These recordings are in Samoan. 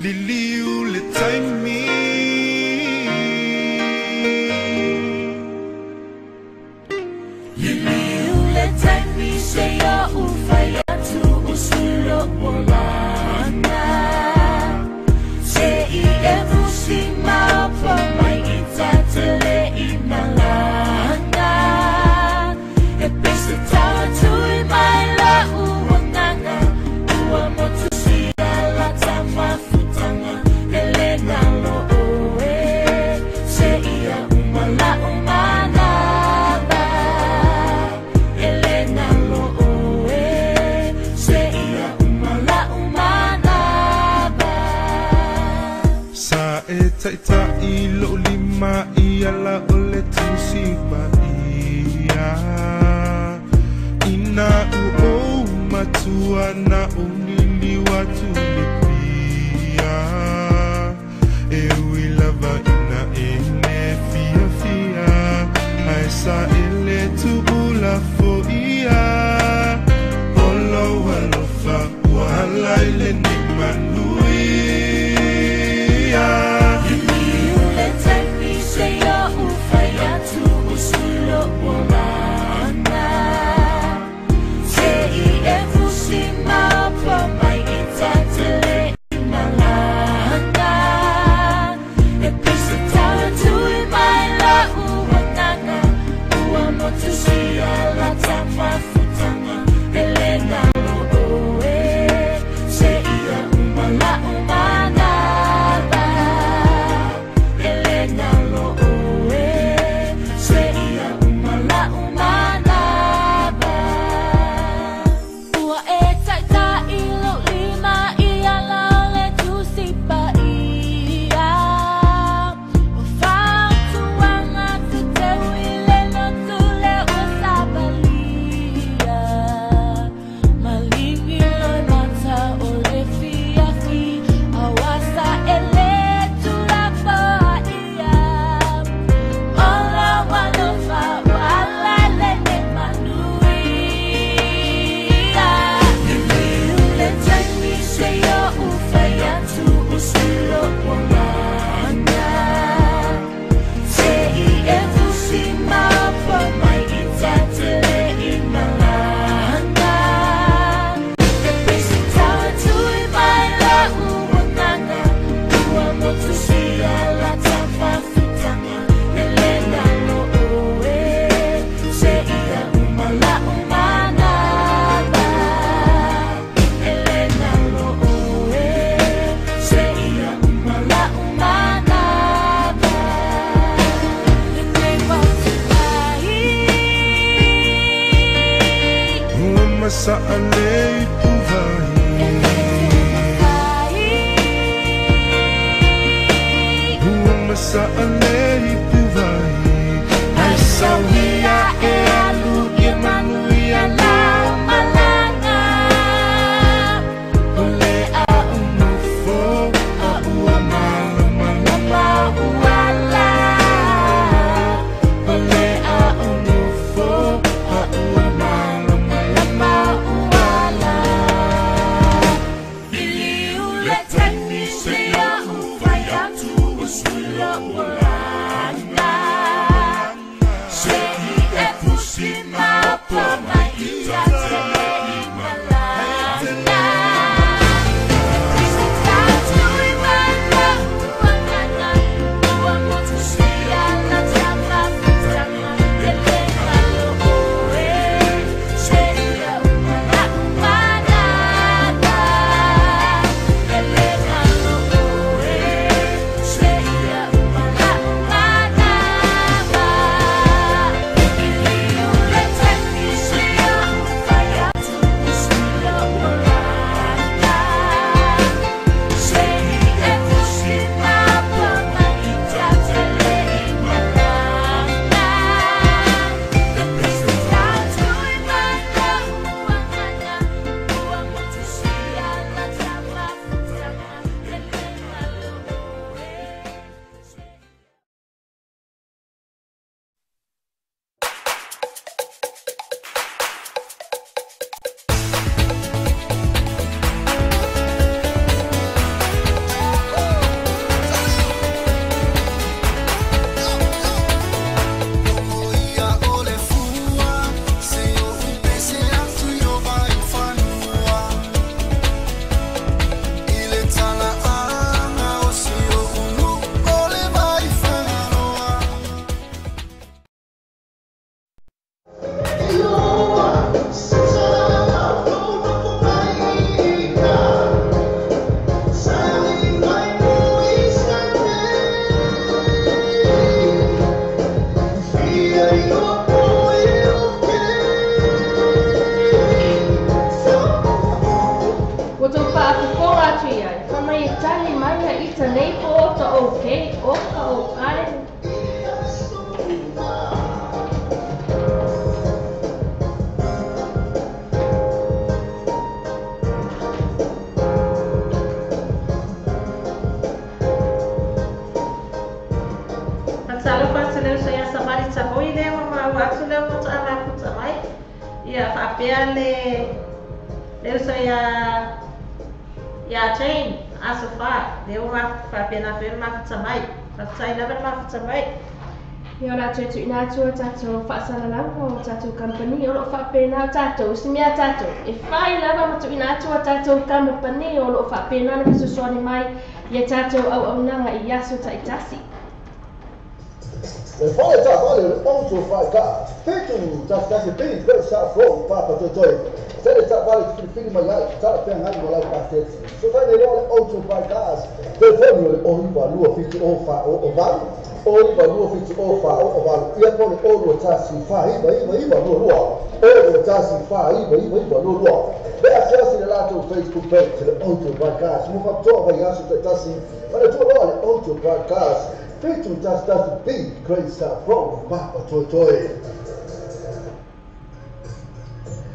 Liliu le taimi. Liliu le taimi se ia ufai atu usulo olanga. Se i e fusi maopo mai i tatele i malanga. E pese tau tui mai la uanganga. Ua motu sia la tamafutanga. Ele nalo oe. Se ia umala umanaba. Ele nalo oe. Se ia umala umanaba. Sa e taitai lo lima i ala o le tusi paia. Ina u o matua na o lili watu le pia. E ui lava ina e le fia fia. Ai sa ele tuula foia. Olo alofa ua hala i le ni manuia. Liliu le taimi se ia ufai atu usulo olanga. Se i e fusi maopo mai i tatele i malanga. E pese tau tui mai la uanganga. Ua motu sia la tamafutanga. Ele nalo oe. Se ia umala umanaba. Ele nalo oe. Se ia umala umanaba. Ua e taitai lo lima i ala o le tusi paia. O fautuaga te teu i le lotu le ua sapalia. Maligi loi mata o le fiafi. Awasa ele tulafoaia. Ola walofa wala le ne manuia. Liliu le taimi se ia ufai atu usulo olanga. Se i e fusi maopo mai i tatele i malanga. E pese tau tui mai la uanganga. Ua motu sia la tamafutanga. Ele nalo oe. Se ia umala umanaba. Ele nalo oe. Se ia umala umanaba. Lenei wautuai. Ua masa ale i puvai. Ua masa ale i puvai. Ai sauhia e alu i manuia la Malanga. O le a unufo a ua malamalama Uala. O le a unufo a ua malamalama Uala. Oka o ae. Fatalofa atu le uso ia Samari Tavoi lea ua maua atu lea ua faatoa mafuta mai. Ia faapea le le uso ia ia Jane aso fa lea ua faapena foi ona mafuta mai. Faafetai lava le mafuta mai. Ia o le a toe tuuina atu a tatou faasalalauga o tatou kamupani o lo o faapena o tatou si mea tatou e fai lava ma tuuina atu a tatou kamupani o lo o faapena ona fesoasoani mai ia tatou auaunaga i aso taitasi. Le fale taavale o le Auto Fly Cars, 7 11 B, Great South Road, Papatoetoe. Tele taavale te filifili mai ai, talafeagai ma lau paketi. Fesoatai nei loa le Auto Fly Cars, telefoni o le 0 9 2 7 0 4 0 8, 0 9 2 7 0 4 0 8, ia po o le 0 2 1 4 9 9 9 2 2, 0 2 1 4 9 9 9 2 2. Le asiasi le latou Facebook page le Auto Fly Cars, mo faapitoa vaiaso taitasi, manatua loa le Auto Fly Cars, 7 11 B, Great South Road, Papatoetoe.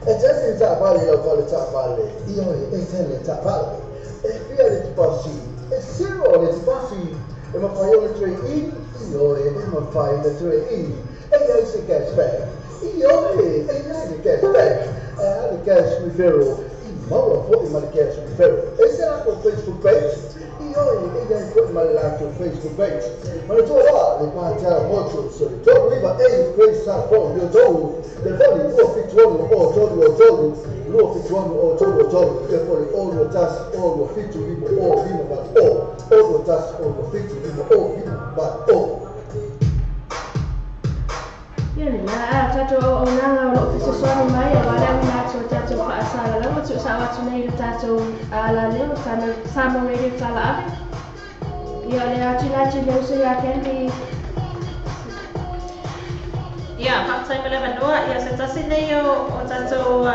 E tele le taavale i lau fale taavale, ioe, e tele taavale. E fia le tipasi, e zero le tipasi. E mafai ona trade in, ioe, e mafai ona trade in. E i ai se cashback, ioe, e i ai le cashback. E a le cash referral, e maua foi ma le cash referral. E se latou Facebook page, ioe, e i ai foi ma le latou Facebook page. Manatua loa le Patele Motors o le 39 A Great South Road, Leotou. Telefoni 276 o 3 o 3, 276 o 3 o 3, ia po o le 0 2 1 o 2 7 5 o 5 8 o, 0 2 1 o 2 7 5 o 5 8 o. Ia lena a tatou auaunaga o lo o fesoasoani mai auā le auina atu o tatou faasalalauga tuusao atu nei i le tatou alaleo Samoa Radio Talaave. Ia o le atuina atu i le uso ia Candy. Ia, faafetai mo le avanoa. Ia, se tasi nei o tatou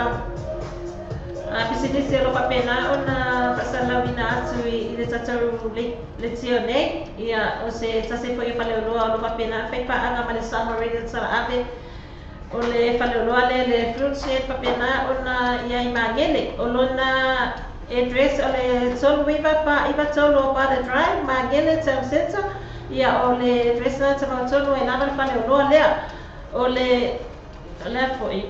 pisinisi o lo o faapena ona faasalalauina atu i le tatou leitio nei. Ia, o se tasi foi o faleoloa o lo o faapena faipaaga ma le Samoa Radio Talaave. O le faleoloa lea le Fruit Shed faapena ona i ai Magele. O lona address o le 39 49 o Bada Drive, Magele Town Centre. Ia, o le address na te mautonu e lava le faleoloa lea. O le lea foi.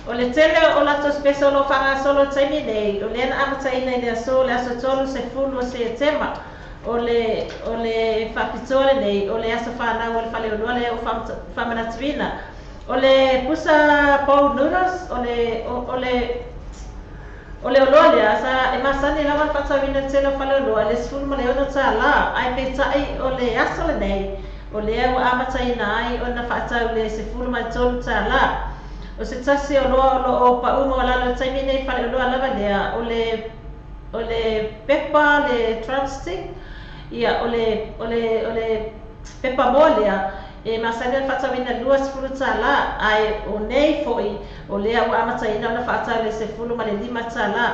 O le tele o latou special o lo o faagasolo i le taimi nei, o lea na amataina i le aso le aso 30 o Setema. O le faapitoa lenei, o le aso fanau o le faleoloa lea ua faamanatuina. O le pusa bowl noodles, o le oloa lea, sa e masani lava le faatauina i le tele o faleoloa, le $16, ae peitai o le aso lenei, o lea ua amataina ai ona faatau le $13. O se tasi oloa o lo o paʻu maualalo i le taimi nei faleoloa lava lea, o le pepa, le drumstick, ia o le pepa moa lea, e masani ona faatauina $20, ae o nei foi, o lea ua amataina ona faatau le $15.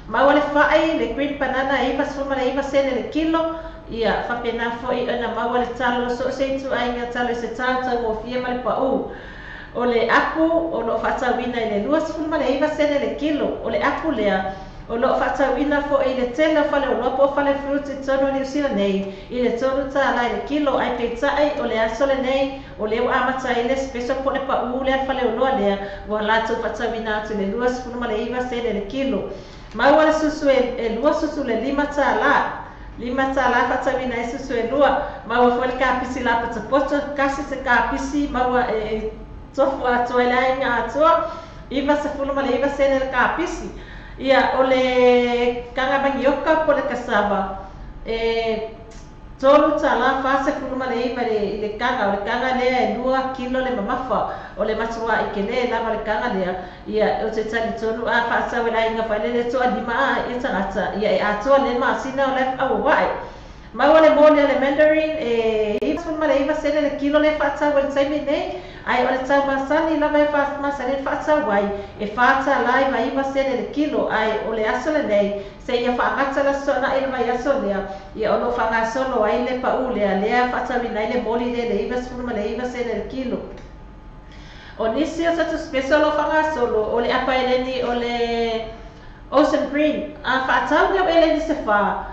Maua le fai, le green banana e 99 sene le kilo, ia faapena foi ona maua le talo so o se ituaiga talo i se tautaugofie ma le paʻu. O le apu o lo o faatauina i le 29 sene le kilo. O le apu lea o lo o faatauina foi i le tele o faleoloa po o fale fruit i totonu o Niu Sila nei i le $3 i le kilo, ae peitai o le aso lenei o lea ua amata ai le special po o le paʻu lea le faleoloa lea ua latou faatauina atu i le 29 sene le kilo. Maua le susu e lua susu le $5. $5 faatauina ai susu e lua. Maua foi le kapisi lapotopoto, kasi se kapisi maua e tofu atoa i le aiga atoa, 99 sene le kapisi. Ia, o le kaga manioka po o le cassava, e $3.49 i le kaga. O le kaga lea e 2 kilo le mamafa. O le matuaʻi kelē lava le kaga lea. Ia, ou te talitonu a faatau e le aiga failele toalima a ia tagata. Ia, e atoa le masina o le auauaʻe. Maua le moli o le mandarin e 99 sene le kilo le fa'atau ai le taimi nei, ae o le taumasani lava e masani le fa'atau ai e 4 tala 99 sene le kilo, ae o le aso lenei seia fa'agata le aso to'ana'i le vaiaso lea, ia o lo'o fa'agasolo ai le pa'ū lea lea fa'atauina ai le moli lea le 99 sene le kilo. O nisi o tatou special o fa'agasolo o le apa eleni o le Ocean Green, a fa'atau lea o eleni se fā,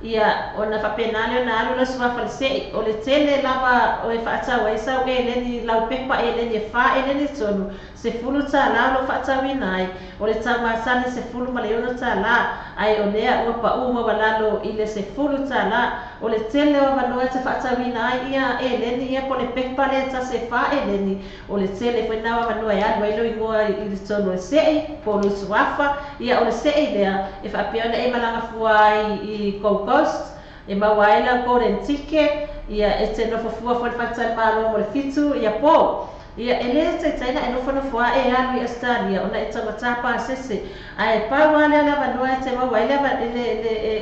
ia ona fa'apena lea ona alu lau suafa le se'i o le tele lava o e fa'atau ai sau eleni laupepa eleni e fā eleni tonu 10 tālā o lo'o fa'atauina ai, o le taumasani 16 tālā, ae o lea ua pa'ū maualalo i le 10 tālā. O le tele o avanoa e te fa'atauina ai ia eleni ia po le pepa lea tasi e fā eleni, o le tele foi na o avanoa e alu ai lo igoa i le tonu e se'i po o le suafa. Ia o le se'i lea e fa'apea ona e malaga fua ai i Gold Coast e maua ai lau golden ticket, ia e te nofo fua foi le faletalimalo mo le 7 ia pō. Ia e lē taitaina e nofonofo aʻe alu i Australia ona e taumatā pasese, ae pau a lea le avanoa e te maua ai le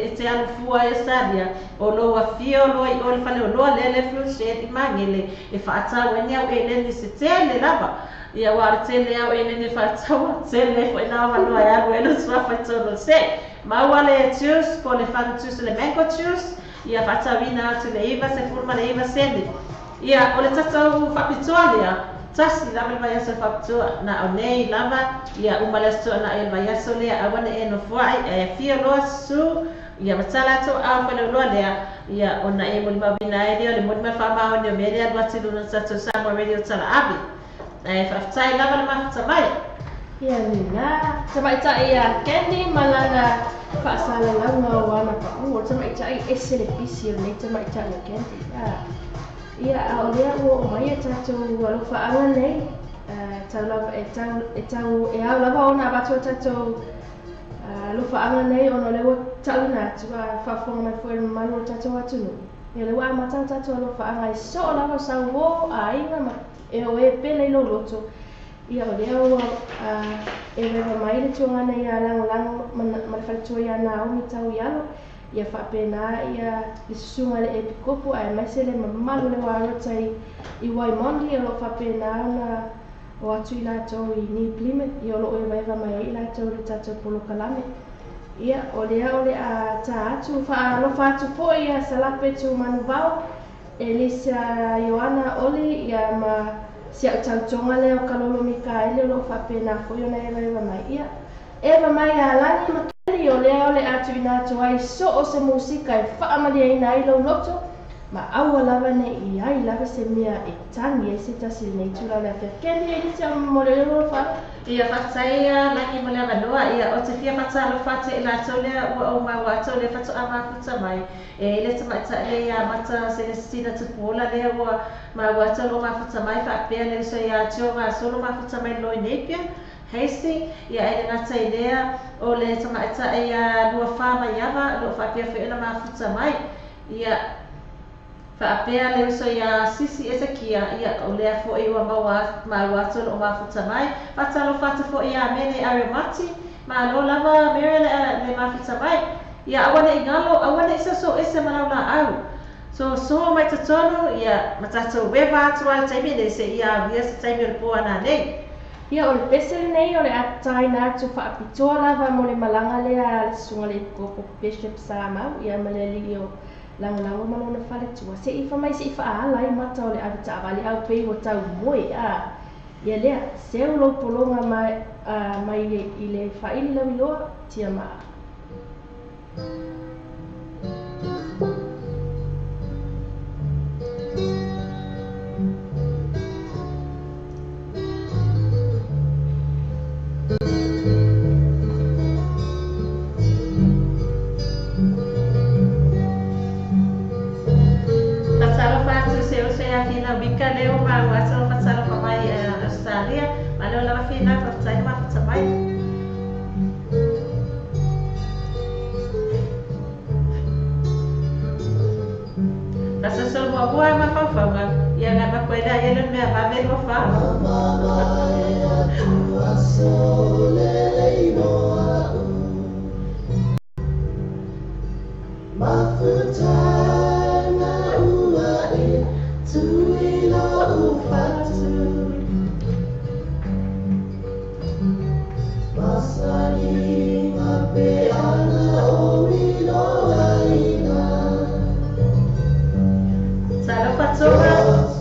e te alu fua ai Australia o lou afio loa i o le faleoloa lea le Fuel Shed i Magele e fa'atau ai ni au eleni se tele lava. Ia ua le tele au eleni fa'ataua tele fo'i na avanoa e alu ai lo suafa i tonu o se. Maua le juice po le fanu juice, le mango juice, ia fa'atauina atu le 99 sene. Ia o le tatou fa'apitoa lea tasi lava le vaiaso e fa'apitoa na o nei lava, ia uma le aso to'ana'i le vaiaso lea aua ne e nofoa'i ae afio loa su ia matala atu ao faleoloa lea, ia ona e molimauina ai lea o le moni ma le fa'amaoni o mea lea alu atu i luna tatou Samoa Radio Talaave, ae fa'afetai lava le mafuta mai. Ia lena tamaita'i ia Candy ma lana fa'asalalauga o ana pa'u o tamaita'i ese le pisi o lenei tamaita'i o Candy. Ia a o lea ua oo mai e tatou alofa'aga nei tau lava e tau e tau e ao lava ona avatu o tatou alofa'aga nei ona o lea ua ta'uina atu a fa'afofoga mai foi le mamalu o tatou atunuu. Ia lea ua amata o tatou alofa'aga i so'o lava o sauō aiga ma e o e pele i lou loto. Ia o lea ua e veva mai le tuagana ia lagolago ma le faletua ia Naomi tau i alo, ia fa'apena ia le susuga le epikopo ae maise le mamalu le uarota i Waimondi o lo'o fa'apena ona o atu i latou i New Plymouth. Ia o lo'o evaeva mai ai i latou le tatou polokalame. Ia o lea o le a tā atu fa'alofa atu fo'i ia Salape Tumanuvao, Elisa Ioana Oli, ia ma si a'u tautoga lea o Kalolo Mikaele o lo'o fa'apena fo'i ona evaeva mai. Ia eva mai alani ma keli o lea o le a tu'uina atu ai so'o se musika e fa'amaliaina ai lou loto ma aua lava ne i ai lava se mea e tagi ai se tasi lenei tula o le afiafi. Keli e nisi au mo le alofa. Ia fa'afetai lagi mo le avanoa. Ia o te fia fa'atalofa atu i latou lea ua ou maua atu le fato'a mafuta mai e le tamaita'i le ia mata Selesitina Tupuola lea ua maua atu lo'o mafuta mai, fa'apea le uso iā Tio Gasolo mafuta mai loi Napier Hastings. Ia e le gata i lea o le tamaita'i ia Luafā Maiava lo'o fa'apea foi ona mafuta mai, ia fa'apea le uso iā Sisi Esekia, ia o lea fo'i ua maua maua atu lo'o mafuta mai. Fa'atalofa atu fo'i iā Mene Ariomati, malo lava Mere le mafuta mai. Ia aua ne'i galo, aua ne'i soso ese ma lau la'au soso mai totonu, ia ma tatou ueva atu a le taimi nei se'ia aulia se taimi o le pō ana nei. Ia o le pese lenei o le ataina atu fa'apitoa lava mo le malaga lea a le susuga le epikopo Bishop Samau ia ma le ali'i o lagolago ma lona faletua se'i fa mai se'i fa'aala ai mata o le ave ta'avale au pei ua tau moe a ia lea seu lou pologa mai, mai i le fa'ili lauiloa tia ma'a. Fatalofa atu se uso ia Fina Wika lea ua maua atu o fatalofa mai Australia, malo lava Fina, fa'afetai le mafuta mai. Fasosolo muamua mafaufauga ia gamakoelea ia le mea vave lua fā. Mafuta. Saratoga.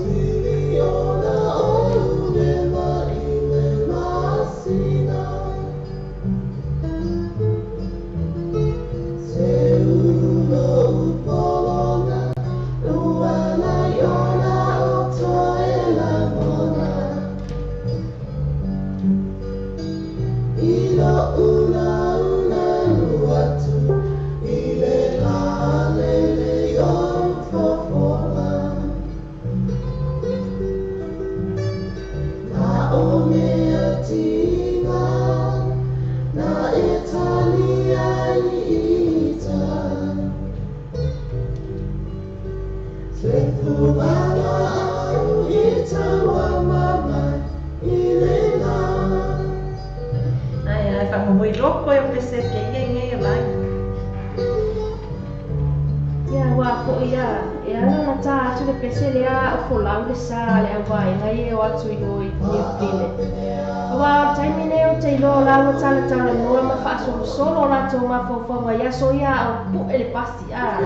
Solo latou mafaufauga i aso ia o pu'e le pasi a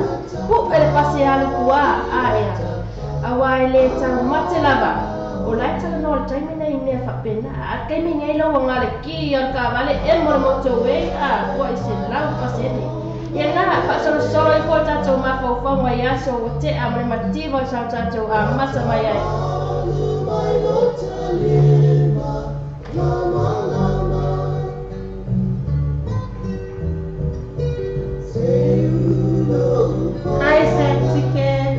pu'e le pasi e alu kuā a ea auā e lē taumate lava o lae talanoa le taimi nei i mea faapena a taimi nei lauaga le ki o le kavale emo le motorway a ua i 100%. Ia na faasolosolo ai foʻi tatou mafaufauga i aso ua teʻa ma le mativa o sa tatou amata mai ai. Hi, Sam Chicken.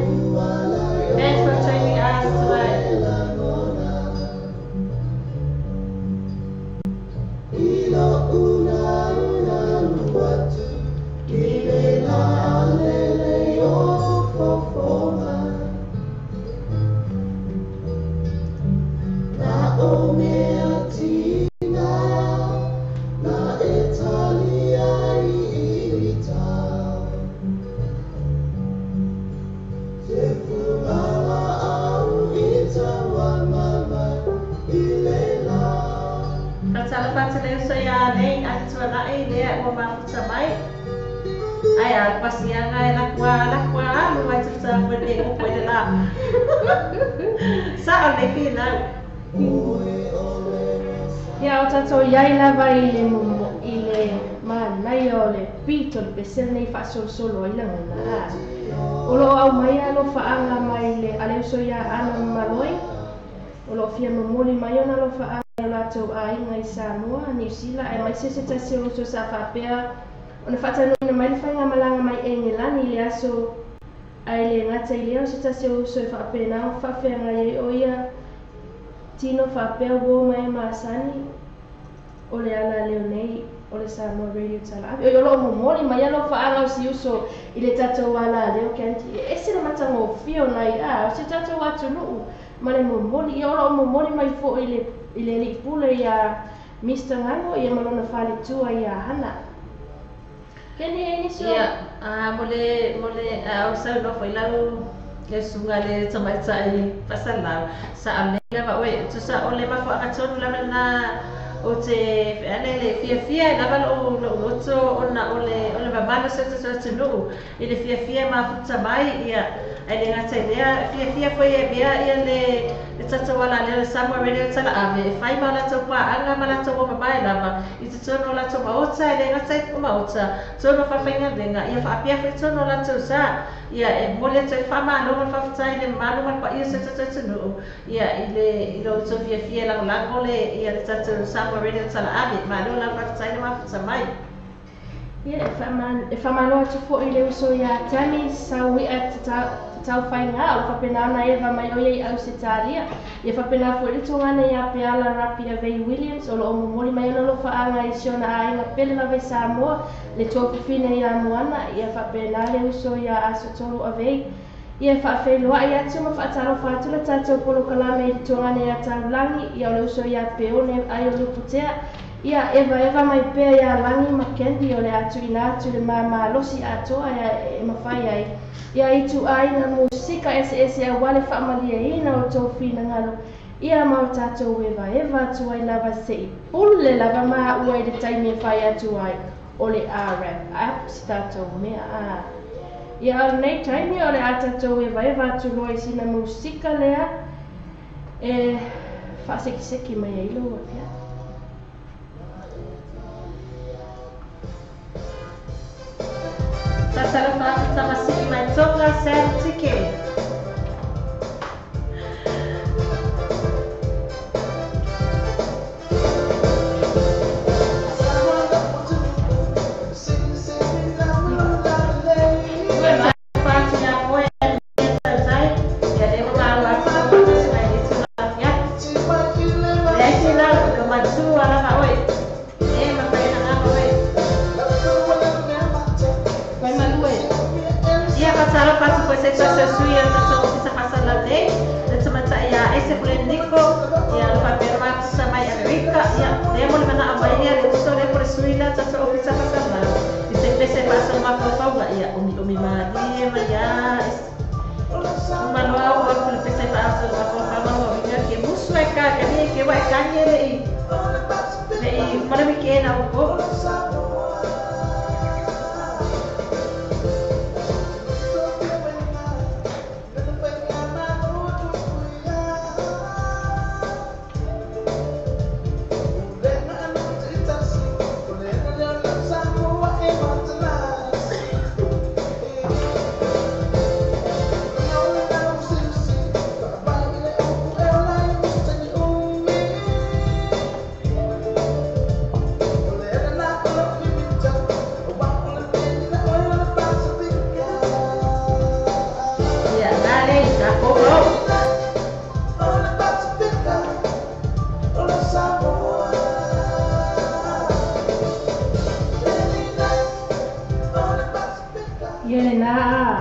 Thanks for joining us tonight. Ia o tatou iai lava i le i le manaia o le pito le pese nei faasolosolo ai lagona o loo aumaia alofaaga mai le aleuso ia Ana Maloi o loo fia momoli mai ona alofaaga i latou aiga i Samoa, Niu Sila aemaise se tasi o uso sa faapea ona faatanuina mai le faigamalaga mai Egelani i le aso ae le gata i lea o se tasi o uso e faapena o faafeagai ai o ia tino faapea uō mai masani o le ala leo nei o le Samoa Radio Talaave. O loo momoli mai alofaaga o si uso i le tatou ala leo Candy e ese le matagofie ona i a o se tatou atunuu ma le momoli ia o loo momoli mai foʻi i le alii pule ia Mr. Gago ia ma lona faletua ia Hana. Keni e nisi o Ia, mole o sau no foi lau le sunga le tamaita'i fasalau sa ale lava oe tusa o le mafuaga tonu lava na o te feale le fiafia lava lo'u loto ona o le mamalo se se atunuu i le fiafia mafuta mai ia ai le gata i lea fiafia foi e mea ia le tatou ala lea le Samoa Radio Talaave e fai ma latou paaga ma latou omamae lava i totonu o latou maota e le gata i maota tonu faafaigaluega ia faapea foi tonu o latou sa ia e momoli atu ai le faamalo ma le faafetai i le mamalu ma le paia o se tatou atunuu ia i le tou fiafia e lagolago le ia le tatou Samoa Radio Talaave. Malo la faafetai le mafuta mai. Ia e faamalo atu foʻi le uso ia Tami Saui'a tataufaigā o le faapena ona eva mai o ia i Ausetalia. Ia faapena foʻi le togana ia Peala Rapi Avei Williams o loo momoli mai ona alofaaga i si ona aiga pele lava i Samoa le tuafafine ia Moana. Ia faapena le uso ia Asotolu Avei. Ia faafeiloai atu ma faatalofa atu le tatou polokalame i le togana ia Taulagi ia o le uso ia Peone ai o Luputea. Ia eva mai pea ia Lagi ma Candy o le atuina atu le mamalosi atoa e mafai ai. Ia ituaiga musika eseese auā le faamalieina o tou finagalo ia ma o tatou evaeva atu ai lava seʻi pule lava maua i le taimi e fai atu ai o le a wrap up si tatou mea a. Ia o lenei taimi o le a tatou e vaeva atu loa i sina musika lea e faasekiseki mai ai lou afiafi. Faatalofa atu tamasii mai Tonga Sam Tike.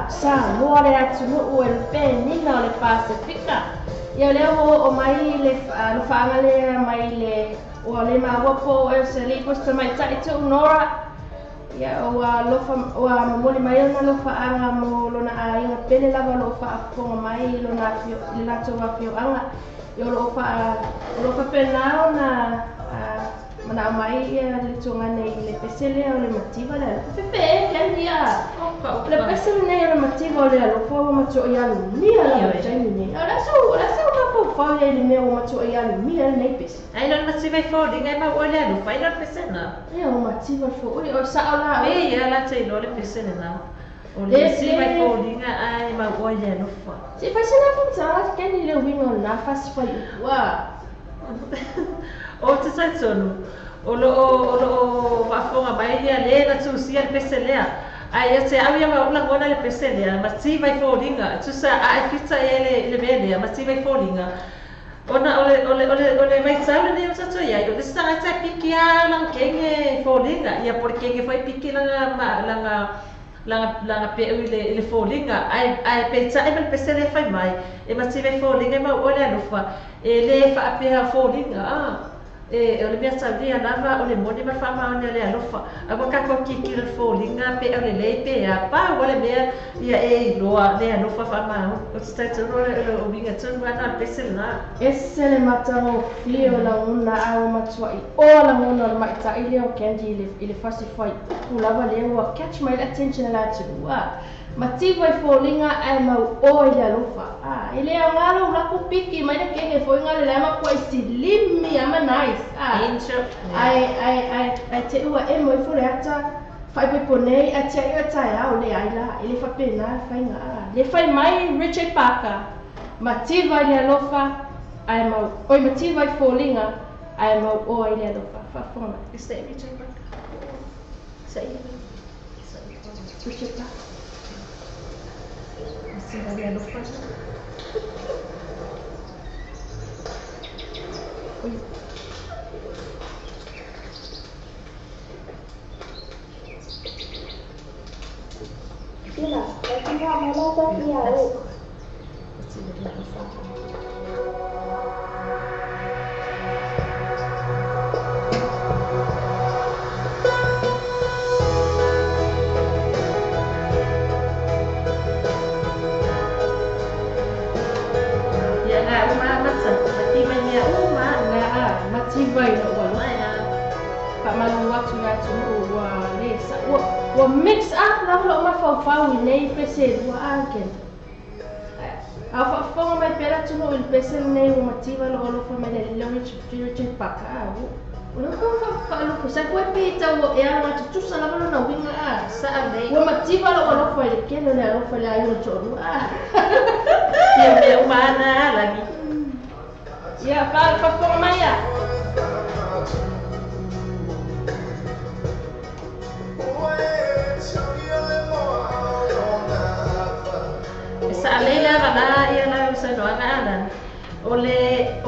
Samoa le atunuu e le penina o le Pasifika. Ia lea ua oo mai le alofaaga lea mai le ua le maua po o se lipo se tamaitai tuu Nora. Ia ua alofa ua momoli mai ona alofaaga mo lona aiga pele lava o loo faafofoga mai i lona le latou afioaga. Ia o loo faapena ona manao mai ia le tuaga nei i le pese lea o le mativa le alofa. Fefe e Candy ia. Le pese lenei o le mativa o le alofa ua matuai alumia lava i taimi nei. O le aso mafaufau ia i le mea ua matuai alumia lenei pese. Ai lona mativa i foliga e mau o le alofa ai lona pese na. Ia o mativa foʻi o sao la. E ia la te iloa le pese lena. O le mativa i foliga ai mau o le alofa. Se fai sina faamatalaga Candy le uiga o lena fasi fai upu a. O te taitonu, o loo faafofoga mai ia le na tusia le pese lea. Ai ia te au ia ma ula ngona le pese lea, mativa i foliga, tusa a e pita e le mea lea, mativa i foliga. Ona o le vaitau lenei o tatou iai, o le tagata e piki a lana kege foliga, ia po le kege foi piki lana lana peu i le foliga, ai peitai ma le pese lea fai mai, e mativa i foliga e mau o le alofa, e le faapea foliga, e o le mea taulia lava o le moni ma le faamaoni o le alofa. Aua tatou kikilo le foliga pe o le lei pe a pau o le mea ia e iloa le alofa faamaoni. O te taitonu o le uiga tonu ana o le pese lena. Ese le matagofie o lagona a ua matuai o lagona o le maitaʻi lea o Candy i le fasi fai upu lava lea ua catch mai le attention e le atunuu a. Mativa i foliga ae mau o i le alofa. E le aoga lou laku piki mai le kege foiga le lea mapuai silimi ama nice. Ae te ua e mo ifo le ata faaipoipo nei ae tiai o e taeao le ai la. E le faapena le faiga a. Le fai mai Richard Parker. Mativa i le alofa ae mau oi mativa i foliga ae mau o i le alofa. Faafofoga mai. Is that Richard Parker? Richard Parker. Mativa le alofa. Oi. Mativa le alofa. Ia nga uma mata, mativa mea uma. Na a mativa i lou alofa. Faamalu atu le atunuu ua le sa ua Ua mix up lava lo'u mafaufau i nei pese e lua a kena. A o fa'afofoga mai pea le atunuu i le pese lenei ua mativa lo'u alofa mai le alii leo Richard Parker a o lea ua fa'alupu sa koe pe tau ea laga tutusa lava lona uiga a Sa'alei. Ua mativa lo'u alofa i le kele o le alofa i le aiga o le to'alua a. Ia mea uma ana alagi. Ia fa'afofoga mai a. E sa'alei le avalā ia lau saunoaga alagi. O le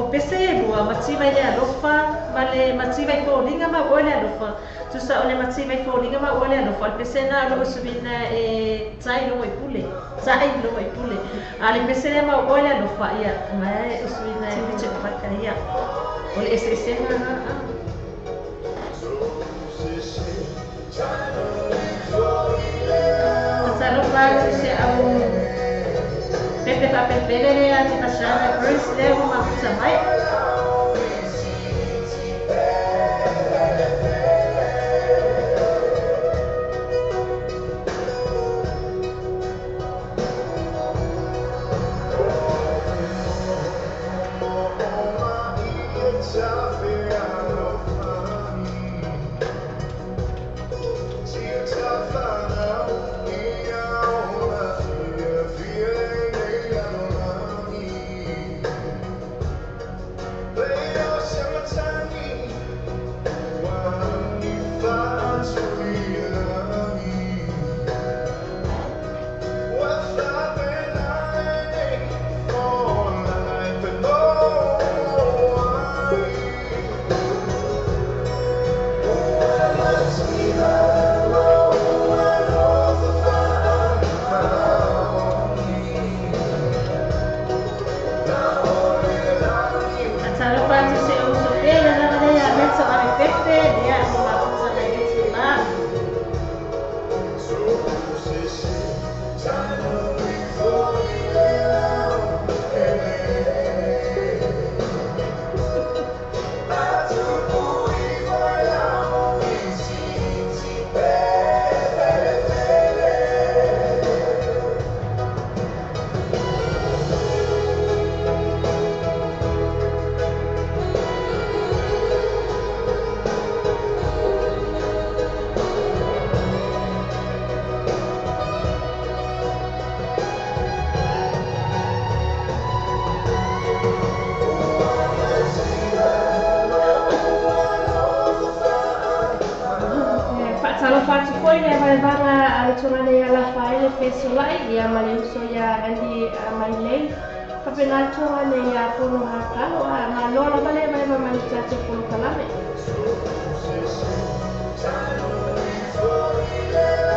o pese e lua mativa i le alofa ma le mativa i foliga ma ua le alofa. Tusa o le mativa i foliga ma ua le alofa. O le pese na o lo'o suina e tai logo i pule. Sa'i logo i pule. A le pese lea ma ua le alofa ia ma e usuina e Richard Parker ia. O le eseesega na a. Talofa atu se au pepe fa'apepele lea tipasana Bruce lea ua mafuta mai. Talofa atu se uso pele lava lea Metso ave pepe ia ua mafuta mai le tula. Fa'atalofa atu foi le vaevaga a le togane ia lafa ai le fesolai ia ma le uso ia Andy Mailei. Fa'apena le togane ia pono hakalo a malo lava le vaeva mai le tatou polokalame.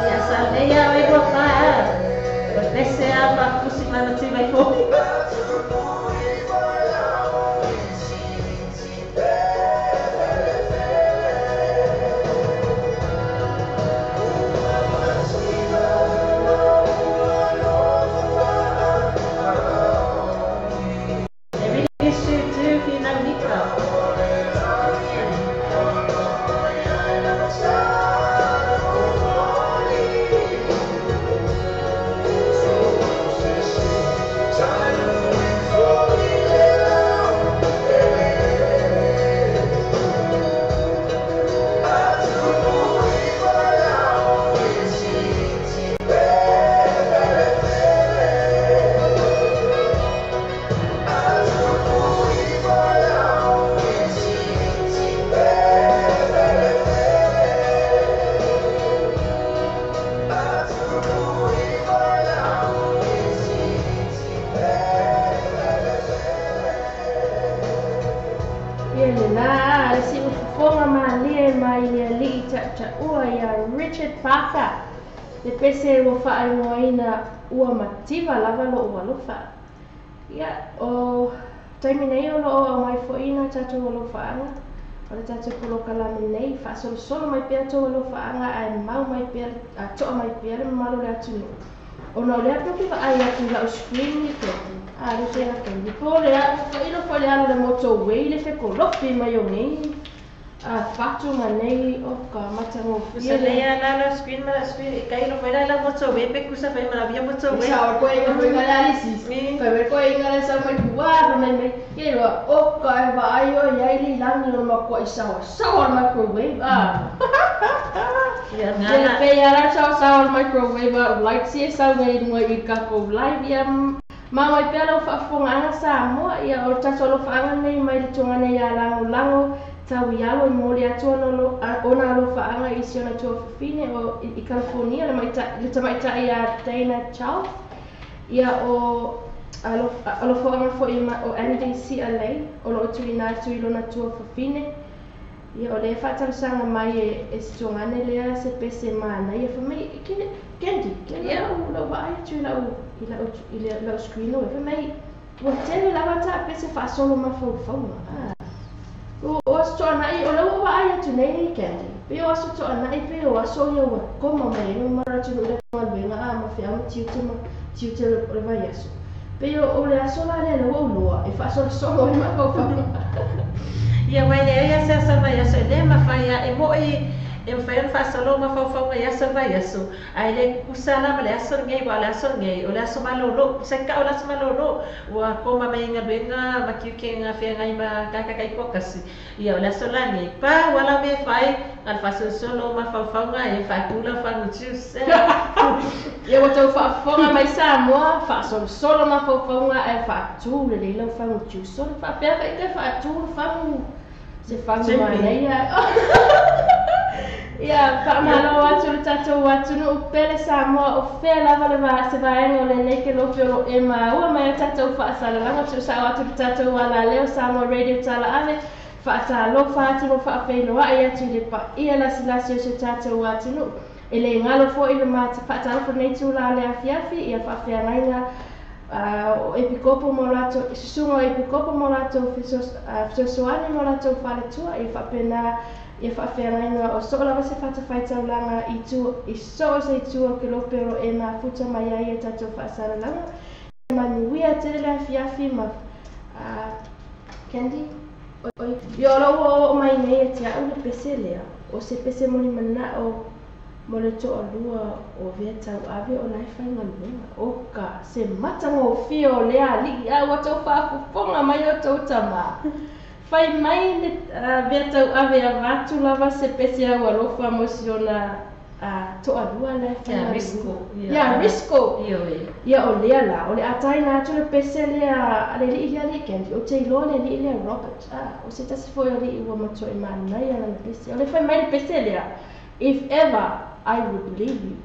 Ia sa'alei a oe ua pa'a. O le pese a fa'apusi mai mativa i foliga. E really su tu finaunika. Ia lelā le si'ufofoga malie mai le ali'i ta'uta'ua ia Richard Parker. Le pese ua fa'aigoaina ua mativa lava lo'u alofa. Ia o taimi nei o lo'o aumai fo'ina tatou alofa'aga o le tatou polokalame nei fa'asolosolo mai pea tou alofa'aga ae mau mai pea a to'a mai pea le mamalu o le atunuu. Ona o lea pe ke va'ai atu i la'u screen i ke a le tela ke po le a'u fa'ilo fo'i le alu le motorway le fekolofi mai o nei. Fatu ma nei o ka matagofie Kusa lea la la screen ma la screen e kai lo fai la motorway pe kusa fai ma la via motorway. Sa o koe inga fai ngale alisi. Fai me koe inga le sa mai kua fa mai mai. Ke roa o ka e va ai o iai li langi o ma koa i sawa. Sawa o microwave ah. Ia Ke ngana. pe ia la sawa sawa o microwave ah. Light si e sau ngai lunga i kako live ia ma mai pea lau faafofogaga Samoa ia o le tatou alofaaga nei mai le tuaga nei ia lagolago tau i alo i mo le atu ona alofaaga i si ona tuafafine o i California le tamaitai ia Dana Charles ia o alofoaga fo'i o Andy Sialei o loo tuuina atu i lona tuafafine ia o le faatalosaga mai e se tuagane lea se pese manaia fai mai Candy ke lau lau vaai atu i lau i lau screen o e fai mai ua tele lava taapese faasolo mafaufauga o aso toanai o lau vaai atu nei Candy pe o aso toanai pe o aso ia ua koma mai ai ma atu le galuega a ma feau ma tiute ma tiute o le vaiaso pe o le aso la lea ua uloa e faasolosolo ai mafaufauga. Ia wai lea ia se aso vaiaso e le mafai a e mo'i e mafai ona faasolo mafaufauga i aso vaiaso ae le kukusa la ma le aso lenei ua o le aso lenei o le aso malōlō kusa i ka'o le aso malōlō ua koma mai galuega ma tiutega feagai ma kakakaikoakasi ia o le aso lanei pau ala mea e fai na le faasolosolo mafaufauga e faatū lau fagu juice. Ia ua tau faafofoga mai Samoa faasolosolo mafaufauga ae faatū lelei lau fagu juice o le faapea faitae faatū le fagu se fagu manaia. Ia faamalo atu le tatou atunuu pele Samoa o fea lava le se vaega o lenei ke lope o loo e maua mai a tatou faasalalaga tuusao atu le tatou alaleo Samoa Radio Talaave faatalofa atu ma faafeiloai atu i le paia lasilasi o se tatou atunuu e le galo fo'i le faatalofa nei tula le afiafi ia faafeagaiga o epikopo mo latou susuga o epikopo mo latou fesoasoani mo latou faletua ia faapena ia faafeagaiga o soo lava se fatafaitaulaga i tu i soo se itu o ke lope o e mafuta mai ai ia tatou faasalalaga manuia tele le afiafi ma Candy oi ia o lou oo mai nei e te a'u le pese lea o se pese molimana'o mo le to'alua o vea tauave o lae faigaluega o ka se matagofie o lea ali'i a ua tou faafofoga mai o tou tamā fai mai le vea tauave avatu lava se pese au alofa mo si ona to'alua lae Ia Risco. Ia Risco. Ia o lea la o le ataina atu le pese lea a le li'i lea li'i Candy o te iloa le li'i lea Robert o se tasi fo'i o li'i ua matua'i manaia lana pese o le fai mai le pese lea if ever I would leave you.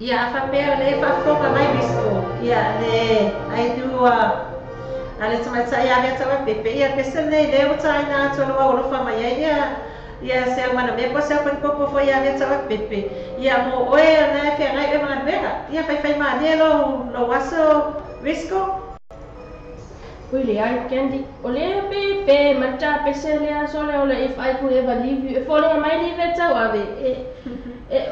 Ia a faapea o le faafofoga mai Risco ia le ai a le tamaitai a lea tauapepe ia pese lenei lea ua taina atu o lou aualofa mai ai ia ia se aumana mea po se aupanikopo foi ia lea tauapepe ia mo oe ona e feagai oe ma galuega ia faifai malie lou lou aso Risco. Ui le ai Candy o lea pe pe mata pese lea sole o le if I could ever leave you e foliga mai le vea tauave e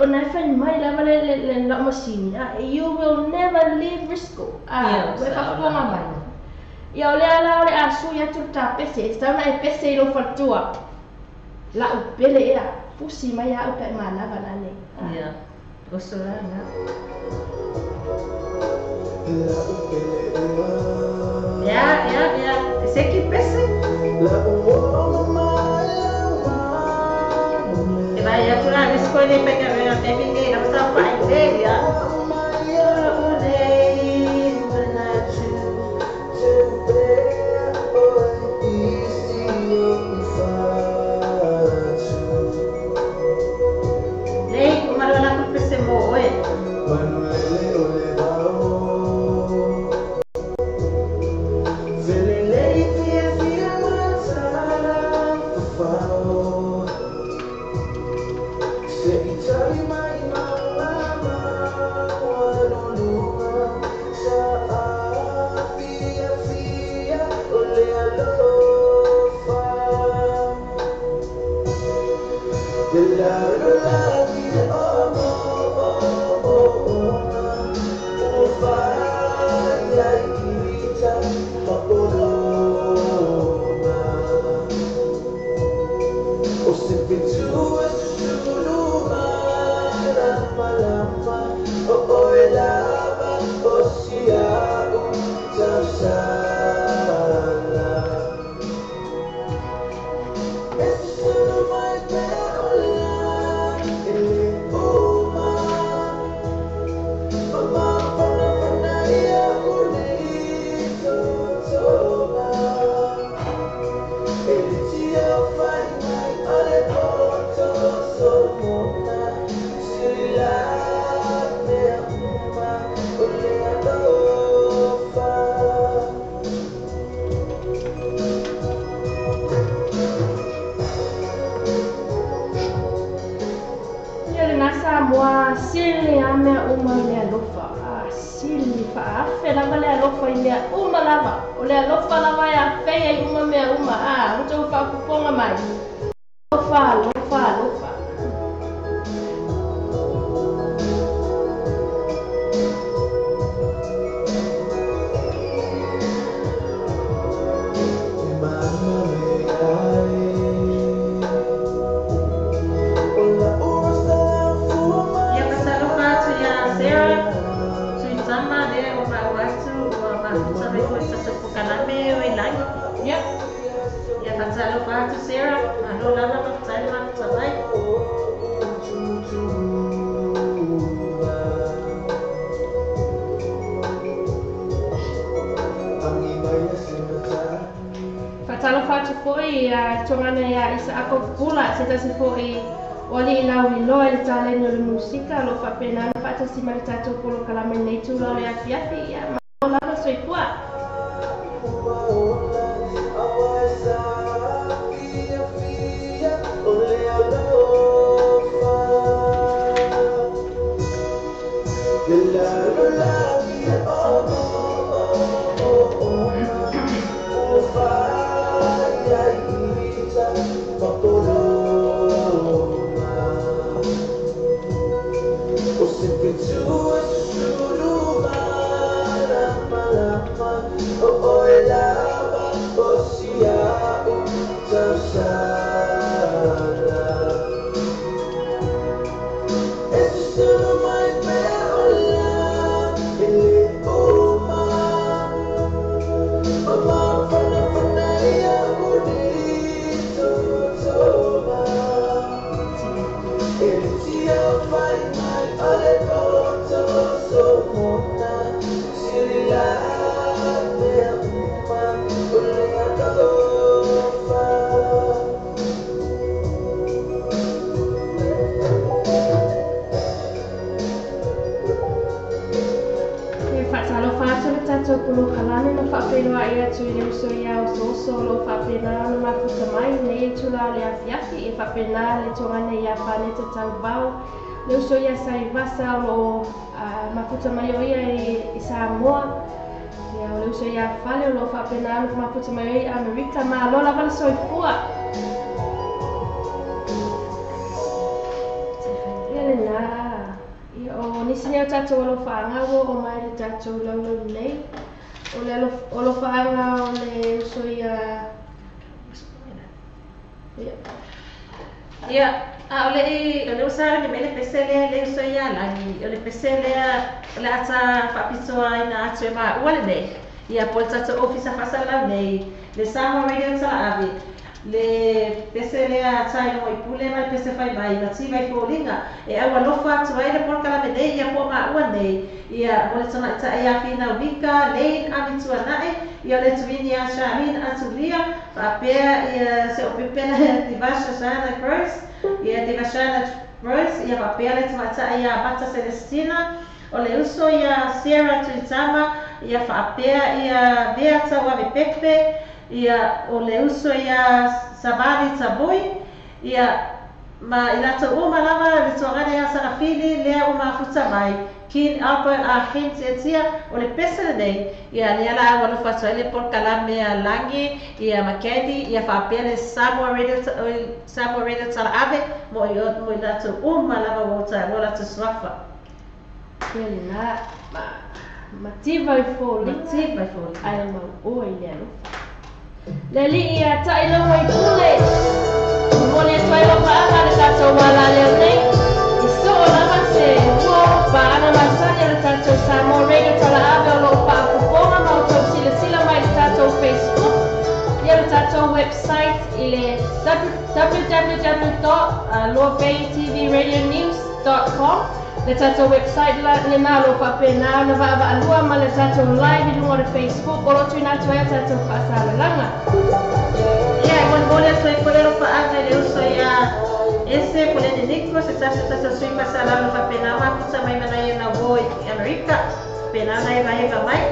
ona e fai mai lava le le lau masini you will never leave Risco Ia ua e faafofoga mai ia o lea la o le a sui atu le tapese e tatau ona e pese i lou faletua la'u pele ea pusi mai a'u pe a e manava nanei. Ia oso la na. Ia ia ia ese ki pese e vai atu la Risco e le faigaluega taimi lenei lava sa fa'i le ia. Nei o malo la ku pese mo oe. Mativa i fō Mativa i fō Ai mau oa i le alofa. Le lii a tai lawa i pule. Mo le tuai wa paanga le tātou wala. baytvradionews.com le tatou website la lena o lo o faapena ona vaavaalua ma le tatou live i luga o le Facebook o lo o tuuina atu ai a tatou faasalalaga. Ia, e molimoli atu ai foi le alofaaga i le uso ia Ese Poleni Niko, se tasi o tatou sui faasalala o faapena ona mafuta mai ma nai ona uo i Amerika, faapena ona hevaheva mai.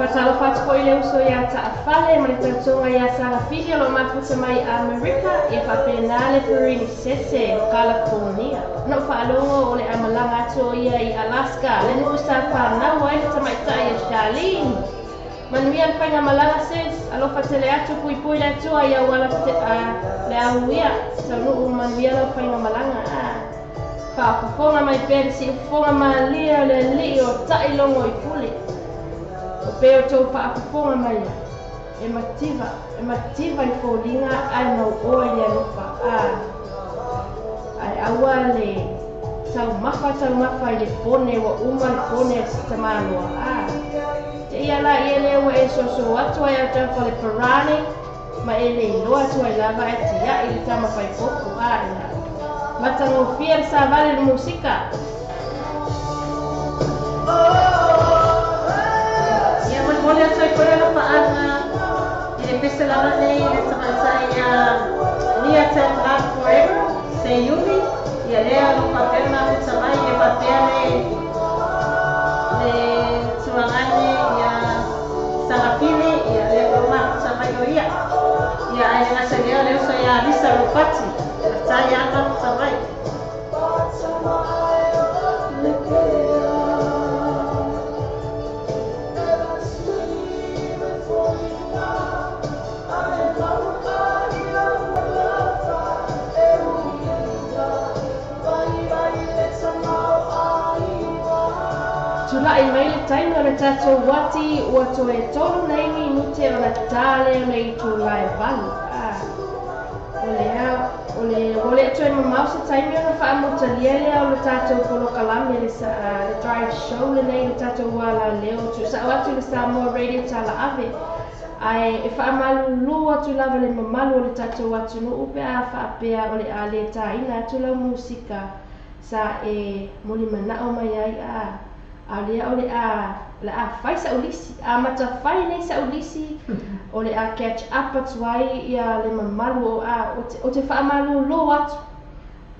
Faatalofa atu foi i le uso ia Taafale ma le tautoga ia Sagafili o lo o mafuta mai i Amerika, ia faapena le Pirinisese o Kalafonia. Na ou faalogo o le a malaga atu o ia i Alaska, le nuu sa fanau ai le tamaitai ia Charlene. Manuia le faigamalaga sis, alofa tele atu puipui le Atua i au ala le auia, taunuu manuia lau faigamalaga. Faafofoga mai pea le siufofoga malie o le Alii o Tailogo i Pule. O pea o tou faafofoga mai ai, e mativa, e mativa i foliga ae mauoa i le alofa, ae aua le taumafa taumafa i le pone ua uma le pone a se tamaloa. Te ia la ia lea ua e soso atu ai autafa o le parane ma e le iloa atu ai lava ae tiai le tama faipoko. Ia matagofie le savali le musika. Ia molimoli atu ai foi le alofaaga i le pese lava nei le tamaitai ia Nia Ten Love Forever Seiuli, ia lea o lo o faapea le mafuta mai ia faapea le le tuagane ia Sagafili, ia lea foi ua mafuta mai o ia. Ia ae le gata i lea o le uso ia Lisa Ropati, faafetai lava mafuta mai. Tulai mai le taimi o le tatou uati ua toe tolu nei minute ona ta lea o le itula e 8. O le a, o le, ua le toe mamao se taimi ona faamutalia lea o le tatou polokalame le, le drive show lenei le tatou alaleo tuusao atu le Samoa Radio Talaave. Ae e faamalulu atu lava le mamalu o le tatou atunuu pe a faapea o le a le taina atu lau musika sa e molimanao mai ai. A o lea o le a o le a fai sa'u lisi, amata fai nei sa'u lisi o le a catch up atu ai ia le mamalu o a o te, o te faamalulu atu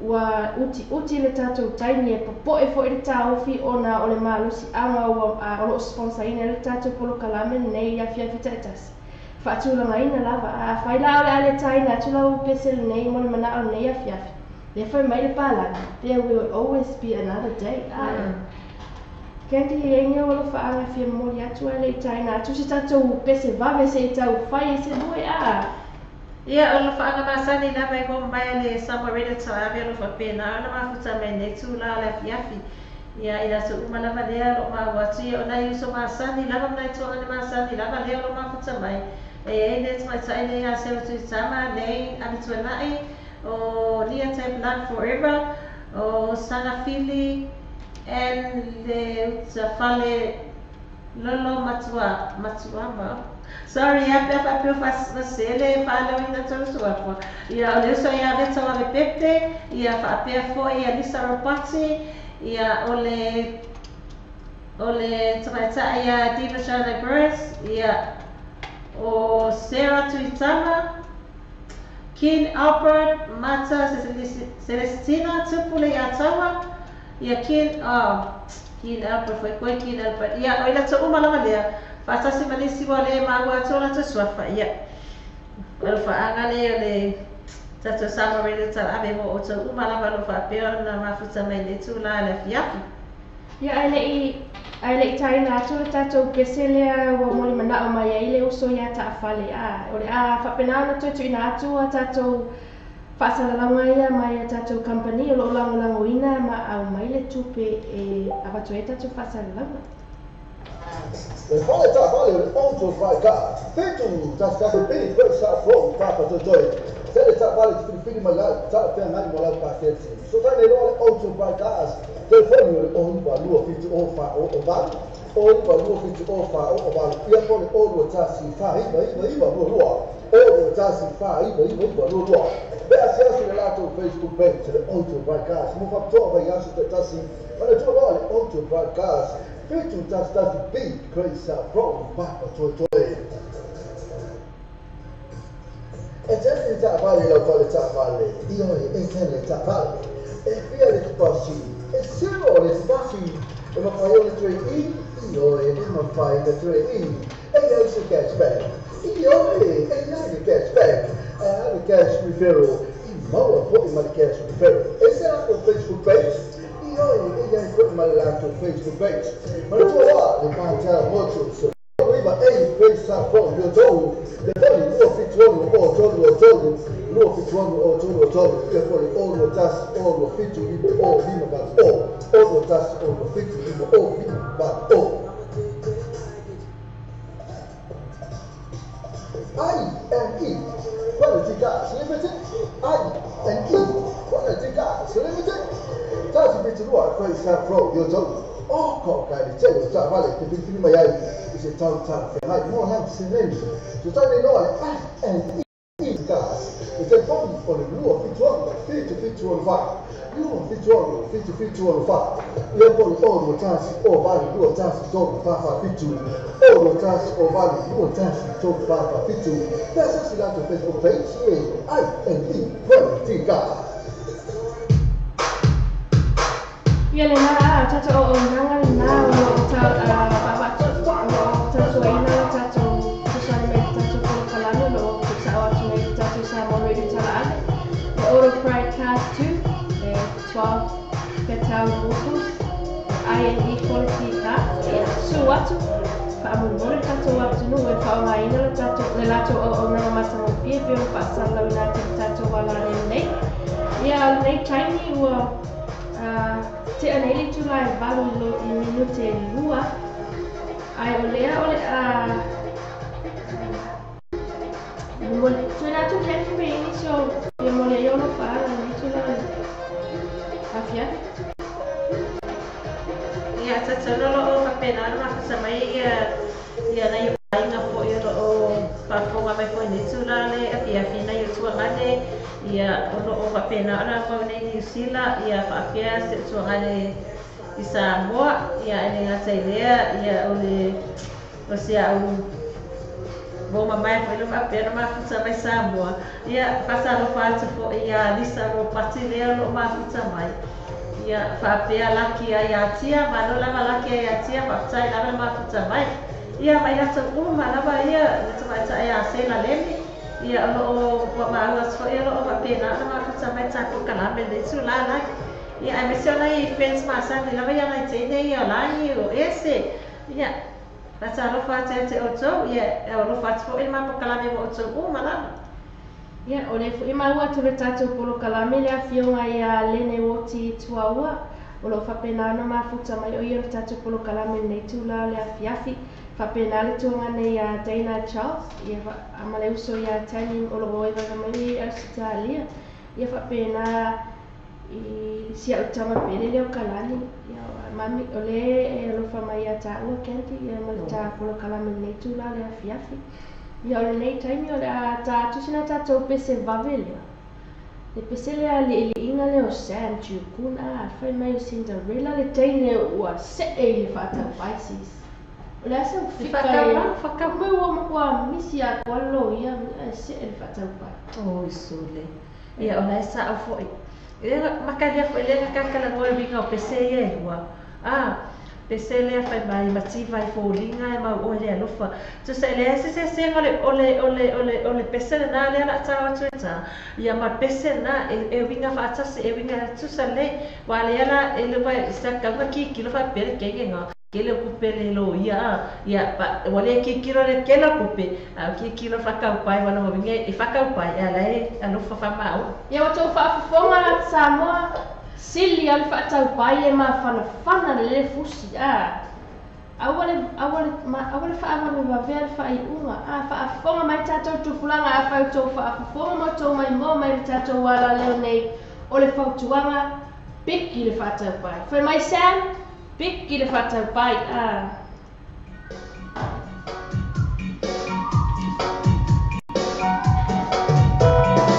Ua utiuti le tatou taimi e popo'e fo'i le taofi ona o le malosi'aga ua o lo'o sponsor-ina ai le tatou polokalame lenei i afiafi ta'itasi. Fa'atulagaina lava a afai la o le a le taina atu lau pese lenei mo le mana'o lenei afiafi. Lea fai mai le palagi, there will always be another day. A Candy e ai o alofa'aga fia momoli atu ae le'i taina atu se tatou pese vave se'i taufai e se lue a. Ia, o alofa'aga masani lava e mo mai le Samoa Radio Talaave o lo fa'apena ona mafuta mai nei tula o le afiafi. Ia, i latou uma lava lea o lo'o maua atu ia o nai uso masani lava ma nai tuaga masani lava lea o lo'o mafuta mai. E ai le tamaita'i lea ia Seu Tuitama, Lane Avituana'i, o Lia Tape Love Forever, o Sagafili and le Utafale Lolo Matua Matuama. Sorry, ia pe a faapea fasele fa'aleoina tau suafa. Ia o le uso ia Veta Wave Pepe, ia fa'apea fo'i ia Lisa Ropati, ia o le tamaita'i ia Diva Shana Grace, ia o Sarah Tuitama, Ken Albert, Mata Celestina Tupu le ia Taua, ia Ken, oh, Ken Albert foi koe Ken Albert. Ia o ila uma lava lea, fa'atasi ma nisi ua le maua atu o latou suafa. Ia, o le fa'aga lea o le tatou Samoa Radio Talaave mo outou uma lava lo fa'apea ona mafuta mai le tula le afiafi. Ia ae le'i taina atu le tatou pese lea ua moli mana'o mai ai le uso ia ta'afale a o le a fa'apena ona toe tu'uina atu a tatou fa'asalalauga ia mai a tatou company o lo'o lagolagoina ma aumai le tupe e avatu ai tatou fa'asalalauga. Le fale ta'afale o le Auto Bright Car. 711 B Grace Pro Papa Totoe. Se le ta'afale te filifili mai lau, ta'afeagai mo lau paketi. So tai nei loa le Auto Bright Cars. Telefoni o le 09270 o o 8. 09270 o o 8. Ia po le 021 4999 22. 021 4999 22. Pe asiasi le latou Facebook page le Auto Bright Cars. Mo fa'apitoa vai aso ta'itasi. Mana tua loa le Auto Bright Cars. 711 B Grace Pro Papa Toetoe. E tele le ta'afale lau fale ta'afale. Ioe, e tele le ta'afale. E fia le tupasi. E zero le tupasi. E mafai o le trade in. Ioe, e mafai le trade in. E iai se cashback. Ioe, e iai le cashback. E a le cash referral. I maua fo'i ma le cash referral. E se latou Facebook page. Ioe, e iai fo'i ma le latou Facebook page. Ma le tua loa, le Pantel Motors. Iva ei Grace Pro yo tou. Le foli 276 o 3 o 3 276 o 3 o 3. Ia foli 0 1 0 7 5 o 5 8 o 0 1 0 7 5 o 5 8 o. I N E Quality Cars Limited. I N E Quality Cars Limited. 1 72 Grace Pro yo tou. O ko ka le tele o ta'afale te filifili mai ai i se tau talafeagai mo lau seleni. So tai nei loa le I N E Cars. Le telefoni o le 276 77 14. 276 77 14. Ia po le 0 1 0 8 2 1 3 4 4 7. 0 1 0 8 2 1 3 4 4 7. Pe asiasi latou Facebook page e I N E Quality Cars. Ia lenā a tatou auaunaga lenā o lo'o fa'avatu o lo'o tautuaina le tatou fesoasoani mai le tatou polokalame o lo'o tu'usa'o atu nei le tatou Samoa Radio Talaave le Auto Pride Cars 2 e 12 Petau Motors INE Quality Cars. Ia su'u atu fa'amolemole le tatou atunuu e fa'aogaina le tatou le latou auaunaga matagofie pe ona fa'asalalauina atu le tatou ala lenei. Ia lenei taimi ua te'a nei le itula e 8 i minute 2 ae o lea o le a tuuina atu Candy pe nisi o ia mo le ai ona fa'aga lenei tulaga le afiafi. Ia tatalo lo'o fa'apena ona mafuta mai ia nai o aiga fo'i o lo'o fa'afofoga mai fo'i nei tula le afiafi nai o tuagane ia o lo'o fa'apena ona mau nei Niusila ia fa'apea se tuagane i Samoa ia e le gata i lea ia o le o se a'u Mo mamae fo'i le faapea na mafuta mai Samoa. Ia faatalofa atu fo'i iā Lisa Ropati lea o lo'o mafuta mai. Ia faapea laki ai ia Tia, malo lava laki ai ia Tia, faafetai lava le mafuta mai. Ia ma i latou uma lava ia le tamaitai ia Sela Lemi. Ia o lo'o ua maua atu fo'i o lo'o faapena ona mafuta mai tatou kalame lenei itulā lagi. Ia aemaise o nai friends masani lava ia nai teine ia o lagi o ese. Ia faatalofa atu ia te outou, ia e alofa atu fo'i le ma polokalame mo outou uma lava. Ia, o lea fo'i maua atu le tatou polokalame le afioga ia Lene Uoti Tuaua, o lo'o faapena ona mafuta mai o ia o le tatou polokalame i lenei itulā o le afiafi. Faapena le tuaga nei ia Dana Charles, ia ma le uso ia Tammy o lo'o oevaeva mai o ia i Ausetalia. Ia faapena i si a'u tama pele lea o Kalani, ia mami o lea e alofa mai ia tāua Candy, ia ma le tā polokalame i lenei itulā o le afiafi. Ia o lenei taimi o le a tā atu sina tatou pese vave lea. Le pese lea li'ili'iga lea o Sam Jiukun a fai mai o Cinderella le teine ua se'e i le faataupai sis. O le a sau Le fika faatau e lava fakau. mai ua matua misi atoa le loia ae se'e le faataupai. Oi sole. Ia o lae sa'o fo'i. Ia makalia fo'i lea na kakalagoa e uiga o pese ia e lua. A pese lea fai mai mativa i foliga e mau oe le alofa. Tusa e leai se sesega o le o le o le o le o le pese lenā lea o le a tao atu e tā. Ia ma le pese lenā e e uiga faatasi e uiga tusa lelei. Uā lea la e le uae sa kauga kikilo faapea le kegega. Kele o kupe le loia a. Ia pa ua lē kikilo le kele o kupe, a o kikilo faakaupai ua lona uiga e faakaupai e ala e alofa faamao'o. Ia ua tou faafofoga la Samoa, sili a le faataupai e mafanafana le lē fusi a. Aua le aua le ma aua le faavavevavea le faaiuga a faafofoga mai tatou tupulaga afai o tou faafofoga ma outou maimoa mai le tatou alaleo nei o le fautuaga piki le faataupai. Fai mai Sam, piki le faataupai a.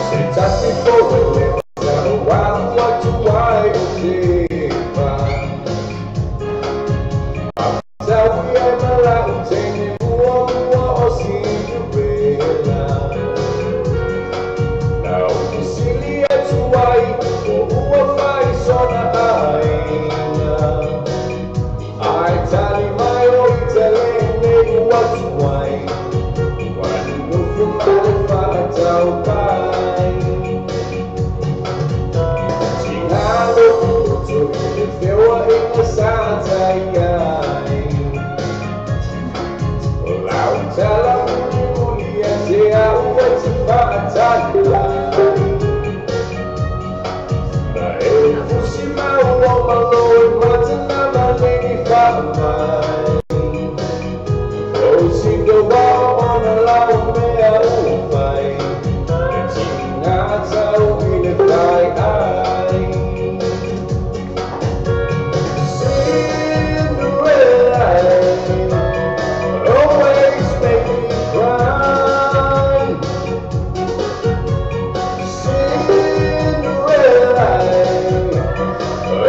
Se tasi foi le matau au atu ai o tepa. Tau ia ma lau teine mua mua o Cinderella. Na o fisili atu ai o ua fai sona aina. Ai tali mai o i te lene ua tuai. Ua nufu ma le whaatau pai. Tingalo puto i le whiwa i nga sa tai ai. O lau tala muli muli a te au e te whaatali ai. Na e fusi mau o malo e matana malini whaamai. O singa wao ona lau mea ua whai. E tinga tau i le whai ai. Cinderella, always make me cry. Cinderella,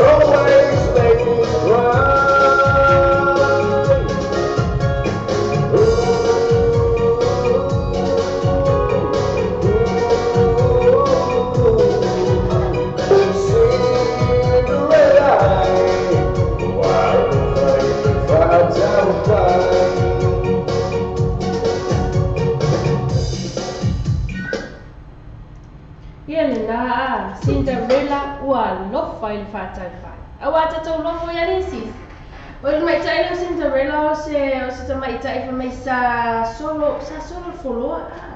always make me cry. Ooh, Cinderella, why would I fight? Ia lenā a Cinderella ua alofa i le faataupai. Auā tatou lofo ia lisi. O le tamaitai lea o Cinderella o se o se tamaitai fai mai sa solo sa solo le foloa a.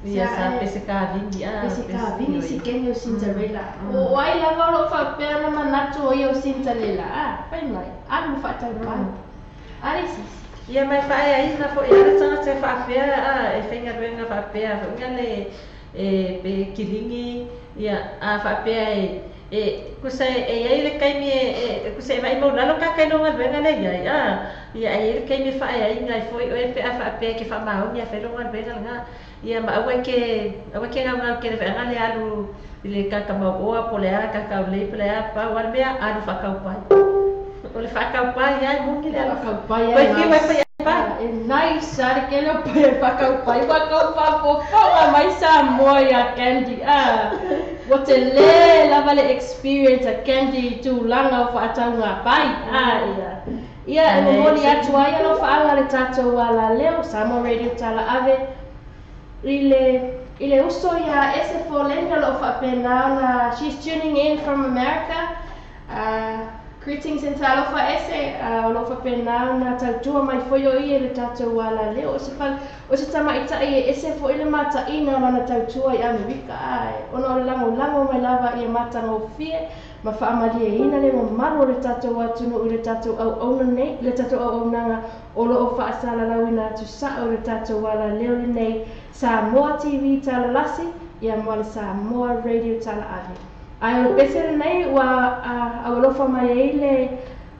Ia Sa sa e pese kavini a pese pese kavini si ioe. kene o Cinderella. O ai lava o lo'o faapea na manatu o ia o Cinderella a. Fai mai alu le faataupai. A lisi. Ia mai faaeaina fo'i a le tagata e faapea a e faigaluega faapea fo'iga le e pe kiligi ia a faapea e e kusa e iai le kaimi e kusa e va'i maulalo kakainoga galuega lea iai a ia e iai le kaimi e faaeaina ai fo'i oe pe a faapea e ke faamaoni a failoga galuega lagā ia ma aua e ke aua e ke gaugau kele fe'aga le alu i le kakamau'oa po o le a kakaulei po o le a pau a le mea alu faakaupai o le faakaupai ai moni le alofa Faakaupai koe ai fiu ai mas. fai pai. E nice a le kele o pai e whakaupai whakaupafofoga mai Samoa ia Candy a. Ua te lē lava le experience a Candy i tulaga o faatauga pai a ia. Ia e momoli atu ai alofaaga le tatou alaleo Samoa Radio Talaave i le i le uso ia Ese Foleni o loo faapena ona she's tuning in from America. Greetings and talofa ese o loo faapena ona tautua mai foi o ia i le tatou alaleo. O se fale o se tamaitai e ese foi le mataina o lana tautua i Amerika a ona o le lagolago mai lava ia matagofie ma faamalieina le mamalu o le tatou atunuu i le tatou auauna nei le tatou auaunaga o loo faasalalauina atu sao i le tatou alaleo lenei Samoa TV Talalasi ia ma le Samoa Radio Talaave. Ae o le pese lenei ua aualofa mai ai le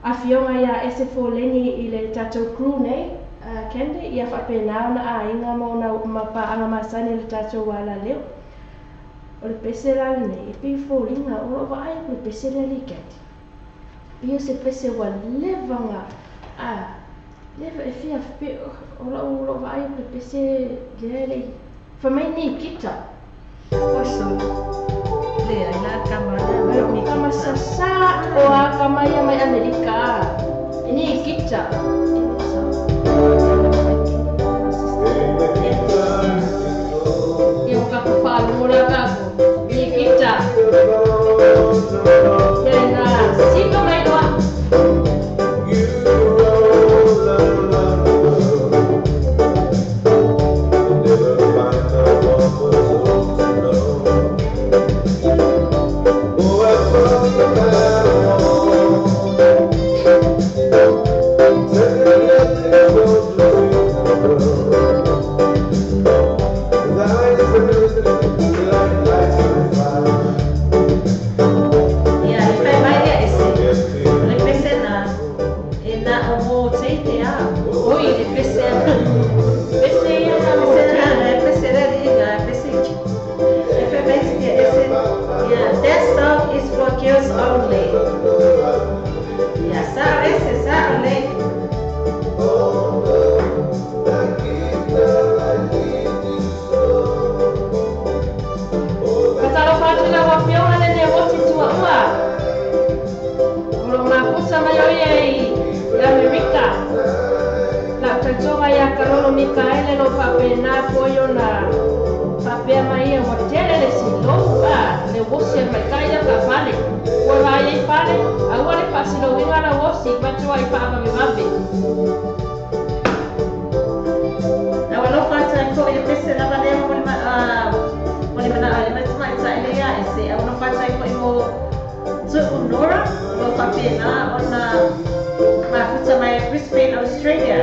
afioga ia Ese Foleni i le tatou crew nei Candy ia faapena ona aiga ma ona ma paaga masani le tatou alaleo. O le pese la lenei e pei foliga o loo vaai atu le pese lea alii Candy. Pei o se pese ua leva ona a leva e fia pe o lau lou vaai atu le pese lea e lei fai mai Nikita. Oso. Leai la kama lea Ai o kama sasā o a kama ia mai Amerika e Nikita. Ia o kako whaalua la kako. Nikita. Ia na sika mai loa. Ia e fai mai ia ese. O le pese na e na o mo teite a. Oi. E pese a. Pese ia na mo Pese na teite. e pese le liga e pese. E fai mai ia ese. Ia that song is for girls only. Ia sa ese sa le. Fatalofa atu lau afioga le ne oti tuaua. O loo mafuta mai o ia i Amerika. Lau tautoga ia Kalolo Mikaele lo faapena foi ona faapea mai ia ua tele le silou a le osi a le maitai ia ka fale. Ua vaai ai fale, aua le faasilouina lau osi fatoa i faavavevave. Na alofa atu ai foi le pese lava lea mo le mo le mana le matamaitai le ia ese. Au alofa atu ai foi mo Tu'u Nora o lo faapena ona mafuta mai Brisbane, Australia.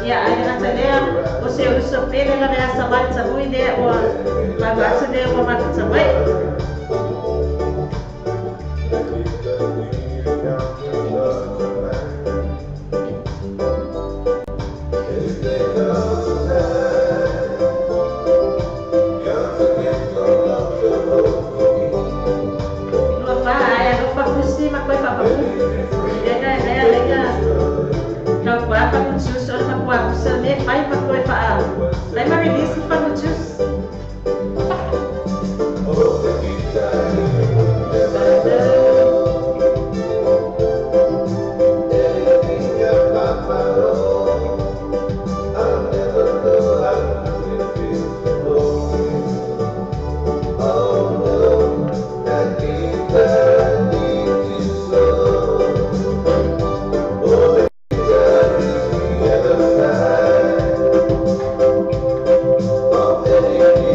Ia ai gata lea o se uso pele la mea sa mai tahui lea ua mau atu lea ua mafuta mai. Lua fa ai alofa fusi ma koe fapapu. Lega lea lega kau kua fakutus o le makua kusa me fai ma koe faa. Lai ma release fakutus.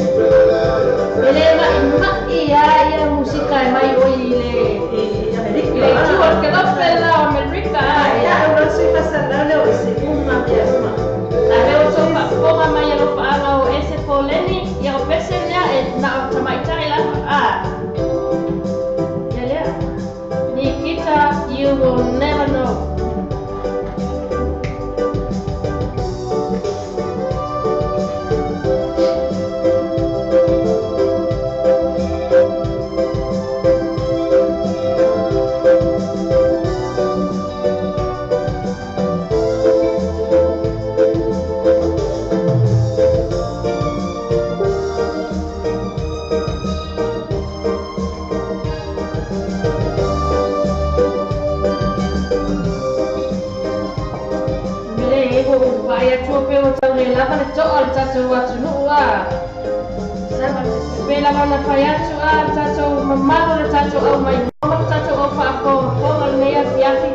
E le maimai a ia musika e mai oi i le I Amerika. i le itu o le kelope la o Amerika a Ia ia. au lo sui fasalau lea o ese uma mea uma. A lea ua tou faafofoga mai alofaaga o Ese Foleni ia o pese lea e na o tamaitai lava a. Ia lea. Nikita, you will never know. Vaai atu o pe o tau le lava le to'a le tatou atunu'u a. Pe lava na fai atu a le tatou mamalu le tatou au mai ma le tatou au faafogafoga lenei afiafi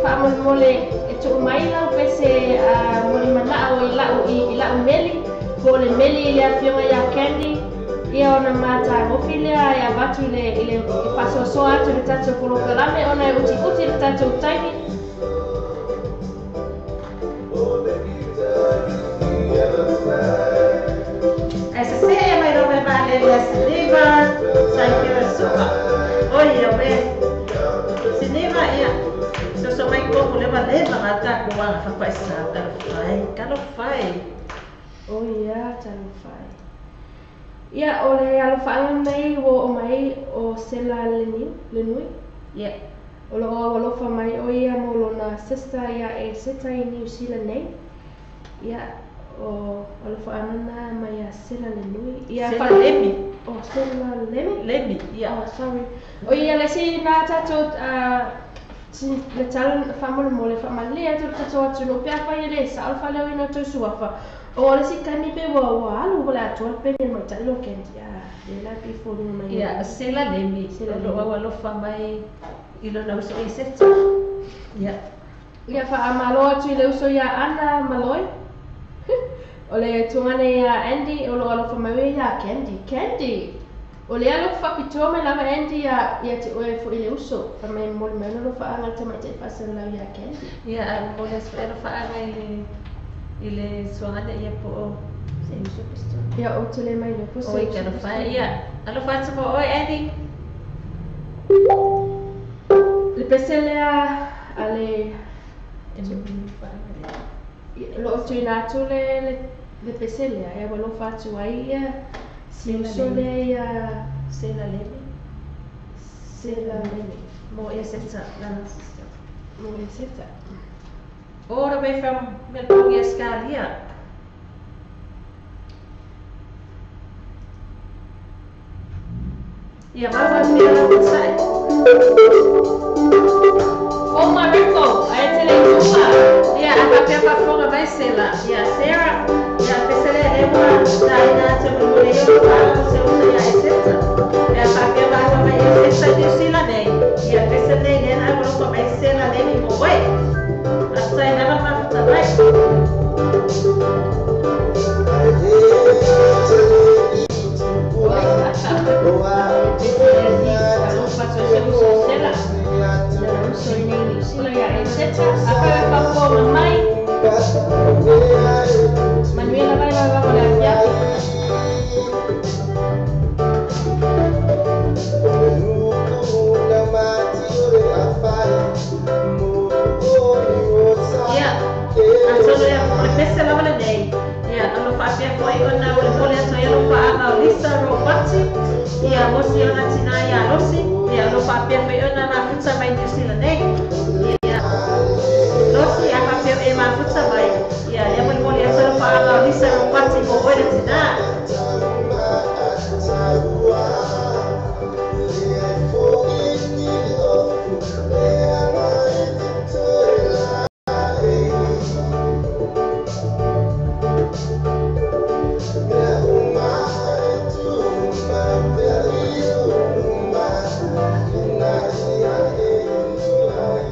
faamolemole e tuu mai lau pese molimana'o i la'u i la'u meli po o le meli i le afioga iā Candy ia ona matagofi lea e avatu i le i le faasoasoa atu le tatou polokalame ona e utiuti le tatou taimi. Ae sasē mai lou mai vaalele ia Siniva saipira su'a oi ioe Siniva ia soso mai komu le valeva ga takou agafapaʻisā talofai talofai. O ia talofai. Ia o le alofaaga lenei ua oo mai o Sela Leniu Lenui. Ia. O loo aualofa mai o ia mo lona sister ia e Seta i Niu Sila nei. Ia o alofaaga na mai ia Sela Lenui. Ia Sela Lemi. O Sela Lemi? Lemi, ia. Oh, sorry. O ia le isi na tatou le tala faamolemole faamalie atu le tatou atunuu pe afai e le sao le faaleoina o tou suafa. O le isi taimi pe ua ua alu ua le atoa le peni o le maita'i lo Candy a le la pe foliga mai. Ia, Sela Lemi. Sela O loo Lemi. aualofa mai i lona uso i Seta. Ia. Ia faamalo atu i le uso iā Ana Maloi. O le tugane iā Andy o loo alofa mai oe iā Candy. Candy! O le alo faapitoa mai lava Andy ia ia te oe fo'i le uso. Fai mai momoli mai ona alofaaga i le tamaita'i faasalalau iā Candy. Ia, ae momoli atu foi alofaaga i le i le suagane ia po o se uso pe se tonu. Ia ou te le mai iloa po se Oi uso pe se talofa tonu. ia. Alofa atu mo oe Andy. Le pese lea a le E momoli faaga lea. Loo tuuina atu le le le pese lea e aualofa atu ai ia si Sela uso Lemi. lea ia Sela Lemi. Sela Lemi. Mo ia Seta, lana sister. Mo ia Seta. All the way from Melbourne, Australia. Ia malo faapea onosai. O Mariko, ae te le i tua. Ia a faapea faafofoga mai Sela. Ia Sarah, ia pese lea lea ua taina atu e molemole ai o faaga mo se uso ia Eseta. Pe a faapea maua mai ia Seta i Niu Sila nei. Ia pese nei lea na aualofa mai Sela Lemi mo oe. Faafetai lava le mafuta mai. Le pese lea si alofa atu ai se uso i Sela. Lana uso i nei Niu Sila ia Eseta. Afai e faafofoga mai. Manuia lava le vavava o le afiafi. Ia, atonu ia o le pese lava lenei. Ia, o lo faapea foi ona molemole atu ai alofaaga o Lisa Robati. Ia, mo si ona tinā iā Losi. Ia, o lo faapea foi ona mafuta mai Niu Sila nei. Ia, Losi, a faapea e mafuta mai. Ia, lea molemole atu alofaaga o Lisa Robati mo oe le tinā.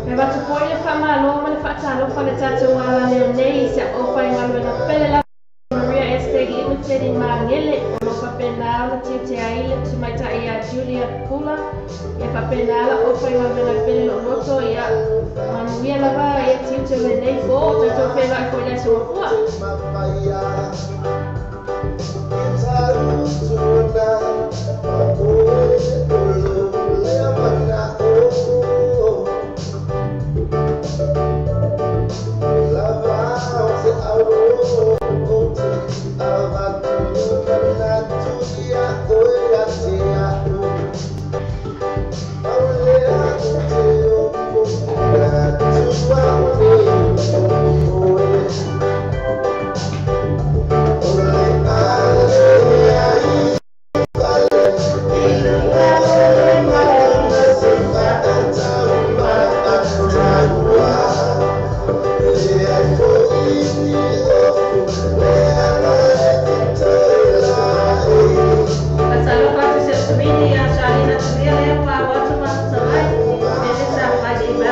E avatu foi le faamalo ma le faatalofa le tatou alaleo nei i se aufaigaluega pele lava Maria Estate Limited i Magele o loo faapena ona tiute ai le tumaita'i iā Julia Pula ia faapena la aufaigaluega pele lo'oloto ia manuia lava ia tiute o lenei po tatou feva'i foi le aso gafua.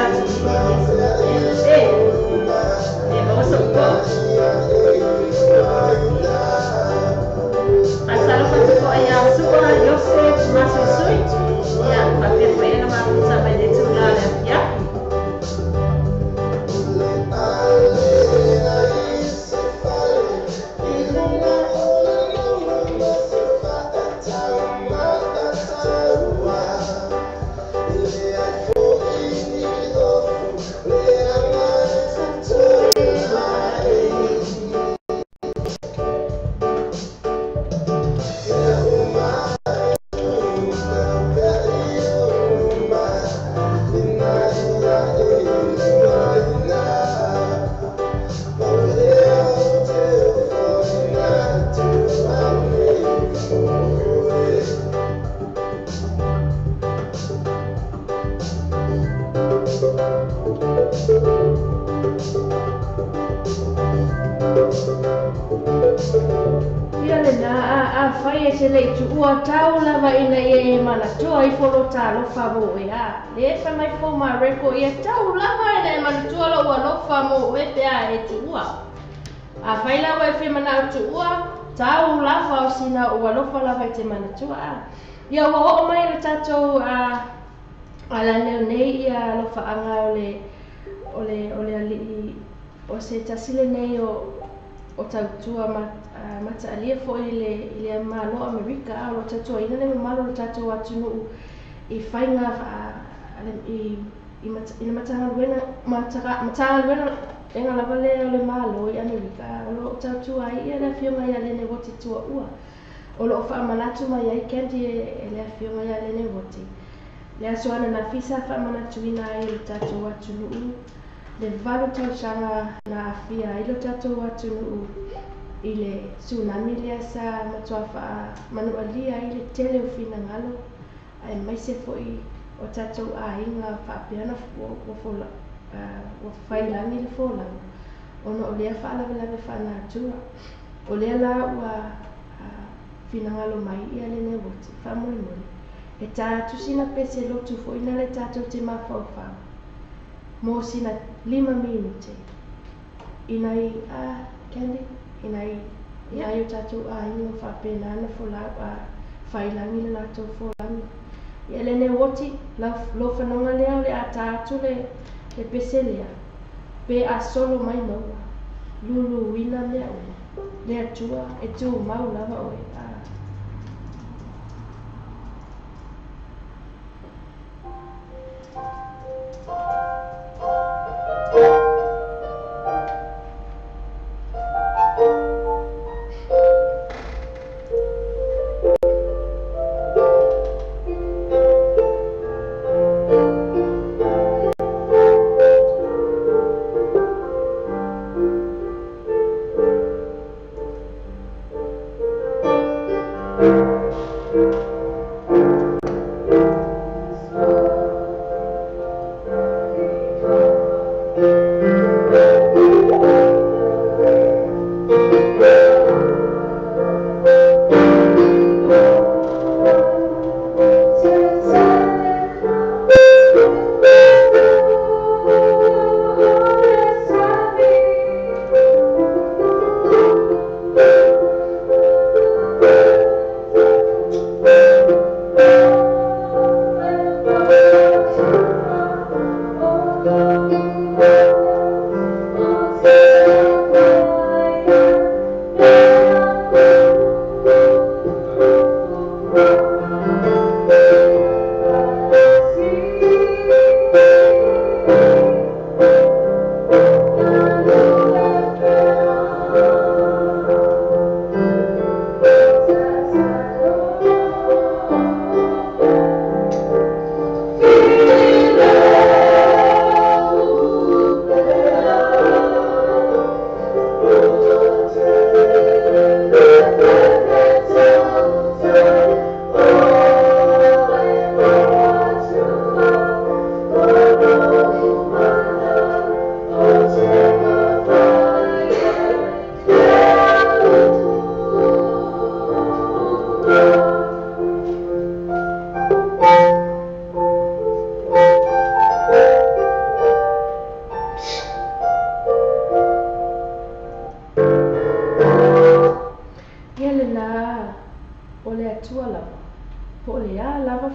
E maua so'u to'o. Faatalofa atu fo'i iā Su'a Iose Masuisui, ia faapea fo'i ona mafuta mai le itulā o le afiafi. Ia lenā, afai e te leʻi tuua tau lava ina ia e manatua ifo lo talofa mo oe, a lea e fai mai fou Mareko ia tau lava ina e manatua lou alofa mo oe pe a e tuua. Afai la ua e fia manao tuua, tau lava o sina ou alofa lava i te manatua, a. Ia ua oo mai le tatou alaneo nei ia alofaaga o le o le o le alii o se tasi lenei o o tautua mataalia foi i le i le Malo o Amerika, a o lo o tautuaina le mamalu o le tatou atunuu i faiga i i i le Matagaluega Matagaluega lava lea o le Malo i Amerika, a o lo o tautua ai ia le Afioga ia Lene Woti Tuaua. O lo o faamanatu mai ai Candy e le Afioga ia Lene Woti le aso ananafi sa faamanatuina ai e le tatou atunuu le 8 tausaga na aafia ai lo tatou atunuu i le tsunami lea sa matua faamanualia ai le tele o finagalo aemaise foi o tatou aiga faapea ona ua failagi le folauga ona o lea faalavelave faanatua. O lea la ua finagalo mai ia lenei uati, faamolemole, e tā atu sina pese lotu foi na le tatou te mafaufau mo sina 5 minute ina i a Candy ina i ina i o tatou aiga o faapena ona folau a failagi le latou folauga. Ia lenei uati, lou fanoga lea o le a tā atu le le pese lea pe a solo mai maua luluina mea uma le Atua e tumau lava oe a.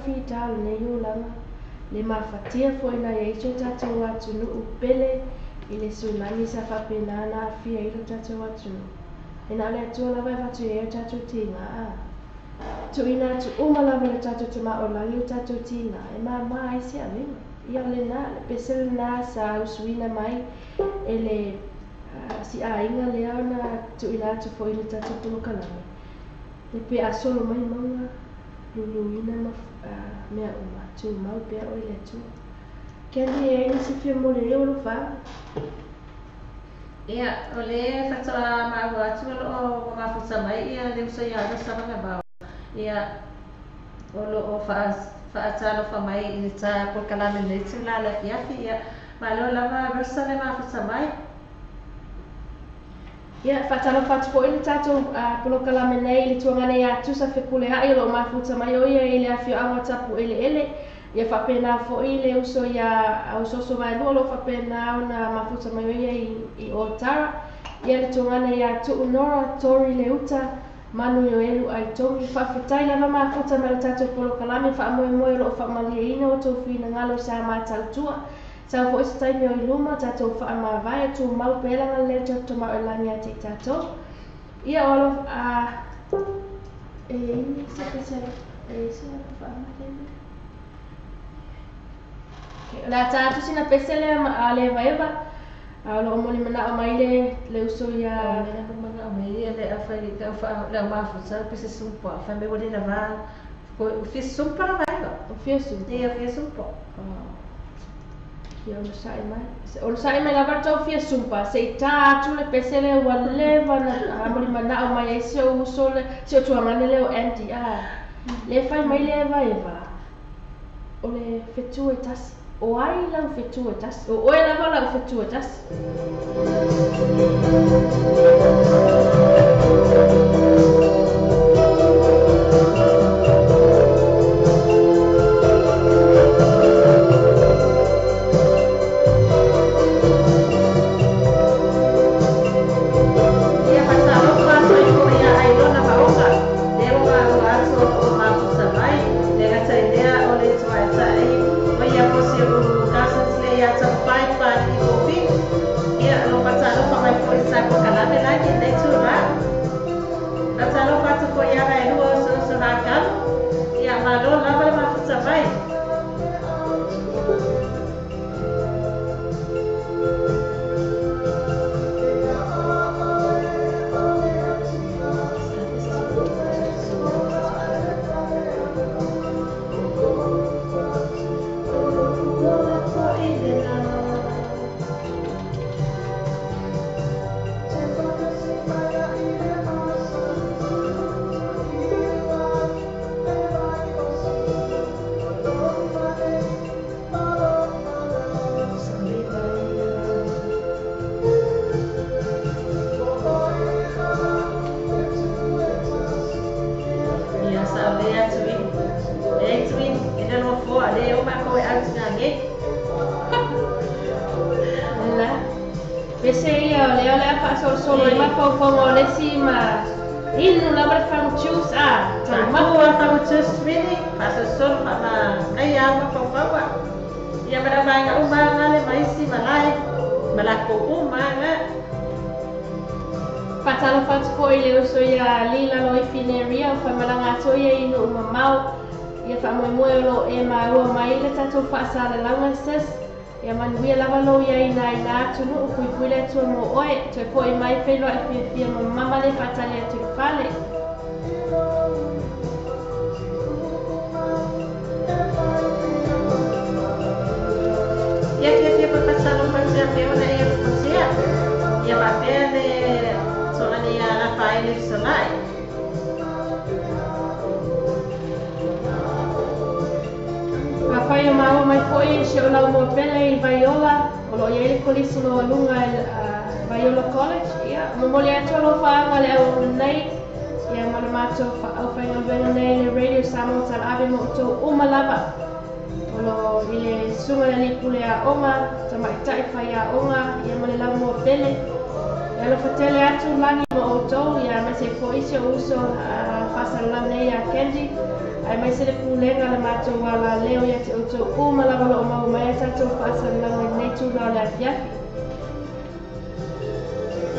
fitā o lenei olaga, le mafatia fo'i na iai si o tatou atunuu pele i le tsunami sa faapena ona aafia ai lo tatou atunuu. E na o le Atua lava e avatu i ai o tatou tiga a. Tuuina atu uma lava i le tatou Tama o i Lagi o tatou tiga e māmā ai se avega. Ia o lenā, le pese lenā sa usuina mai e le siaiga lea ona tuuina atu fo'i i le tatou polokalame. Le pe'a solo mai mauga, luluina ma mea uma, tumau pea oe i le Atua. Candy, e ai nisi fia momoli ai ou alofaaga? Ia, o le faatoa maua atu o loo ua mafuta mai ia le uso ia Rosa Vagamao. Ia, o loo faatalofa mai i le ta polokalame lenei itulā le afiafi. Ia, malo lava Rosa le mafuta mai. Ia, faatalofa atu fo'i le tatou polokalame nei i le tuagana iā Tusa Fekulea'i o loo mafuta mai o ia i le afioaga o Tapu'ele'ele. Ia faapena fo'i le uso iā Ausoso Vaelua o loo faapena ona mafuta mai o ia i Otara. Ia le tuagana iā Tu'u Nora, Tori Leuta, Manu Ioelu Aitogi. Faafetai lava mafuta mai le tatou polokalame faamoemoe o loo faamalieina outou finagalo sa matautua. Sau fo'i se taimi o i luma tatou faamavae tumau pea l'agalelei o tatou Tama o i Lagi ia te i tatou. Ia o alo e iai nisi pese e iai se alofaaga lea. O le a tā atu sina pese lea a le Evaeva. A o loo moli manao mai le uso ia O manao mai ia le aufai le au mafuta pe se sumpa fai mai ua le lavā o fia sumpa lava eva. O fia sumpa. Ia fia sumpa. Ia onosa'i mai. Onosa'i mai lava le tou fia sumpa se'i tā atu le pese lea ua leva na moli manao mai ai si ou uso le si ou tuagane lea o Andy a. Le fai mai le Evaeva o le fetu e tasi. O ai lau fetu e tasi. O oe lava lau fetu e tasi. Ia faatalofa atu ai fo'i ia Ailona Maoga lea ua maua atu o loo mafuta mai le gata i lea o le tamaitai o ia po si ou cousins le ia Tamafai Pali Kofi. Ia o loo faatalofa mai fo'i i sa polokalame lagi lenei itulā. Faatalofa atu fo'i ia Vaelua Osooso Hakalu. Ia malo lava le mafuta mai. Ia sa'o lea Tuini e Tuini e le nofoa le o makou e autigage. La. Pese ia o lea o le a faasolosolo ai mafaufauga o le isi ma inu lava le fagutus a. Taumafua fagutus Tuini faasolosolo faamagaia au mafaufaua. Ia ma le auvaega uma aga le ma isi malae ma lakou uma aga. Faatalofa atu fo'i le uso ia Lila Loifineria o faimalaga atu ia i nuu mamao. Ia faamoemoe o loo e maua mai le tatou faasalalauga sis. Ia manuia lava lou iai na ina atunuu puipui le Atua mo oe. Toe fo'i mai feiloa'i fiafia ma mama le faatali atu i le fale. Ia fiafia foi faatalofa atu ia te ona e fuatia. Ia faapea le togane ia Rafaele Fesola'i. Afai o maua mai fo'i si o lau moa pele i Vaiola, o loo iai le kolisi maualuga i Vaiola College. Ia, momoli atu alofaaga le auauna nei, ia ma le matou aufaigaluega nei le Radio Samoa Talaave ma outou uma lava. O loo i le susuga i le alii pule aoga, tamaitai faiaoga, ia ma le lau moa pele. E alofa tele atu lagi ma outou, ia aemaise ai fo'i si ou uso faasalalau nei ia Candy. Ai mai se le pulega le matou alaleo ia te outou uma lava o loo maua mai ai tatou faasalalauga i lenei tulaga o le afiafi.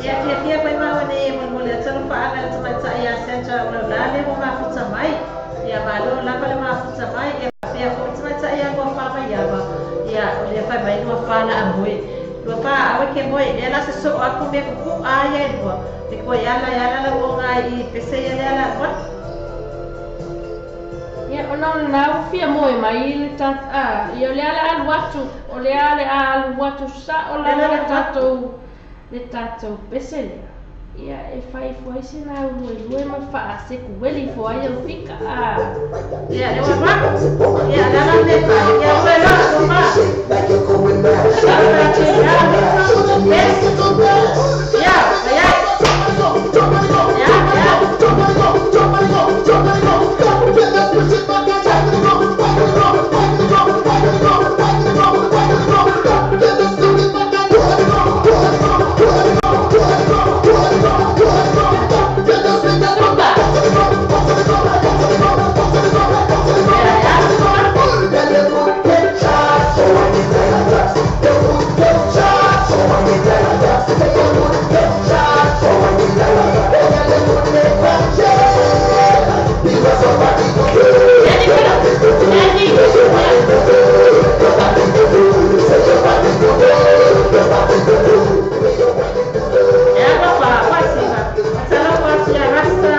Ia fiafia foi maua nei e molemole atu alofaga i le tamaitai ia Sandra Ulaulale ua mafuta mai. Ia malo lava le mafuta mai. Ia faapea foi le tamaitai ia Luafa Maiava. Ia o lea fai mai Luafa la a moe. Luafa aua e ke moe lea la se soo aku mea kuku'a ia e lua. E koe ala e ala lau oga i pese ia lea la alu atu. Ia ona o lena ua fia moe mai le ta a ia o lea le a alu atu o lea le a alu atu sa'o lava le tatou le tatou pese lea. Ia e fai ifo ai sina au luelue ma faasekueli ifo ai au fika a. Ia le ua alu atu. Ia le ala le fai. Ia ua alu atu ma. Ia ia ia ia. Zumba. Ia ia. Daddy pala. Daddy. Ia. Ia Luafa uasina. Faatalofa atu ia Rasta.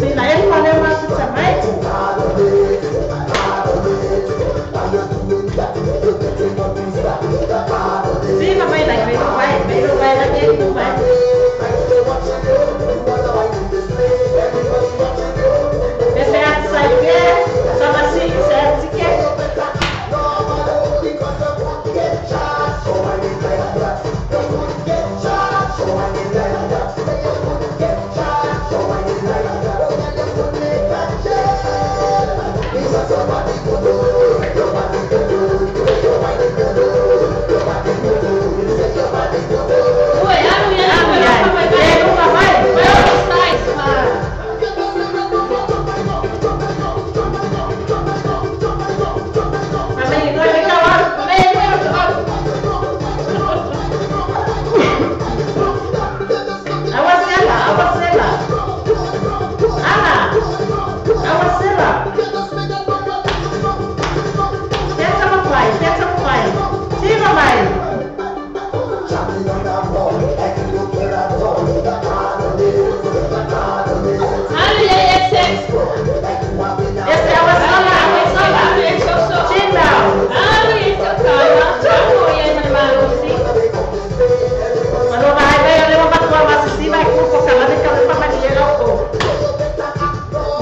Sina efa lea mafuta mai. Sina mai lagi mai mai mai mai lagi mai. Pese atu sai ke sama si se atu ke. Ue alu ia Alu luga ia. lau Le faavaivai. luga mai. Vai o size ma. Ma mai le le ka wa. Mai le le o. Awasela, awasela. Ala, awasela. Teta mai, teta mai. Tiva mai. Alu ia XX. Ese Alu awasela, ia XX. awasela. Alu ia soso. Chindao. Alu ia tokana. Tamo ia ma le malosi. Malo mai mai le wa matua masisi mai ku ko kala de kala pa mai le ko.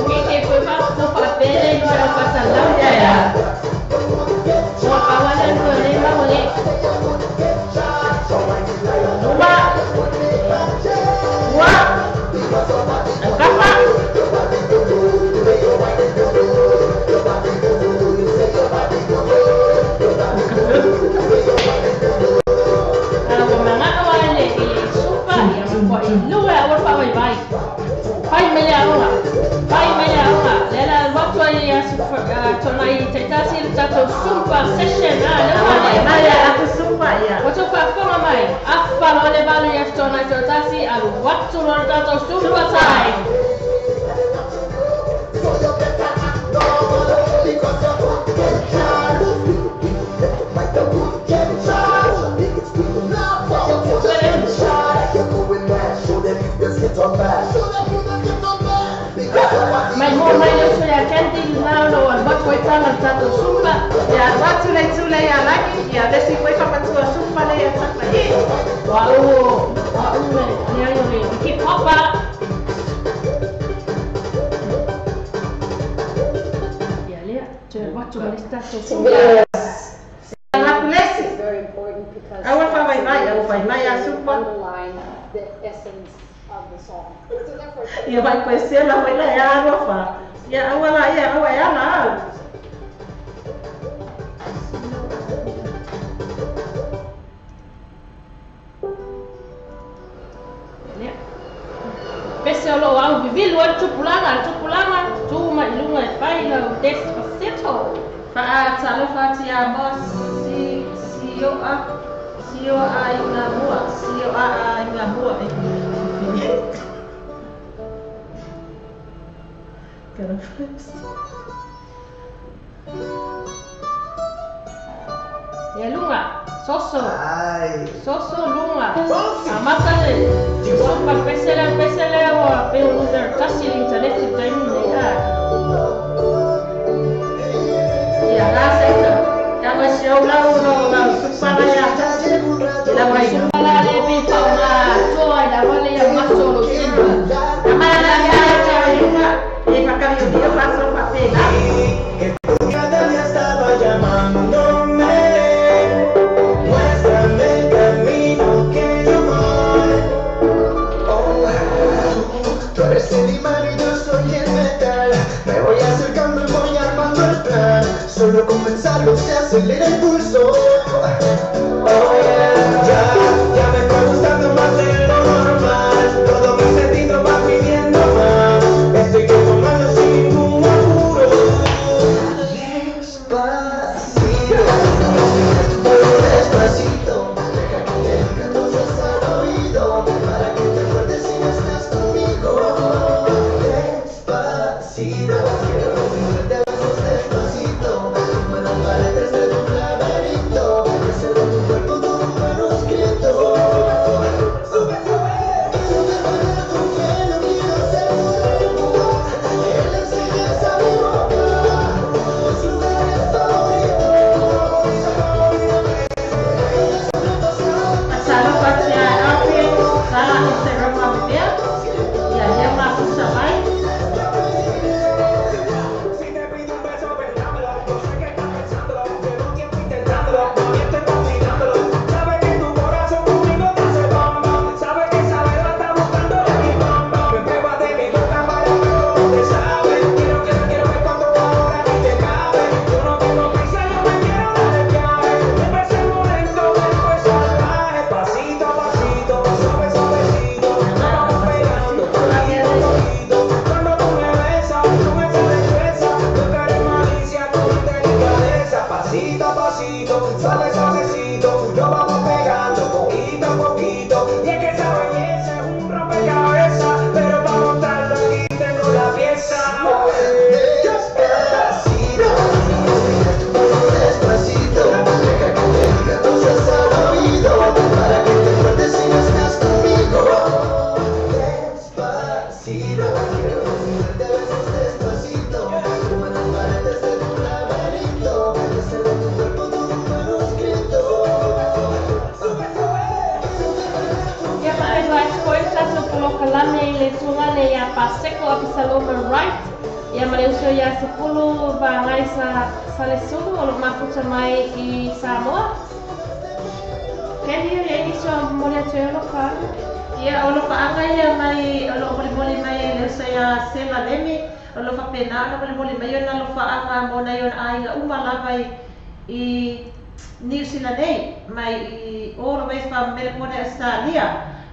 Nge ke foi fa no fa pele no la fa salau Ya ya. Ua pawana no le ma mo. Lua. Wa. Kapa. Ala ua maga'o ai le i le supa ia ma fo'i lua aua le fa'avaivai. Fai mai le aoga. Fai mai le aoga. Le ala alu atu ai ia aso tonai ta'itasi le tatou sumpa session a le ua Awa le. mai aku supa ya. Ua tou fa'afofoga mai. Afa loa le 8 i aso tonai to'atasi alu atu loa le tatou sumpa Supa. time. Mai mo mai le uso ia Candy na o lo alu atu ai taga le tatou sumpa. Ya, wa tule tule ya lagi. Ya, desi koi pa patua supa le ya takla i. O a'u o a'u e leai o le hip hop a. Ia lea toe alu atu ma le isi tatou sumpa. La kulesi. Awa fa mai mai, awa fai mai ya supa. Ia vai conhecer la vai la ya awa fa. Ya awa la ya awa ya la. Ia lea pese o loo au vivilu ai le tupulaga le tupulaga tu mai i luga e fai. ai lau Despacito. Faatalofa atu ia Moa Sioa Sioa Aiga Mua Sioa Aiga Mua Ia luga, soso. Soso luga. Amata le sopa pese lea pese lea ua pei o numera tasi i le internet i le taimi lenei a. Ia la se tago e si ou lau lo lau supa la ia i lau ai. Supa la le pe faaaoga atoa ai lava le ia maso o lou tino. Amala la ia te ai luga e faakaviovio faaso faapena. Solo con pensarlo se acelera el pulso. Oh yeah. Ya, ya me está gustando más de lo normal. Todo mi sentido va pidiendo más. Esto hay que tomarlo sin ningún apuro. Despacito, despacito. Deja que te diga cosas al oído para que te acuerdes si no estás conmigo. Despacito, quiero decirte a besos despacito. Como las paredes de tu laberinto, hacer de tu cuerpo todo un manuscrito. Sube, sube. Quiero devolver tu pelo, quiero ser tu ritmo. Que le enseñes a mi boca tus lugares favoritos. Faatalofa atu ia Alfred sa Instagram faapea ia lea mafuta mai. Si te pido un beso, ven, dámelo. Yo sé que estás pensándolo. Llevo tiempo intentándolo. Mami, estoy cocinándolo. Sabes que tu corazón conmigo te hace bam bam. Sabes que esa beba está buscando mi bam bam. Me prueba de mi boca para ver cómo te sabe. Quiero, quiero, quiero ver cuánto ahora a ti te cabe. Yo no tengo prisa, yo me quiero dar el viaje. Empecemos lento, después salvaje. Pasito a pasito, suave, suavecito. Nos vamos pegando poquito a poquito. Cuando tú me besas, tú me destreza. Tú eres malicia con delicadeza. Pasito a pasito, suave, suavecito. Nos vamos pegando poquito a poquito. Y es que esa belleza es un rompecabezas. Pero para montarlo aquí tengo la pieza. Despacito, despacito, deja que te diga cosas al oído para que te acuerdes si no estás conmigo. Despacito, quiero decirte a besos despacito, como las paredes de tu laberinto, hacer de tu cuerpo todo un manuscrito. Sube, sube. Ia faailoa atu foi le tatou polokalame i le tuga le ia Paseko Apisaloma Wright ia ma le uso ia Sepulu Vagai sa Salesulu o loo mafuta mai i Samoa. Kenny, e nisi o momoli atu ai o alofa. Ia o lofaaga ia mai o loo molimoli mai e le uso ia Sela Lemi o loo faapena ona molimoli mai ona alofaaga mo nai ona aiga uma lava i i Niu Sila nei mai i all the way from Melbourne Australia.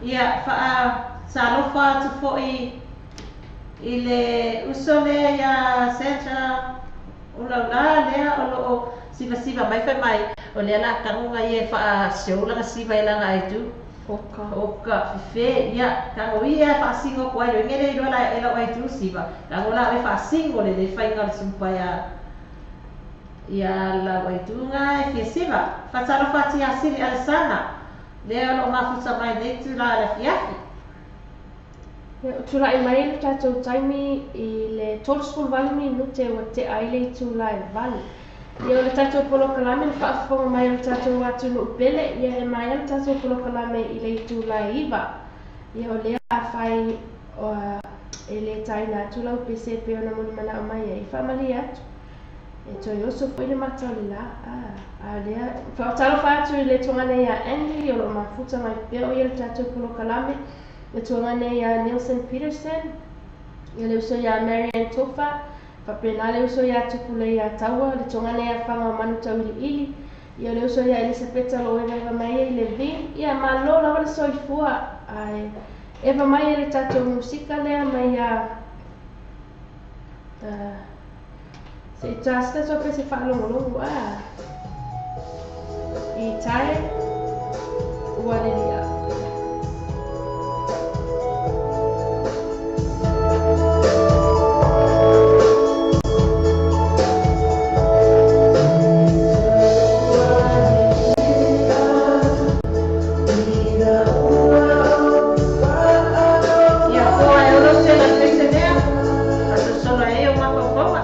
Ia faatalofa atu foi i le uso lea ia Sandra Ulaula lea o loo sivasiva mai fai mai o lea la tagoga ia e faasiou laga siva i laga aitu. Oka. Oka fefe ia tago ia faasingo ko ai loiga le iloa la e lau aitu siva tago la e faasingo le le faiga o le supa ia ia lau aituga e fia siva. Faatalofa atu ia Sili Alesana lea o loo mafuta mai nei tula le afiafi. Ia, o tulai mai le tatou taimi i le 38 minute ua tea ai le itula e 8. Ia, o le tatou polokalame le faafofoga mai o le tatou atunuu pele, ia e maea le tatou polokalame i le itula e 9. Ia, o lea afai e le taina atu lau pese e pei ona mulimanao mai ai, faamalie atu. E toe oso foi le mata o le la. A o lea, faatalofa atu i le tuaga ia Andy o loo mafuta mai pea o ia le tatou polokalame. Le tuaga ia Nelson Peterson, ia le uso ia Marianne Tofa, faapena le uso ia Tupule ia Taua, le tuaga ia Faga o Manu Tauiliili, ia le uso ia Elisapeta o loo evaeva mai ai le Vin, ia malo lava le soifua, ae eva mai ai le tatou musika lea mai ia Se i tā sita so pese whaalongolongo a. I tae ua lilia. Ia koa e olo se la pese lea. Faasosolo ai o mafaufauga.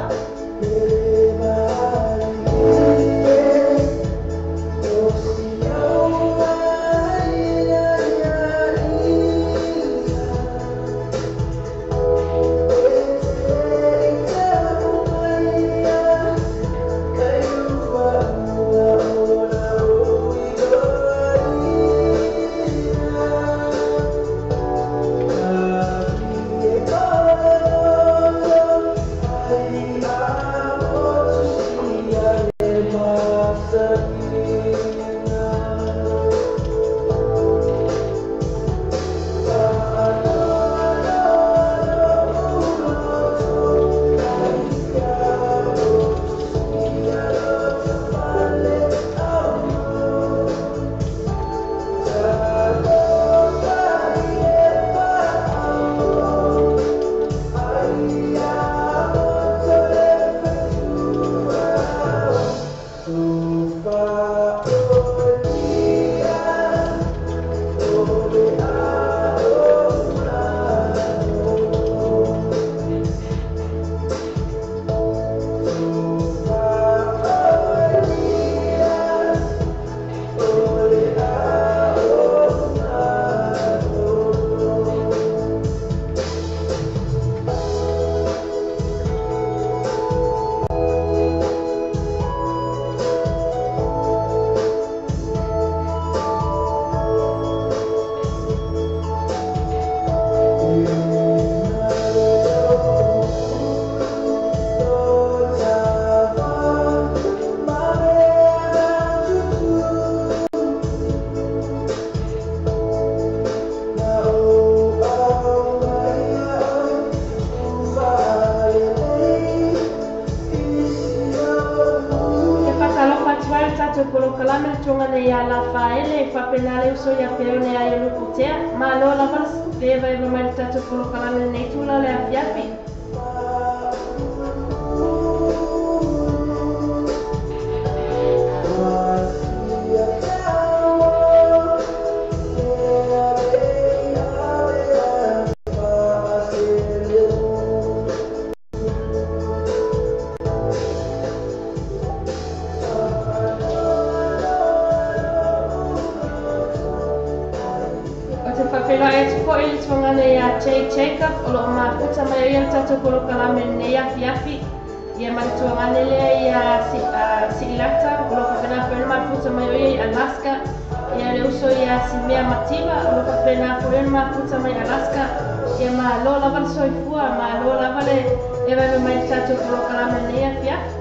E whatalofa atu ai le tatou polokalame le tuaga ia Lafaele e faapena le uso ia Peone ai o Luputea. Malo lava le evaeva mai le tatou polokalame lenei tula o le afiafi. O te whawhela e tuko i le tuaga ia Jay Jacob o loo mafuta mai ai le tatou polokalame lenei afiafi. Ia ma le tuaga lea ia Siilata o loo faapena foi ona mafuta mai o ia i Alaska. Ia le uso ia Simea Mativa o loo faapena foi ona mafuta mai Alaska. Ia malo lava le soifua, malo lava le evaeva mai le tatou polokalame lenei afiafi.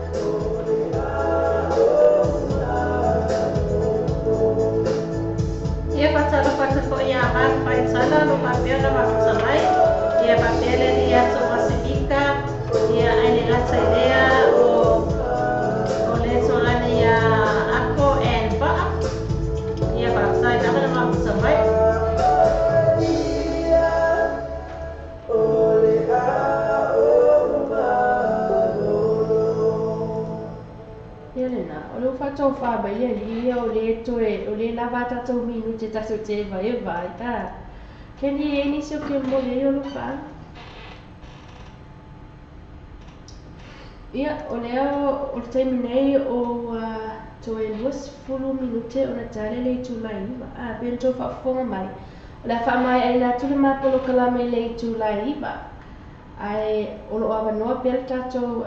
Ia faatalofa atu foʻi ia Mark Faitala lo faapea ona mafuta mai. Ia faapea le alii ia Tomasivika. Ia ae le gata i lea o le tuaga ia Ako and Faa. Ia faafetai lava le mafuta mai. Ia lena, o le uwhatou whaaba ia li ia o le toe, o le lava tatou minu te tatou te eva eva ai ta. Keni e nisi o ke mole i o lo whaanga. Ia, o lea o le taimi nei o toe 20 minute o na tale le itula 9. A, pe na tau whaafofoga mai. O le a whaamai ai nā tule mapolokalame le itula 9. Ai, o loo awanoa pea le tatou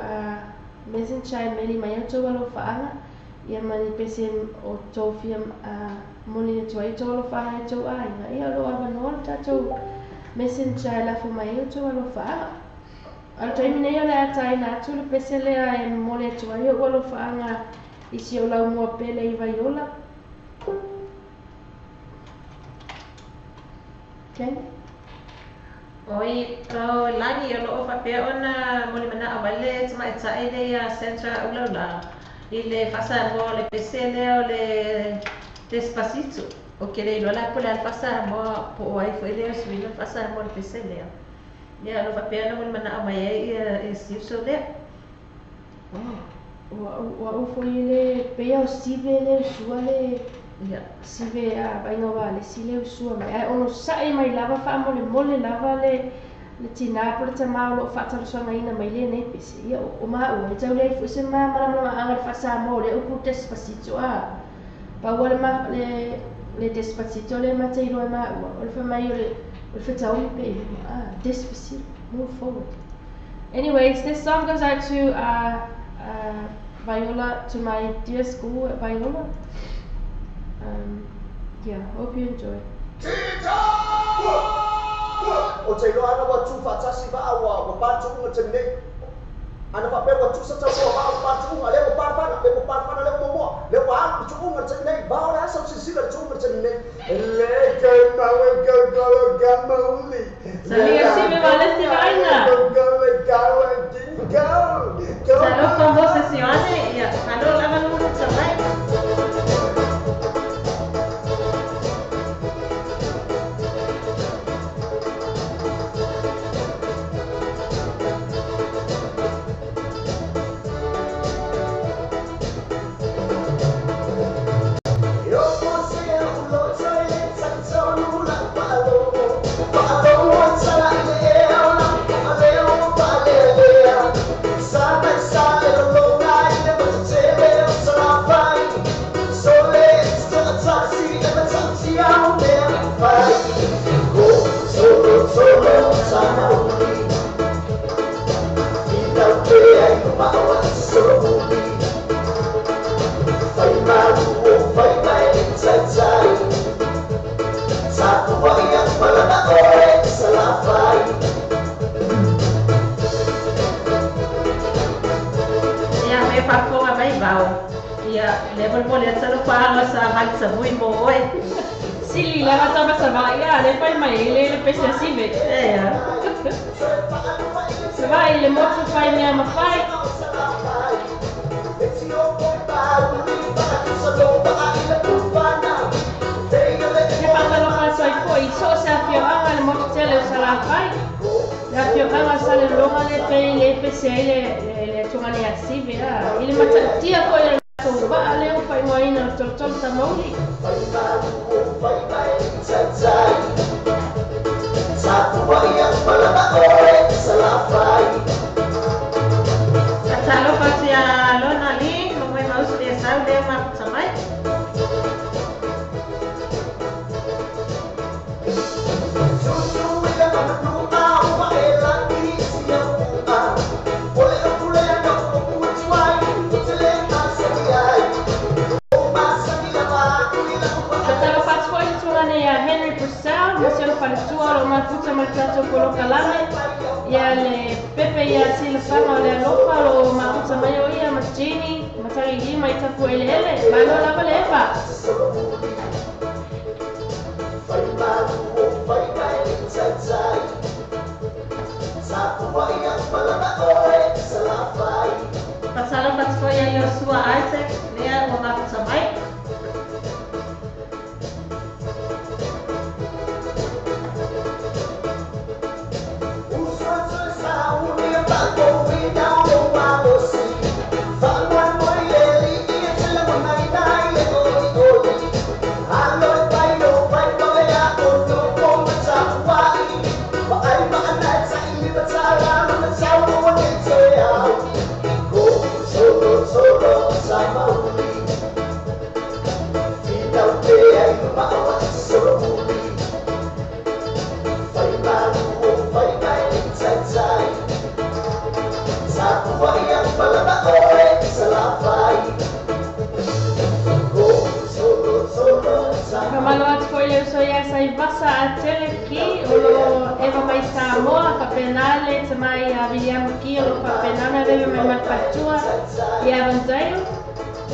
messenger e meli mai au tau alofaaga. Ia mani pese o tau fia moli atu ai tau alofaaga i tau aiga. Ia o loo awanoa le tatou messenger e lafo mai au tau alofaaga. O le taimi nei o le a taina atu le pese lea e momoli atu ai ou alofaaga i si o laumua pele i Vaiola. Ken? Oi, o lagi o loo faapea ona molimanaʻo mai le tamaʻitaʻi le ia Sandra Ulaula i le faasamoa o le pese lea o le Despacito. O ke le iloa la po le a le faasamoa po o ai foʻi lea o suiga faasamoa le pese lea. Ia o loo faapea ona molimanaʻo mai ai ia siuso lea. Ua ufo i le peia o sive le usua le Ia. Sive a vaaiga ua alesi le usua mai ae ono saʻi mai lava faamolemole lava le tinā po le tamā o loo faatalosagaina mai lenei pese ia o maua e tauli ai foʻi se malamalamaʻaga le faasamoa o lea upu Despacito a paua le le Despacito le matailoa e maua o le faimai o le fetaui pe i luma a Despacito, move forward. Anyways, this song goes out to Viola, to my dear school at Viola. Yeah, hope you enjoy. O te iloa ana ua tu faatasi vaa ua patuuga tami nei. Ana faapea ua tusa taua vaa ua patuuga lea ua panapana lea ua panapana lea ua muamua lea ua alu tuuga le taimi nei vao le asa o silasila le tuuga le taimi nei e lē kaumau e gaugalo gamauli. Salia sive valesi vaina. Gaugalo gau e gingau. Talofa mo se Ioane, ia malo lava le mafuta mai. Ia me faafofoga mai vao. Ia le molemole atu alofaga sa valisavui mo oe. Sili lava tama savaʻi a le fai mai le le pese a sive. Ea. Savaʻi le motu fai mea mafai. E faatalofa atu ai foʻi so o se afioaga le motu tele o Salafai. Le afioaga sa le loga le pei le pese ai le atuga le asive a. I le matautia foʻi le latou vaa lea ua faaigoaina o le tolotolo tamauli. Faatalofa atu ia lona li mamoe mausu le sau lea mafuta mai. Faatalofa atu foʻi le tugane ia Henry Purcell ma si ona faletua o loo mafuta ma le tatou polokalame ia le pepe ia silafaga o le alofa o loo mafuta mai o ia ma Jini matagilima i tapu eleele malo lava le efa. Faatalofa atu foi ia Iosua Isaac lea ua mafuta mai. Faamalo atu foʻi le uso ia Saivasa atele ki o loo eva mai Samoa faapena le tamai a William ki o loo faapena ona veve mai ma le faletua ia Avantaio.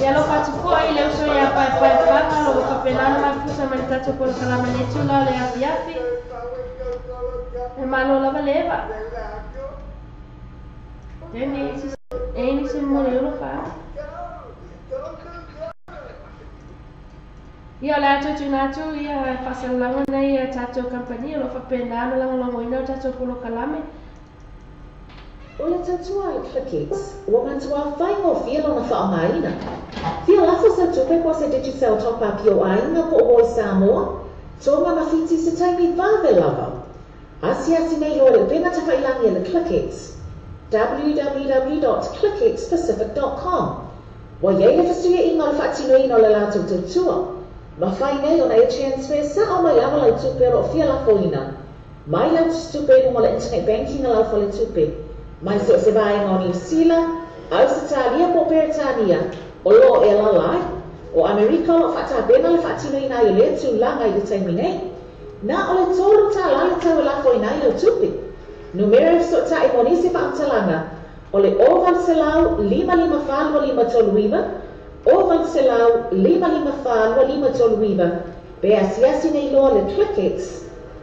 Ia alofa atu fo'i i le uso iā Paepaepaga o loo faapena ona mafuta mai le tatou polokalame i lenei itula o le afiafi. E malo lava le eva. Denise, e ai nisi momoli o alofaaga. Ia o le a toe tuuina atu ia faasalalauga nei a tatou kamupani o lo o faapena ona lagolagoina o tatou polokalame. O le tautua a le ClickX, ua matuā faigofie lona faaaogaina. Fia lafo sau tupe po o se Digicel Top Up i ou aiga po o Voi Samoa, Tonga ma Fiti se taimi vave lava. Asiasi nei loa i le upega tafailangi a le ClickX, www.clickxpacific.com. Ua i ai le fesuiaiga o le faatinoina o le latou tautua. Mafai nei ona e transfer sao mai lava lau tupe o lo o fia lafoina. Mai lau tusitupe i luga o le internet banking a lau faletupe. Mai so o se vaega o Niu Sila, Ausetalia po o Peretania, o lo o e alaala ai. O Amerika o lo o faatapena le faatinoina ai o lea tulaga i le taimi nei. Na o le $3 le tau e lafoina ai lau tupe. Numera e fesootai mo nisi faamatalaga o le 0800 554 2539, 0800 554 2539, pe asiasi nei loa le ClickX,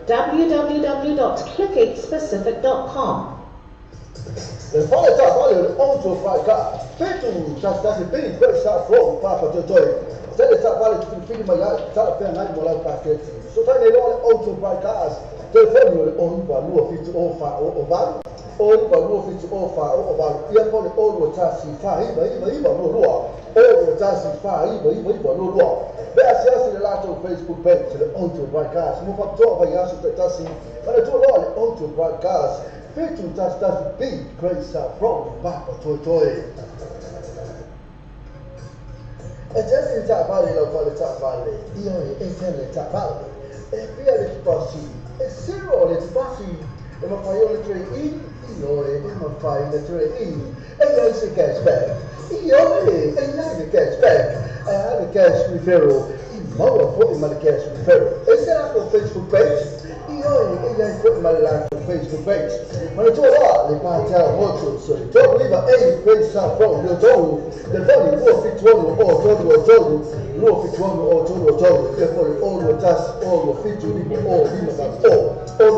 www.clickxpacific.com. Le fale taavale o le Auto Fly Car, 711 B Great South Road, Papatoetoe. Tele taavale te filifili mai ai, talafeagai mo lau paketi. Fesootai nei loa le Auto Fly Cars, telefoni o le 0 9 2 7 0 4 0 8, 0 9 2 7 0 4 0 8, ia po o le 0 2 1 4 9 9 9 2 2, 0 2 1 4 9 9 9 2 2. Pe asiasi i le latou Facebook page le Auto Fly Cars mo faapitoa vaiaso taitasi. Manatua loa le Auto Fly Cars, 711 B Great South Road, Papatoetoe. E tele le taavale i lau fale taavale, ioe, e tele le taavale. E fia le tupasi, e zero le tupasi. E mafai ona trade in, ioe, e mafai ona trade in. E i ai se cashback, ioe, e i ai le cashback. E a le cash referral, e maua fo'i ma le cash referral. E se latou Facebook page, ioe, e i ai fo'i ma le latou Facebook page. Manatua loa le Patel Motors o le 39A Great South Road, Leotou. Telefoni 276 o 3 3, 276 o 3 3, e po o le 0 2 1 o 2 7 5 o 5 8 o, 0 2 1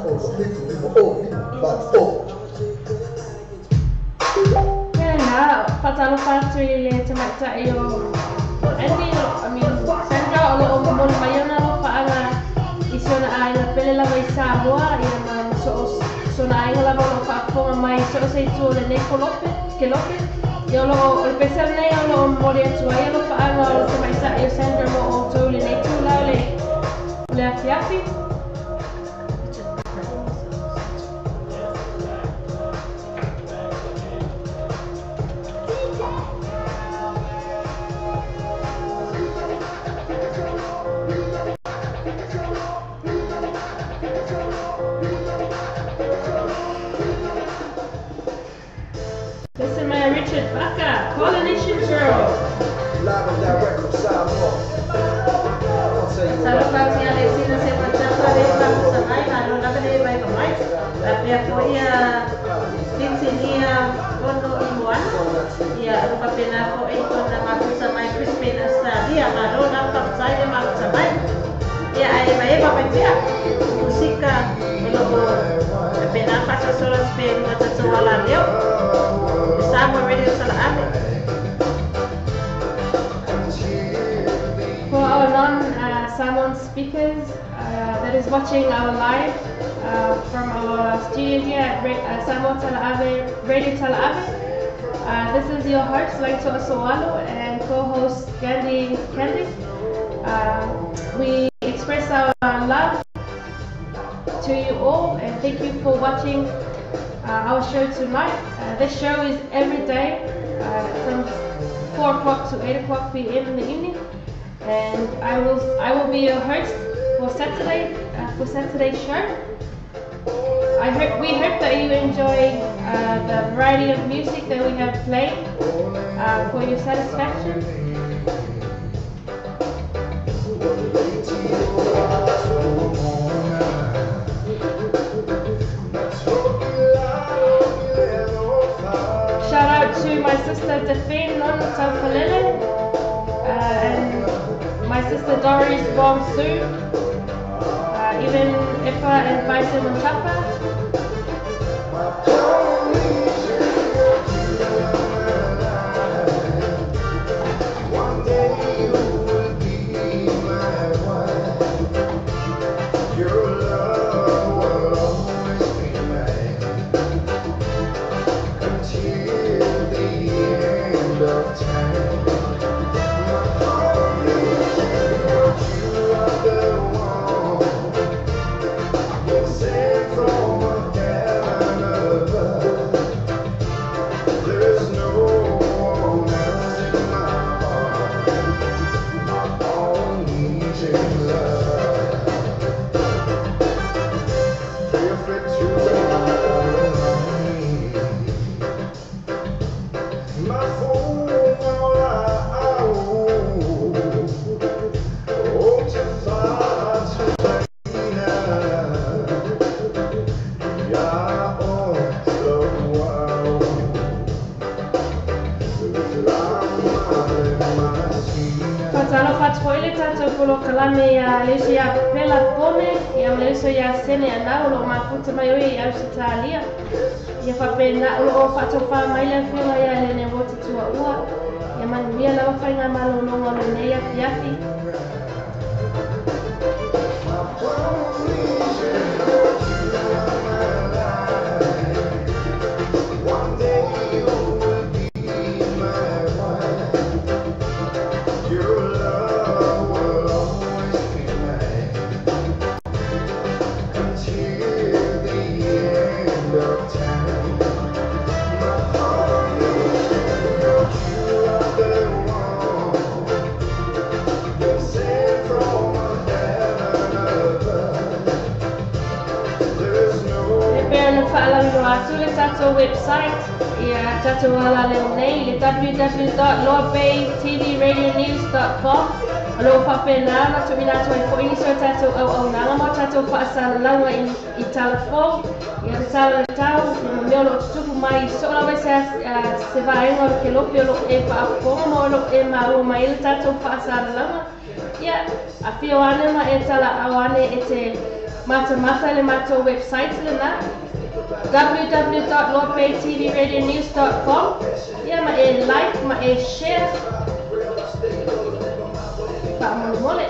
o 2 7 5 o 5 8 o. Ia lena, faatalofa atu i le tamaitai o Andy, I mean, Sandra o lo o momoli mai ona alofaaga i si ona aiga pele lava i Samoa, ia ma so o sona aiga lava o lo o faafofoga mai i so o se itu o lenei kolope, kelope. Ia o lo o, o le pese lenei o lo o momoli atu ai alofaaga o le tamaitai o Sandra mo outou i lenei itula o le, o le afiafi. Listen mai Richard Vaka, Polynesian Girl. Live and direct from Samoa. I'll tell you Talofa about atu ia le sina se matafa le mafuta mai malo lava le mai mai. Faapea foi ia Fitinia Fono i Moana. Ia o faapena fo'i ona mafuta mai Brisbane Australia malo lava faafetai le mafuta mai. Ia ae maeva mai pea musika o loo faapena faasoasoa atu pea i luga tatou alaleo. Le Samoa Radio Talaave. For our non-Samoan speakers that is watching our live from our studio here at Samoa Tala'ave, Radio Tala'ave, this is your host, Langeto'a Soalo, and co-host Gandhi Candy. We express our love to you all and thank you for watching our show tonight. This show is every day from 4 o'clock to 8 o'clock p.m. in the evening, and I will be your host for Saturday for Saturday's show. I hope we hope that you enjoy the variety of music that we have played for your satisfaction. Shout out to my sister Daphne Non Taufalele Sister Doris Wong Sue, even Efa and Faisa Montafa. One day you will be my wife. Your love will always be mine until the end of time. My Polynesian girl, you are the one been sent from heaven above. There's no one else in my heart, my Polynesian love. Feel free to call me. My phone oh, to far to ya oh, so wow. Fatalo fatfoile tatou polokalame ia leuso ia Pela Pone, ia ma leuso ia Sene Anau o loo mafuta mai oi i Ausetalia. Ia faapena o loo faatofā mai le afioga ia Lene Woti Tuaua. Ia manuia lava faiga malologa o lenei afiafi. One day you will be my wife. Your love will always be mine until the end of time. My Polynesian girl, you are the one been sent from heaven above. There's no E pea ona faalauiloa atu le tatou website ia tatou ala lenei le www.loabaytvradionews.com o loo faapena ona tuuina atu ai fo'i nisi o tatou auaunaga ma o tatou faasalalauga i talafou ia le tala le tau ma mea o loo tutupu mai soo lava se se vaega o le kelope o loo e faafofoga ma o loo e maua mai le tatou faasalalauga. Ia afio ane ma e talaau ane e te matamata le matou website lena www.loabaytvradionews.com. Ia ma e like ma e share faamolemole.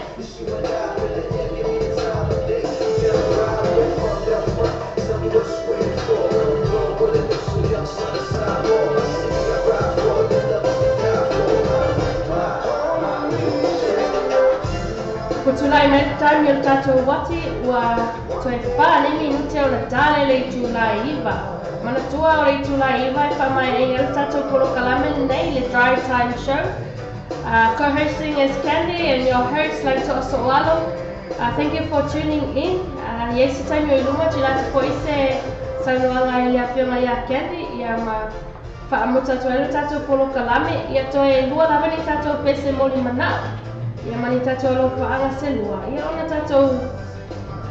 Ko tulai mai le taimi o le tatou uati ua toe 4 minute o le tale le itulai 9. Manatua o le itulai 9 e faamaeaina ai le tatou polokalame lenei le Drive Time Show. Co-hosting is Candy and your host Laito Soalo. Thank you for tuning in. Ia se taimi o i luma tuuina atu fo'i se saunoaga i le afioga ia Candy ia ma faamuta atu ai le tatou polokalame. Ia toe lua lava ni tatou pese moli manao. Ia ma ni tatou alofaaga se lua. Ia ona tatou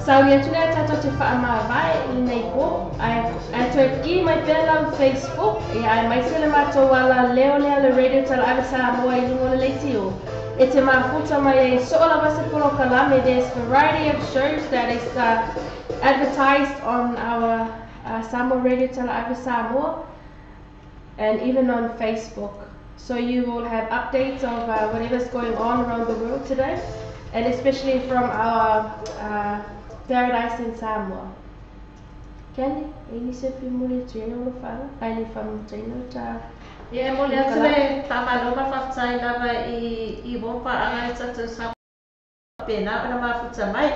sauli atu lea tatou te faamavae i lenei po. Ae toe ki mai pea lau Facebook. Ia aemaise le matou ala leo lea le Radio Talaave Samoa i luga o le leitio. E te mafuta mai ai soo lava se polokalame. There's variety of shows that is advertised on our Samoa Radio Talaave Samoa and even on Facebook. So you will have updates of whatever's going on around the world today, and especially from our paradise in Samoa. Candy, e nisi e fia momoli atu ai o faaga, ai le faamutaina ta. Ia e momoli atu le faamalo ma faafetai lava i mo paaga le tatou sa pena ona mafuta mai.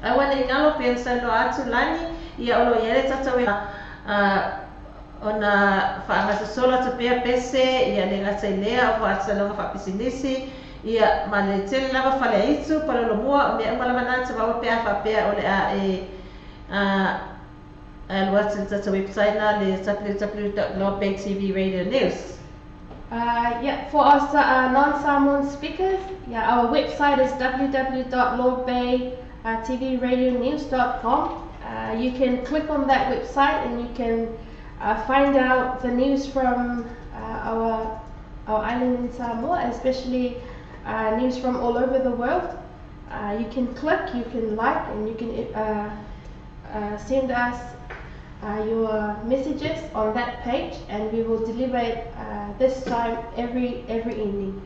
Ai ua nei galo pe saunoa atu lani ia o loo iai le tatou e ona faagasosolo atu pea pese ia le gata i lea o faatalauga faapisinisi ia ma le tele lava faleaitu palolomua o mea uma lava na te maua pe a faapea o le a e alu atu le tatou website na le www.loabaytv radio news. Yeah, for us non-Samoan speakers, yeah, our website is www.loabaytvradionews.com. You can click on that website and you can find out the news from our island in Samoa, especially news from all over the world. You can click, you can like, and you can send us your messages on that page, and we will deliver it this time every evening.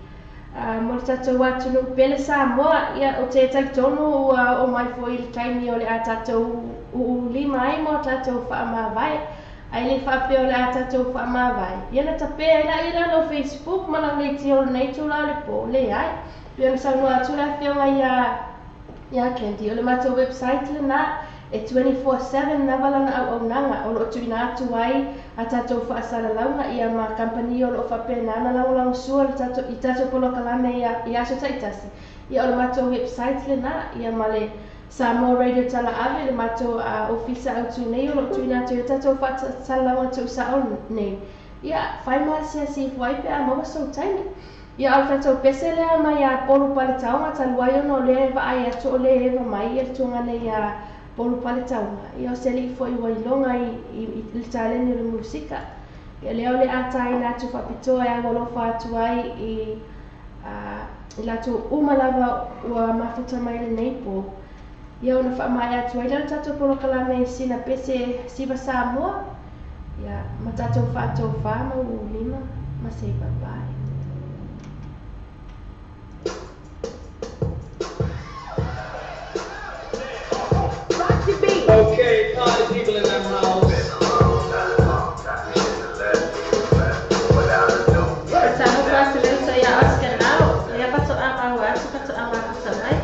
Mo le tatou atunuu pele Samoa, ia o te talitonu ua oo mai foi i le taimi o le a tatou uulima ai mo tatou faamavae. Ae le faapea o le a tatou faamavae, ia na tapē ai laia lea lau Facebook ma lau leitio o lenei itula o le pō. Leai. Pei ona saunoa atu le afioga iā Candy, o le matou website lenā e 24/7 lava lana auaunaga o lo o tuuina atu ai a tatou faasalalauga ia ma kamupani o lo o faapena ona lagolagosua le tatou i tatou polokalame i aso taitasi. Ia o le matou website lenā ia ma le Samoa Radio Talaave le matou ofisa autu nei o lo o tuuina atu ai a tatou faasalalauga tuusao nei. Ia fai ma asiasi ifo ai pe a maua sou taimi. Ia o le tatou pese lea mai iā Polu Paletaoga talu ai ona o lea e vaai atu o lea e eva mai ia le tuagane iā Polu Paletaoga. Ia o se alii foi ua iloga i le taleni o le musika. Ia lea o le a taina atu faapitoa e aualofa atu ai i i latou uma lava ua mafuta mai lenei pō. Ia ona faamaea atu ai lea o le tatou polokalame i sina pese siva Samoa. Ia ma tatou faatofā ma uulima ma say bye bye. Okay, party people in the house. Faatalofa atu le uso iā Oscar Lau, lea faatoa maua atu faatoa mafuta mai.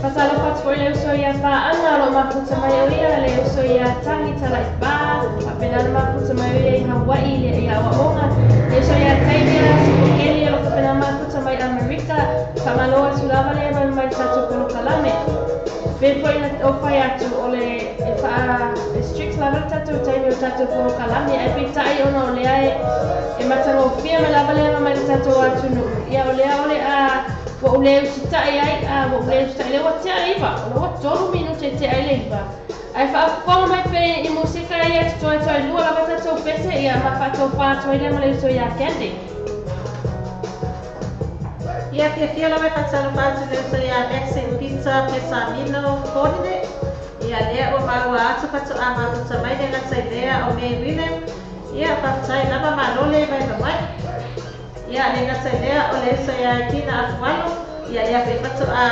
Faatalofa atu foi le uso iā Paaga o lo o mafuta mai o ia le uso iā Tangi Talaipa, faapena ona mafuta mai o ia i Hawaii i le i aoaoga. Le uso iā Tavia Sipokeli o lo o faapena mafuta mai Amerika, faamalo atu lava lea mai mai le tatou polokalame. Pei foi ona ou fai atu o le e faa e strict lava le tatou taimi o le tatou polokalame ae peitai ona o lea e matagofie mai lava lea mai le tatou atunuu. Ia o lea o le a ua ou le usita'i ai, a ua ou le usita'i lea ua tea le iva, o lea ua 3 minute e tea ai le iva. Ae faafofoga mai pe i musika ia totoe toe lua lava tatou pese ia ma faatofā atu ai lea ma le uso iā Candy. Ia fiafia lava e faatalofa atu i le uso iā Maxine Peter Pesamino Konine. Ia lea ua maua atu faatoa mafuta mai le gata i lea o May William. Ia faafetai lava malo le vaeva mai. Ia le gata i lea o le uso iā Kina Afualo. Ia lea foi faatoa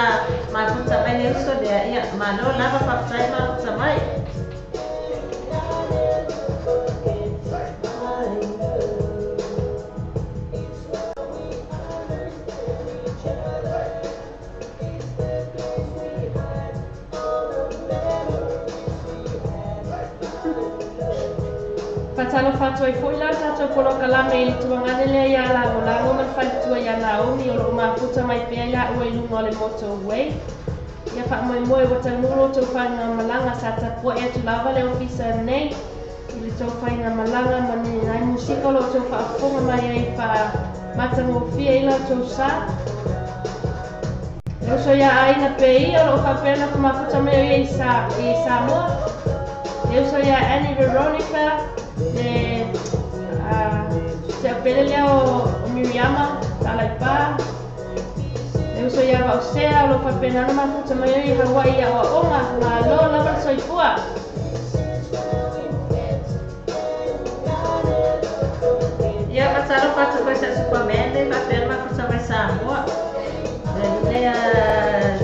mafuta mai le uso lea. Ia malo lava faafetai mafuta mai. Faatalofa atu ai foi la le tatou polokalame i le tuagane lea iā Lagolago ma le faletua iā Naomi o lo o mafuta mai pea i laua i luga o le motorway. Ia faamoemoe ua taunuu lo outou faigamalaga sa tapuai atu lava le ofisa nei i le tou faigamalaga ma ni nai musika o lo outou faafofoga mai ai faamatagofie ai la outou sa. Le uso ia Aina Peia o loo faapea ona mafuta mai o ia i Samoa. Le uso ia Annie Veronica, le seapele lea o Miriama Talaipa. Le uso ia Vausea o loo faapena ona mafuta mai o ia i Hawaii i aoaoga. Malo lava le soifua. Ia masalo fatu foi sa Superman le faapea ona mafuta mai Samoa. Le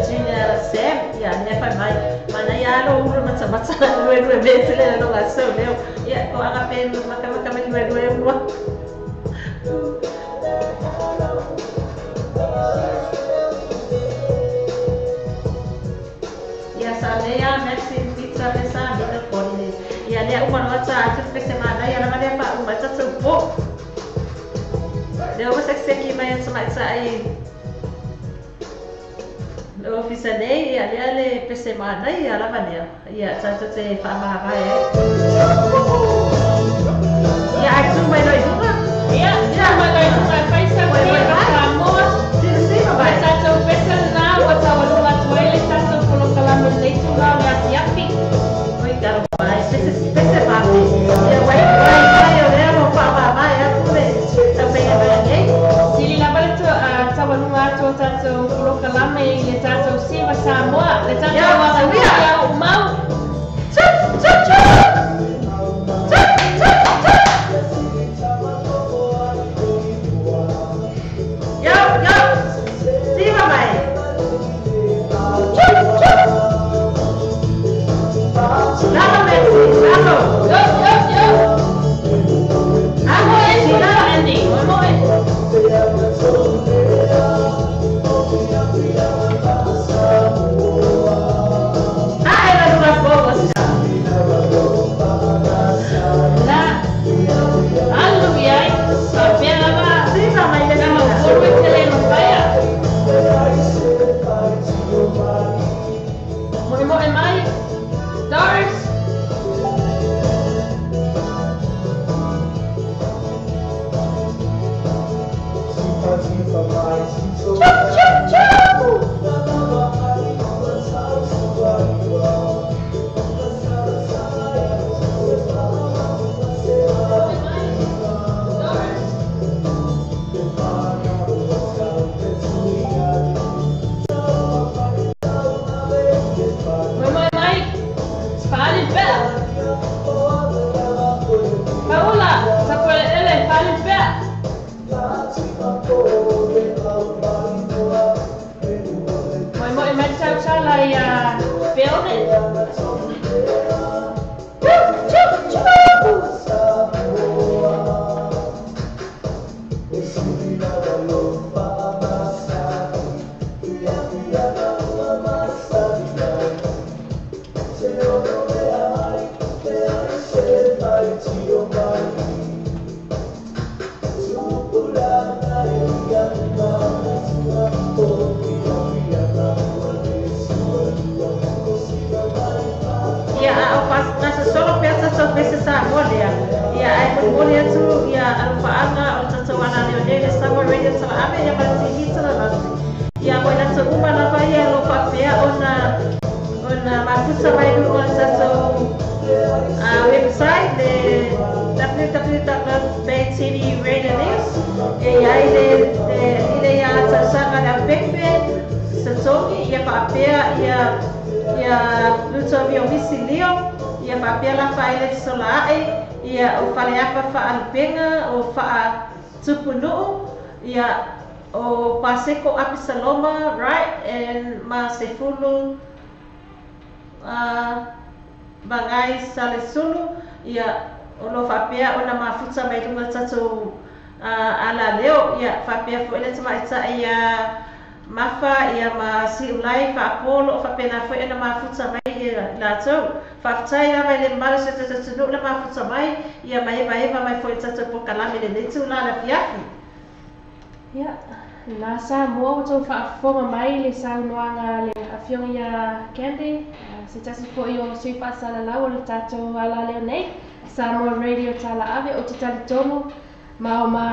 Junior Sam ia le fai mai mana ia alo ulu matamata lue lue mete le lo gaso leo ia ko anga pe maka maka me lue lue ulu. Ia sa le ia Maxine pizza le sa mi le poni ia le uma no ta atu pe semana ia la male pa uma ta tu po. Le o sekseki mai tsa ai le ofisa nei ia lea le pese manai ia lava lea ia tatou te faamavae ai ia ai tu mai loi luga ia tu mai loi luga fai sa mai Samoa siva mai tatou pese lena ua taualuga atu ai le tatou polokalame lenei tulaga o le afiafi. Oi talo mai pese pese mafi ia wai wai wai o lea mo faamavae atu le taufaiga mai nei. Sili lava le taualuga atu o tatou polokalame i le tatou siva Samoa le tatou aganuu ia u'umau. Chup chup chup chup chup chup. Yo yo siva mai chup chup. Lalo Maxi lalo. Yo yo yo. Alo Moe Maxi moe lalo. Andy moe moe. Ae la lua fogo sa. La alu iai faapea lava Siva mai le na sina. maupolu e tele mafaia. Moemoe mai Doris. Chup chup chup. Moe mai Doris. Moemoe mai Faali pea. Paula Tapueleele faali pea. Moemoe mai tausala ia Feone. Chup chup chup. Ia a o pas gasosolo pea tatou pese Samoa lea. Ia ae molimoli atu ia alofaʻaga o le tatou alaleo nei le Samoa Radio Talaave ia ma le TV Talalasi. Ia mo i latou uma lava ia lo faapea ona ona mafuta mai luga o le tatou website le www.baytvradionews e iai le le ile ia tausaga le aupepe setogi ia faapea ia ia luto misi lio ia faapea la faile fesolaaʻe ia o faleapa faalupega o faatupunuu ia o Paseko Apisaloma right and ma sefulu Magai Salesulu ia o lo faapea ona mafuta mai luga tatou alaleo ia faapea foʻi le tamaʻitaʻi ia Mafa ia ma siulai faapolo o faapena foʻi ona mafuta mai ia latou. Faafetai lava i le mamalu o si o tatou atunuu le mafuta mai ia ma evaeva mai foʻi tatou polokalame lenei tulaga le afiafi. Ia, na Samoa ua tou faafofoga mai le saunoaga le afioga ia Candy, se tasi foʻi o sui faasalalau o le tatou alaleo nei Samoa Radio Talaave o te talitonu ma o ma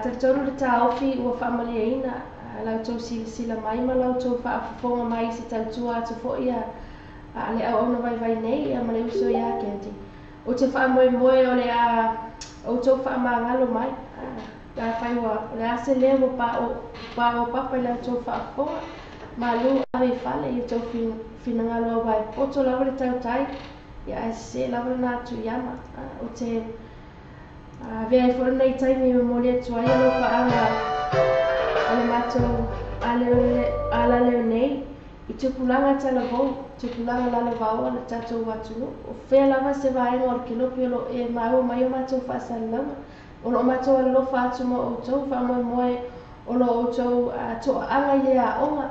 talitonu le taofi ua faamaliaina La outou silasila mai ma la outou faafofoga mai i se tautua atu foʻi a le auauna vaivai nei ia ma le uso iā Candy. Ou te faamoemoe o le a outou faamagalo mai pe afai ua o le a se leo ua paopapa i la outou faafofoga. Malu ave i fale i outou finagalo auā e poto lava le tautai ia ae sesē lava lena atu iama. Ou te avea ai foʻi lenei taimi e momoli atu ai alofaaga o le matou alaleo nei i tupulaga talavou, tupulaga lalovaoa o le tatou atunuu. O fea lava se vaega o le kelope o loo e maua mai o matou faasalalauga. O loo matou alolofa atu mo outou faamoemoe o loo outou toaaga i le aoga.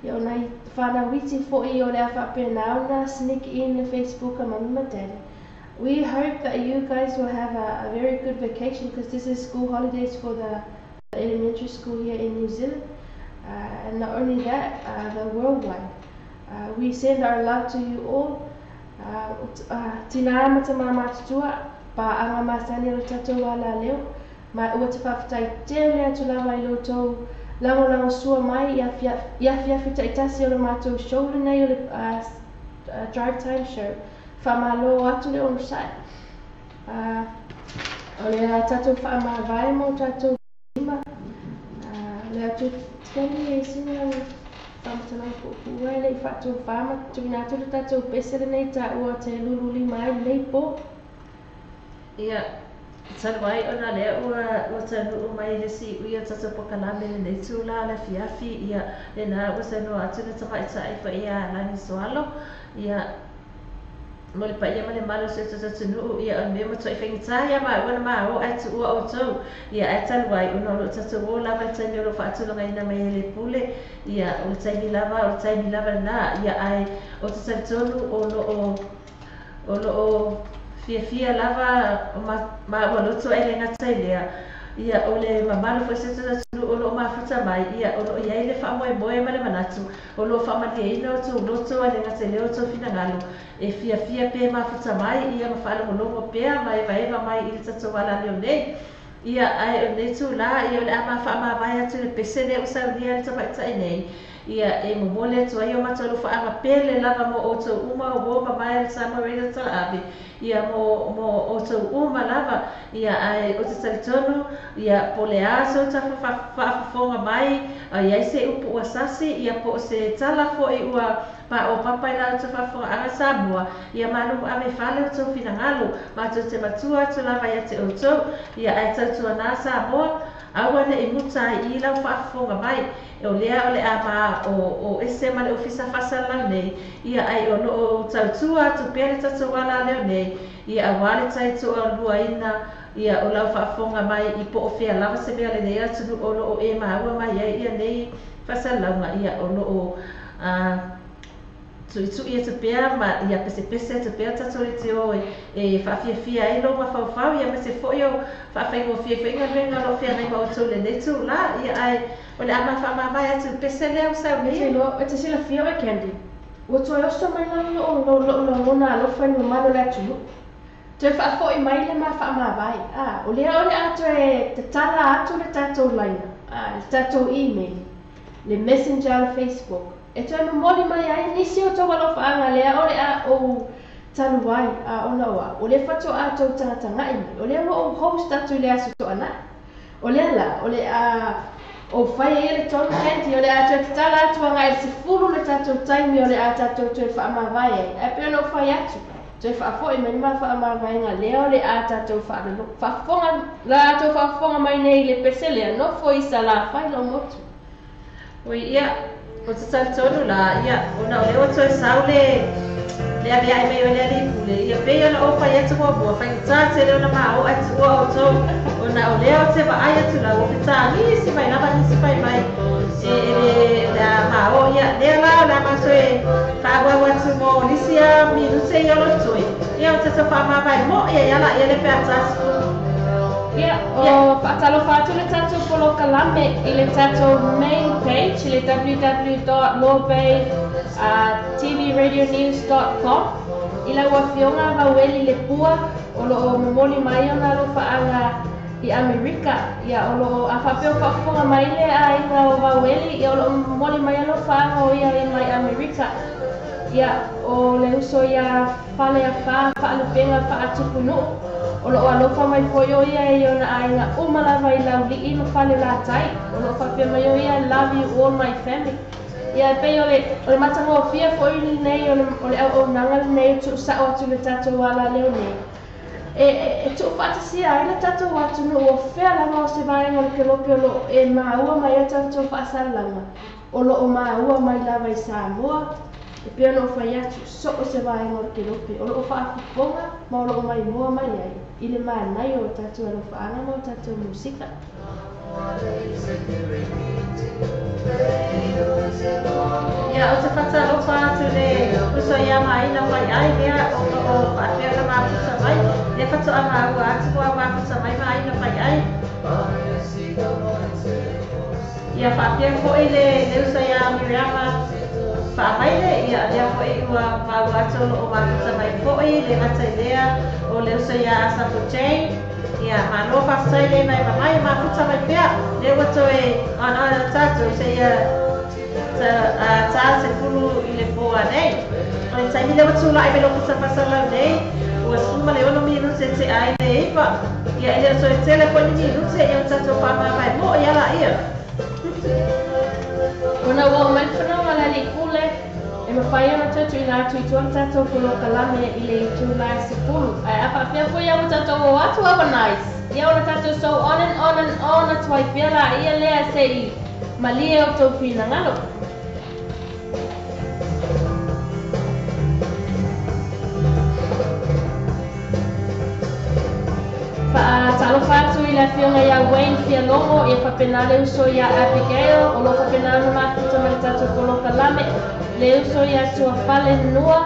Ia o nai fanau iti foʻi o le a faapena ona sneak in le Facebook a Mummy ma Daddy. We hope that you guys will have a very good vacation because this is school holidays for the elementary school here in New Zealand. And not only that, the worldwide. We send our love to you all. Tinā ma tamā matutua, paaga masani o le tatou alaleo, ma ua te faafetai tele atu lava i lo outou lagolagosua mai i afiafi taitasi o le matou show lenei o le Drive Time Show. Faamalo atu le onosai. O le a tatou faamavae ma o tatou lima. O le a Candy e sina faamatalaga puupuu ai le i faatofā ma tuuina atu le tatou pese lenei taua te lululima ai lenei po. Ia, talu ai ona lea ua taunuu mai le siui o tatou polokalame i lenei itula o le afiafi, ia, lena ua saunoa atu le tamaitai foi ia Lani Soalo, ia, mo le paia ma le mamalu o si o tatou atunuu, ia, o le mea ua matuai faigata ia maua na maua ae tuua outou, ia, ae talu ai ona o lo o tatou o lava i le taimi o lo o faatulagaina mai ai le pule, ia, o le taimi lava, o le taimi lava lena, ia, ae ou te talitonu o lo o, o lo o fiafia lava maua loto ae le gata i lea, ia, o le mamalu foi o si o tatou atunuu o lo o mafuta mai, ia, o lo o i ai le faamoemoe ma le manatu o lo o faamalieina outou loto ae le gata i lea outou finagalo e fiafia pe mafuta mai, ia, ma faalogologo pea ma evaeva mai i le tatou alaleo nei. Ia, ae o lenei itulā, ia, o le a ma faamavae atu i le pese lea ua saunia e le tamaitai nei, ia, e momoli atu ai o matou alofaaga pele lava mo outou uma o uo mamae a le Samoa Radio Talaave, ia, mo outou uma lava, ia, ae ou te talitonu, ia, po o le a se ota faafofoga mai, a i ai se upu ua sasi, ia, po o se tala foi ua paopapa i la outou faafofogaaga Samoa, ia malu ave i fale outou finagalo, matou te matua atu lava ia te outou, ia, ae tautuanā Samoa, aua neʻi muta ai i lau faafofoga mai, o lea o le a ma o ese ma le ofisa faasalalau nei, ia, ae o lo o tautua atu pea le tatou alaleo nei, ia, auā le taitoaluaina, ia, o lau faafofoga mai i po o fea lava se mea o lenei atunuu o lo o e maua mai ai ia nei faasalalauga, ia, o lo o tuʻituʻi atu pea ma ia pesepese atu pea tatou leitio e faafiafia ai lou mafaufau, ia, aemaise foi o faafaigofie foi galuega o lo o feagai ma outou i lenei itulā, ia, ae o le a ma faamavae atu i le pese lea ua saunia. E te silafia oe Candy, ua toe oso mai lava lou lagona alofa i le mamalu o le atunuu. Toe faafoʻi mai le ma faamavae, a o lea o le a toe tatala atu le tatou laina, le tatou email, le messenger o le Facebook, e toe momoli mai ai nisi o outou alofaaga lea o le a ou talu ai, a ona o au, o lea faatoa outou tagatagai mai, o lea ua ou host atu i le Aso Toonai. O lea la, o le a ou fai ai le tonu Candy, o le a toe tatala atu agai i le 10 le tatou taimi o le a tatou toe faamavae ai. Ae pei ona ou fai atu, toe faafoʻi mai le ma faamavaega lea o le a tatou faafofoga, la outou faafofoga mai nei i le pese lea, nofo i Salafai lou motu. Oi, ia, ou te talitonu la, ia, ona o lea ua toe sau le aveaʻe mai o le alii pule, ia, pei ona ou fai atu muamua, faigata tele ona maoʻa e tuua outou, ona o lea ou te vaai atu la ua fetagisi mai lava nisi fai mai e le a maoʻo, ia, lea la o le a matou e faaauau atu mo nisi a minute ia o lo totoe, ia, o tatou faamavae moʻi ai ala ia le pe a ta 10. Ia, o faatalofa atu le tatou polokalame i le tatou main page i le www.lawbaytvradionews.com i lau afioga Vaueli Lepua o loo momoli mai ona alofaaga I Amerika. Ia o loo a faapea o faafofoga mai le aiga o Vaueli, ia o loo momoli mai alofaaga o ia mai Amerika. Ia o le uso ia Faleafā faalupega faatupunuu o loo alofa mai foi o ia i ona aiga uma lava i Laulii ma Falelatai. O loo faapea mai o ia, "Love you all, my family." Ia e pei o le matagofie foi lenei o le auaunaga lenei o tuusao atu le tatou alaleo nei e tuufaatasia ai le tatou atunuu o fea lava o se vaega o le kelope o loo e maua mai ai tatou faasalalaga o loo maua mai lava i Samoa. E pei ona ou fai atu, so o se vaega o le kelope o loo faafofoga ma o loo maimoa mai ai i le manaia o tatou alofaaga ma o tatou musika. Ia, o te whatalofa atu le uso ia maina mai ai lea o o faapea na mafuta mai. Lea whatoa maua atu mua mafuta mai maina mai ai. Ia faapea foi le uso ia Miriama Faamaile, ia lea foi ua maua atu o loo mafuta mai foi le gata i lea o le uso ia Asafo Jane. Ia malo faafetai le mai mamai mafuta mai pea. Lea ua toe ona tatou se ia ta 10 i le poa nei. O le taimi lea ua tulai mai lou pusa fasalau nei, ua 16 minute te ai le 9. Ia e le o toe tele foi ni minute ia o tatou faamavae mo ia la ia. Ona ua oo mai le fanauga le alii pule e mafai ona toe tuuina atu i tua le tatou polokalame i le itula e 10. Ae a faapea foi ia ua tatou o atu aua nice. Ia ona tatou so on and on and on atu ai pea la ia lea se'i malie o tou finagalo. Faatalofa atu i le afioga ia Wayne Fialogo, ia faapena le uso ia Abigail o loo faapena ona mafuta ma le tatou polokalame, le uso ia Tuafale Nua,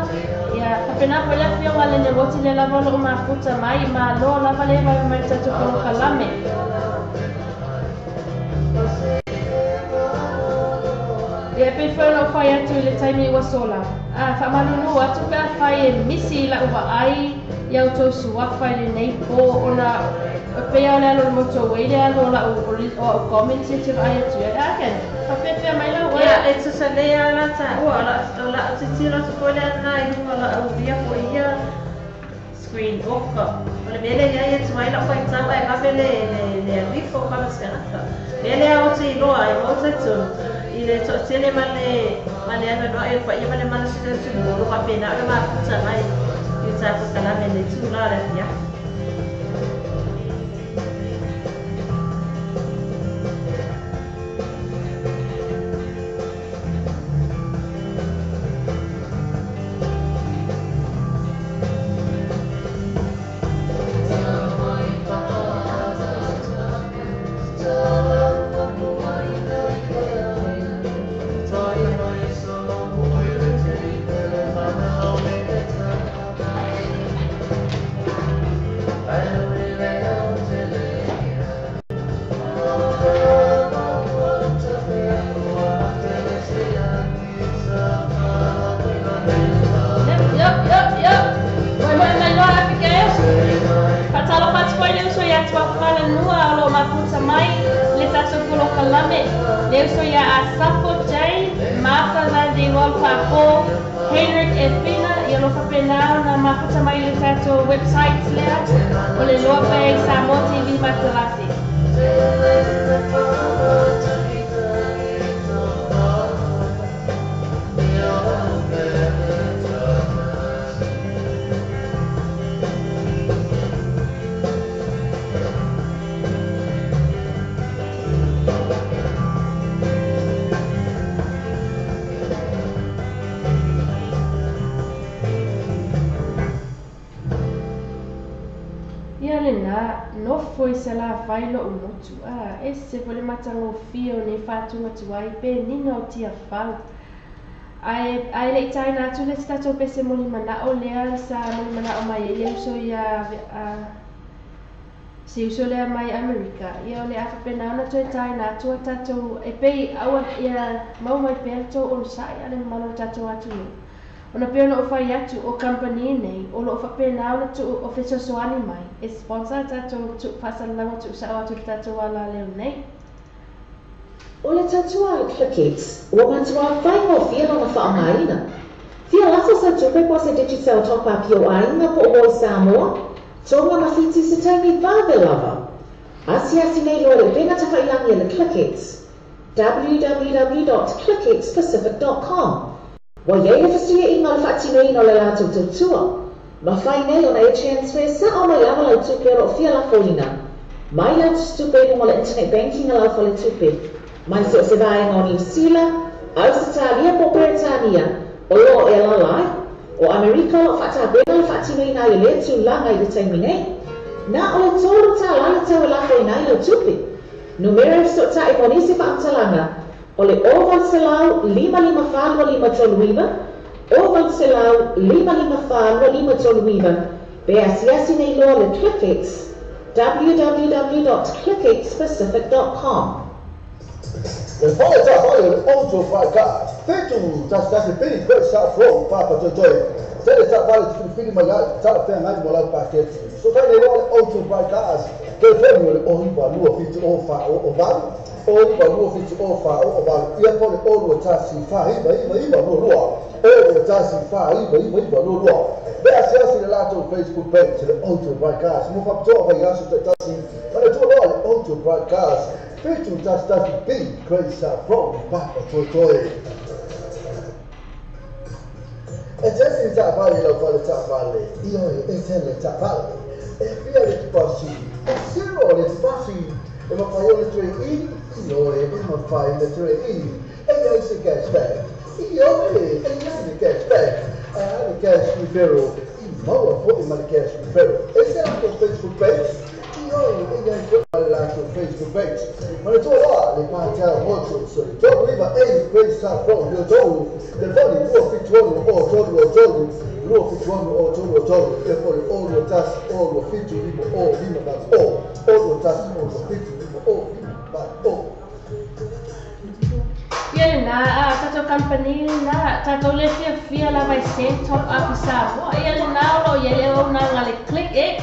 ia faapena foi le afioga le Nevoti le lava o loo mafuta mai. Malo lava le vave mai le tatou polokalame. Ia pei foi ona ou fai atu i le taimi ua sola. A faamalulu atu pe afai e misi i lau vaai ia outou suafa i lenei po ona e pei o le alo o le motorway le alo o lau o au comments e te vaai atu ai. A ken, faapefea mai lau oe. Ia, e tusa lea la taua o lau titilo atu foi lea na i luga o lau via foi ia screen off. O le mea lea iai e tuai lau faitau ae vave le alu ifo o kama se tagata. Mea lea o te iloa ai ma o talitonu i le toatele ma le anoanoai o le paia ma le malosi o le atunuu o lo faapena ona mafuta mai i o tatou kalame le tula o le afiafi. Yep, yep, yep, yep. Moemoe mai loa Abigail. Faatalofa atu foi le uso ia Tuafalanua o loo mafuta mai le tatou polokalame. Le uso ia Asafo Jane, Martha Landiwal Faapo, Henrik Efina, ia lo faapena ona mafuta mai le tatou website lea o le Loa Bay Samoa TV Matalasi. Ia lenā, nofo i Salafai lo'u motu, a ese foi le matagofie o nei faatugatuai penina o Tiafau. Ae le'i taina atu le tatou pese molimana'o lea sa molimana'o mai ai le uso ia a se uso lea mai Amerika. Ia o le a faapena ona toe taina atu a tatou e pei aua ia mau mai pea le tou onosa'i a le mamalu o le tatou atunuu. Ona pei ona ou fai atu, o kamupani nei, o lo o faapena ona tuu o fesoasoani mai e sponsor a tatou faasalalauga tuusao atu i le tatou alaleo nei. O le tautua a le ClickX ua matuā faigofie lona faaaogaina. Fia lafo sau tupe po o se Digicel Top Up i ou aiga po o uo i Samoa, Tonga ma Fiti i se taimi vave lava. Asiasi nei loa i le upega tafailagi a le ClickX, www.clickxpacific.com. Ua i ai le fesuiaiga o le faatinoina o le latou tautua. Mafai nei ona e transfer sao mai lava lau tupe o lo o fia lafoina mai lau tusitupe i luga o le internet banking a lau faletupe, mai so o se vaega o Niu Sila, Ausetalia po o Peretania o lo o e alaala ai. O Amerika o lo o faatapena le faatinoina ai o lea tulaga i le taimi nei. Na o le $3 le tau e lafoina ai lau tupe. Numera e fesootai mo nisi faamatalaga o le 0800 554 2539, 0800 554 2539, pe asiasi nei loa le ClickX, www.clickxpacific.com. Le fale taavale o le Auto Fry Cars, 711 Billy Great South Road, Papatoetoe. Tele taavale te filifili mai ai, talafeagai mo lau paketi. Fesootai nei loa le Auto Fry Cars, telefoni o le 092 7 0 4 0 8, 092 7 0 4 0 8, ia po o le 021 4 9 9 9 2 2, 021 4 9 9 9 2 2. Pe asiasi i le latou Facebook page le Auto Bright Cars mo faapitoa vaiaso taitasi. Manatua loa le Auto Bright Cars, 711 B Great South Road, Papatoetoe. E tele ni taavale i lau fale taavale, ioe, e tele taavale. E fia le tupasi, e zero le tupasi. E mafai ona trade in, ioe, e mafai ona trade in. E iai se cashback, ioe, e iai le cashback. Ae a le cash referral, i maua foi ma le cash referral. E se latou Facebook page, ioe, e iai foi ma le latou Facebook page. Manatua loa le Patel Motors o le 39A Great South Road, Leotou, telefoni 276 o 3 3 276 o 3 3, ia po o le 0 21 0 7 5 0 5 8 0 0 1 0 7 5 0 5 8 0. Ia lena, a tatou kamupani lena, tatou le fiafia lava i se top up i Samoa. Ia lena o lo o i ai le auaunaga a le ClickX.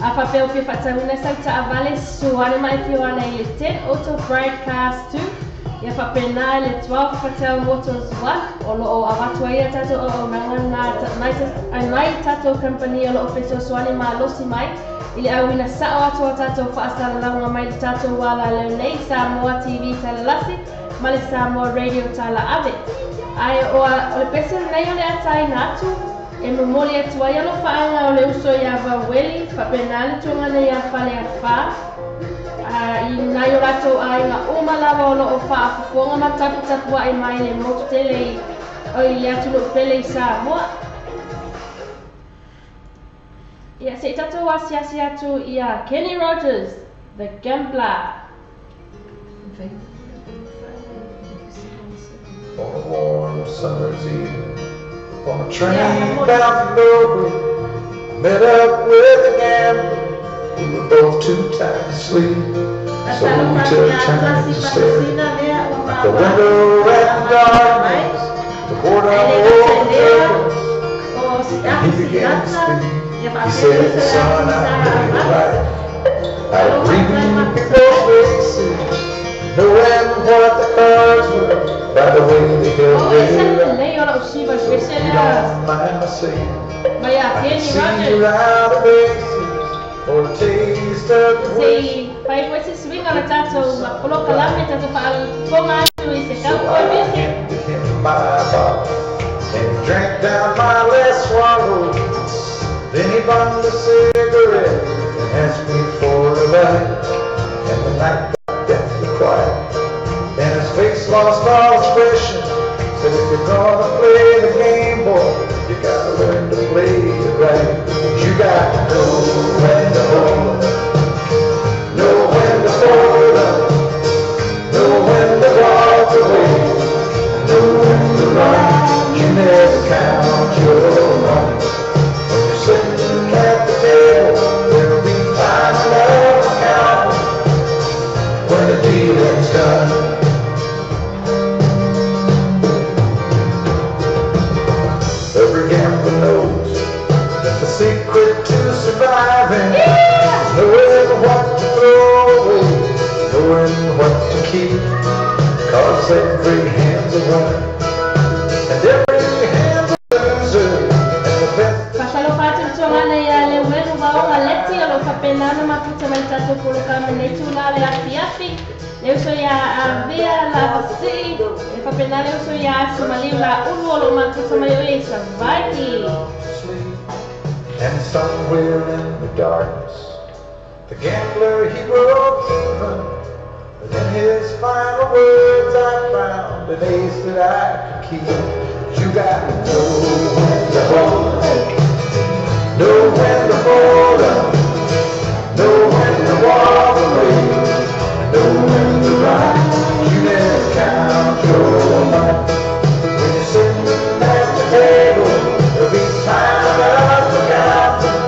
A faapea ua fia faatauina sau taavale, susu ane ma e fia ana i le 10 Auto Broadcast 2. Ia faapena i le 12 Patel Motors 1 o lo o avatu ai a tatou auaunaga na nai tatou kamupani o lo o fesoasoani malosi mai i le auina sao atu o tatou faasalalauga mai le tatou alaleo nei Samoa TV Talalasi ma le Samoa Radio Talaave. Ae o le pese lenei o le ataina atu e momoli atu ai alofaaga o le uso iā Vaueli, faapena le tugana iā Faleafā, i nai o latou aiga uma lava o lo o faafofoga ma taputapuai mai le motu tele i i le atunuu pele i Samoa. Ia, se i tatou asiasi atu iā Kenny Rogers, The Gambler. On a warm summer's evening, on a Ia, train momoli. bound for nowhere, I met up with a gambler. We were both too tired to sleep, so we Talofa atu took ia turns Tasi staring Fatusina lea ua out the maua window at the faamalamalamana mai. darkness. The boredom Ae le gata i lea overtook us, o and he Sitasi began to Silata speak. ia He faapea le said, uso ia "Son, atu I Sara played it Amata. right. I was Talofa atu ai reading matou people's tatai. faces, knowing what the cards were by the way they held O ese their eyes. lelei o lau siva i So pese if you lea don't mind my saying, mai ia I can Kenny see Rogers. you're out of aces for a taste of your Se whiskey. i fai foi se suiga o le Give you tatou something polokalame right. tatou faafofoga atu i se So cowboy I music. handed him my bottle, and he drank down my last swallow. Then he bummed a cigarette and asked me for a light. And the night got deathly quiet, and his face lost all expression. Said, if you're gonna play the game, boy, you gotta learn to play it right. You got to know when to hold up, know when to fold up, know when to walk away, know when to run. You never count your money when you're sitting at the table. Every hand's a winner, and every hand's a loser, and the best. Faatalofa atu le tsoga ia le uelu vaoga leti o loo faapenana mafuta mai tatou polokame nei tula le afiafi le uso ia avea la vasii e faapena le uso ia asumaliu la ulu o loo mafuta mai o e Savaii. And somewhere in the darkness, the gambler, he broke even. But in his final words, I found an ace that I could keep. You got to know when to hold up, know when to fold up, know when to walk away, know when to run. You never count your money. When you're sitting at the table, there'll be time enough for counting.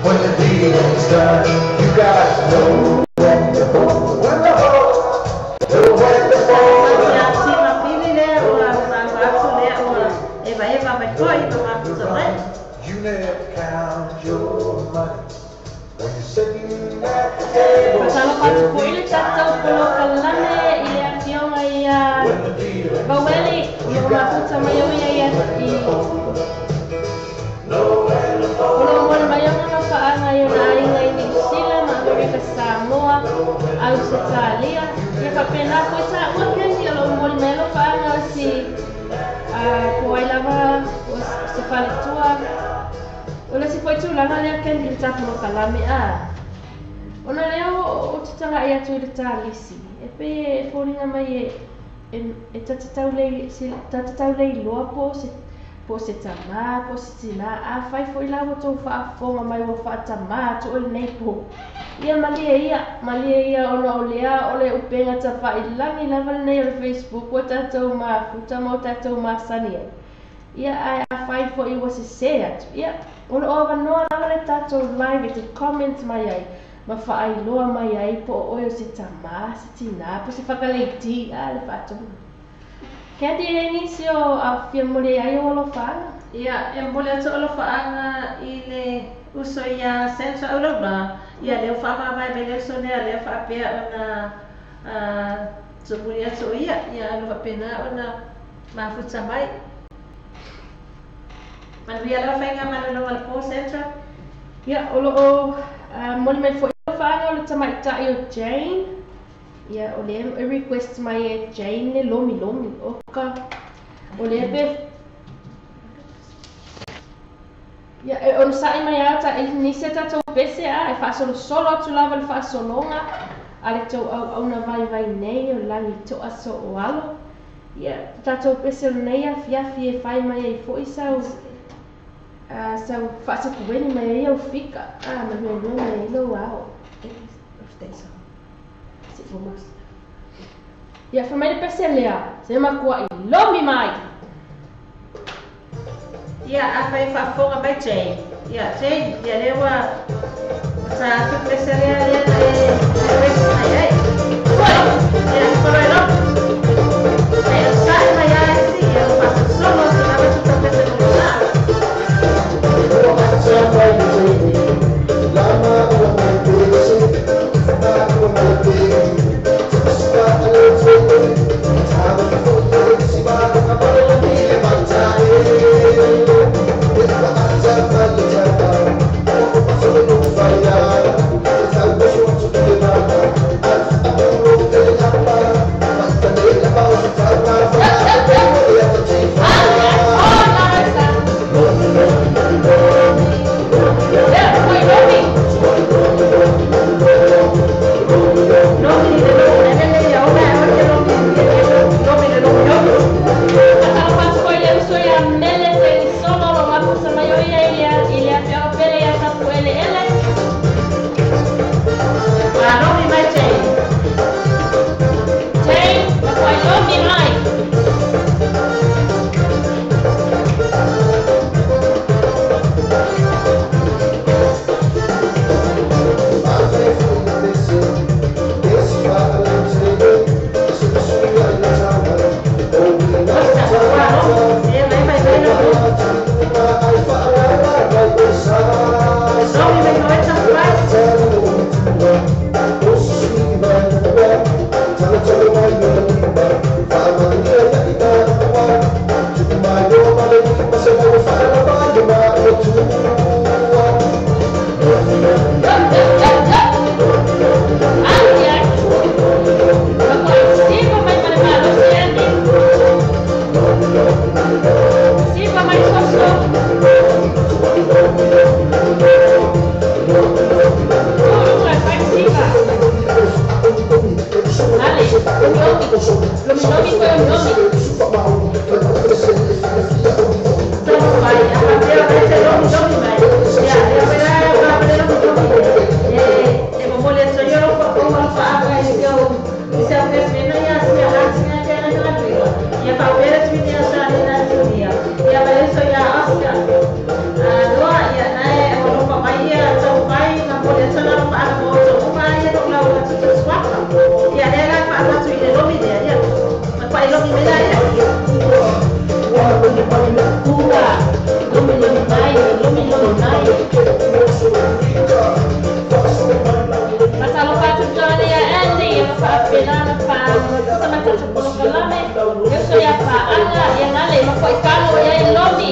When the dealing's done, you got to know when to hold, when to hold, know when to fold Ia up. sima pili lea ua sauga atu lea ua evaeva mai fo'i ma mafuta mai. You never count your money. When you're sitting at the table, Faatalofa atu there'll fo'i be le tatou time enough polokalame i le afioga ia when the dealing's Vaueli done. o You loo got mafuta to mai know o ia ia when i to hold up, know when to o fold loo moli up. mai ona lofaaga i ona aiga i Niusila ma Amerika Samoa Ausetalia ia faapena fo'i taua keni o loo moli mai lofaaga o si po ai lava o se faletua o le si fo'i tulaga lea keni i le tapolokalame a ona lea o tataga'i atu i le talisi e pei e foliga mai e tatatau leiloa po o se tamā po o se tinā afai fo'i la ua tou faafofoga mai ua faatamā atu oe lenei po ia malie ia malie ia ona o lea o le upega tafailagi lava lenei o le Facebook ua tatou mafuta ma o tatou masani ai ia ae afai fo'i ua sesē atu ia o loo avanoa lava le tatou live e te comment mai ai ma faailoa mai ai po o oe o se tamā se tinā po se fakaleiti a le faatonuga. Candy, e nisi o afia mole ai o alofaaga. Ia e momoli atu alofaaga i le uso ia Sandra Aulaula ia lea ua faamavae mai le uso lea lea faapea ona tumuli atu o ia ia alo faapena ona mafuta mai. Manuia lava faiga malologa le po Sandra. Ia o loo moli mai fo'i alofaaga o le tamaita'i o Jane ia o lea e request mai e Jane le lomi lomi o ka o lea pe ia e ona sa'i mai a ta nisi a tatou pese a e faasolosolo atu lava le faasologa a le tou auauna vaivai nei o lagi to'a soo alo ia tatou pese o lenei afiafi e fai mai ai fo'i sau sau faasekueni mai ai au fika a manuelua mai ai lou ao. Ia fa mai le pese lea se makua'i lomi mai. Ia afai faafofoga mai Jane ia Jane ia lea ua sa atu pese lea lea na e request mai ai. Ia foloi lo e sa'i mai ai si ia o faasolosolo atu lava tuta pese mo sa. Lomi le lomi le ia ona e le lomi lomi le lomi lomi. Faatalofa atu foi le uso ia Mele Selisolo o loo mafuta mai o ia i le afioga pele ia Tapueleele. Ua lomi mai Jane. Jane, makua'i lomi mai. Osa ua lomi e mai mai mai lomi lomi mai noe tapuai. lomi mai la ia. Tua, lomi lomi mai, lomi lomi mai. Fatalofa atu Johnny ia Andy, ia faapena fa sama tatou polokalame. Eu sou ia faaga ia gale ma foi kalo ia i lomi.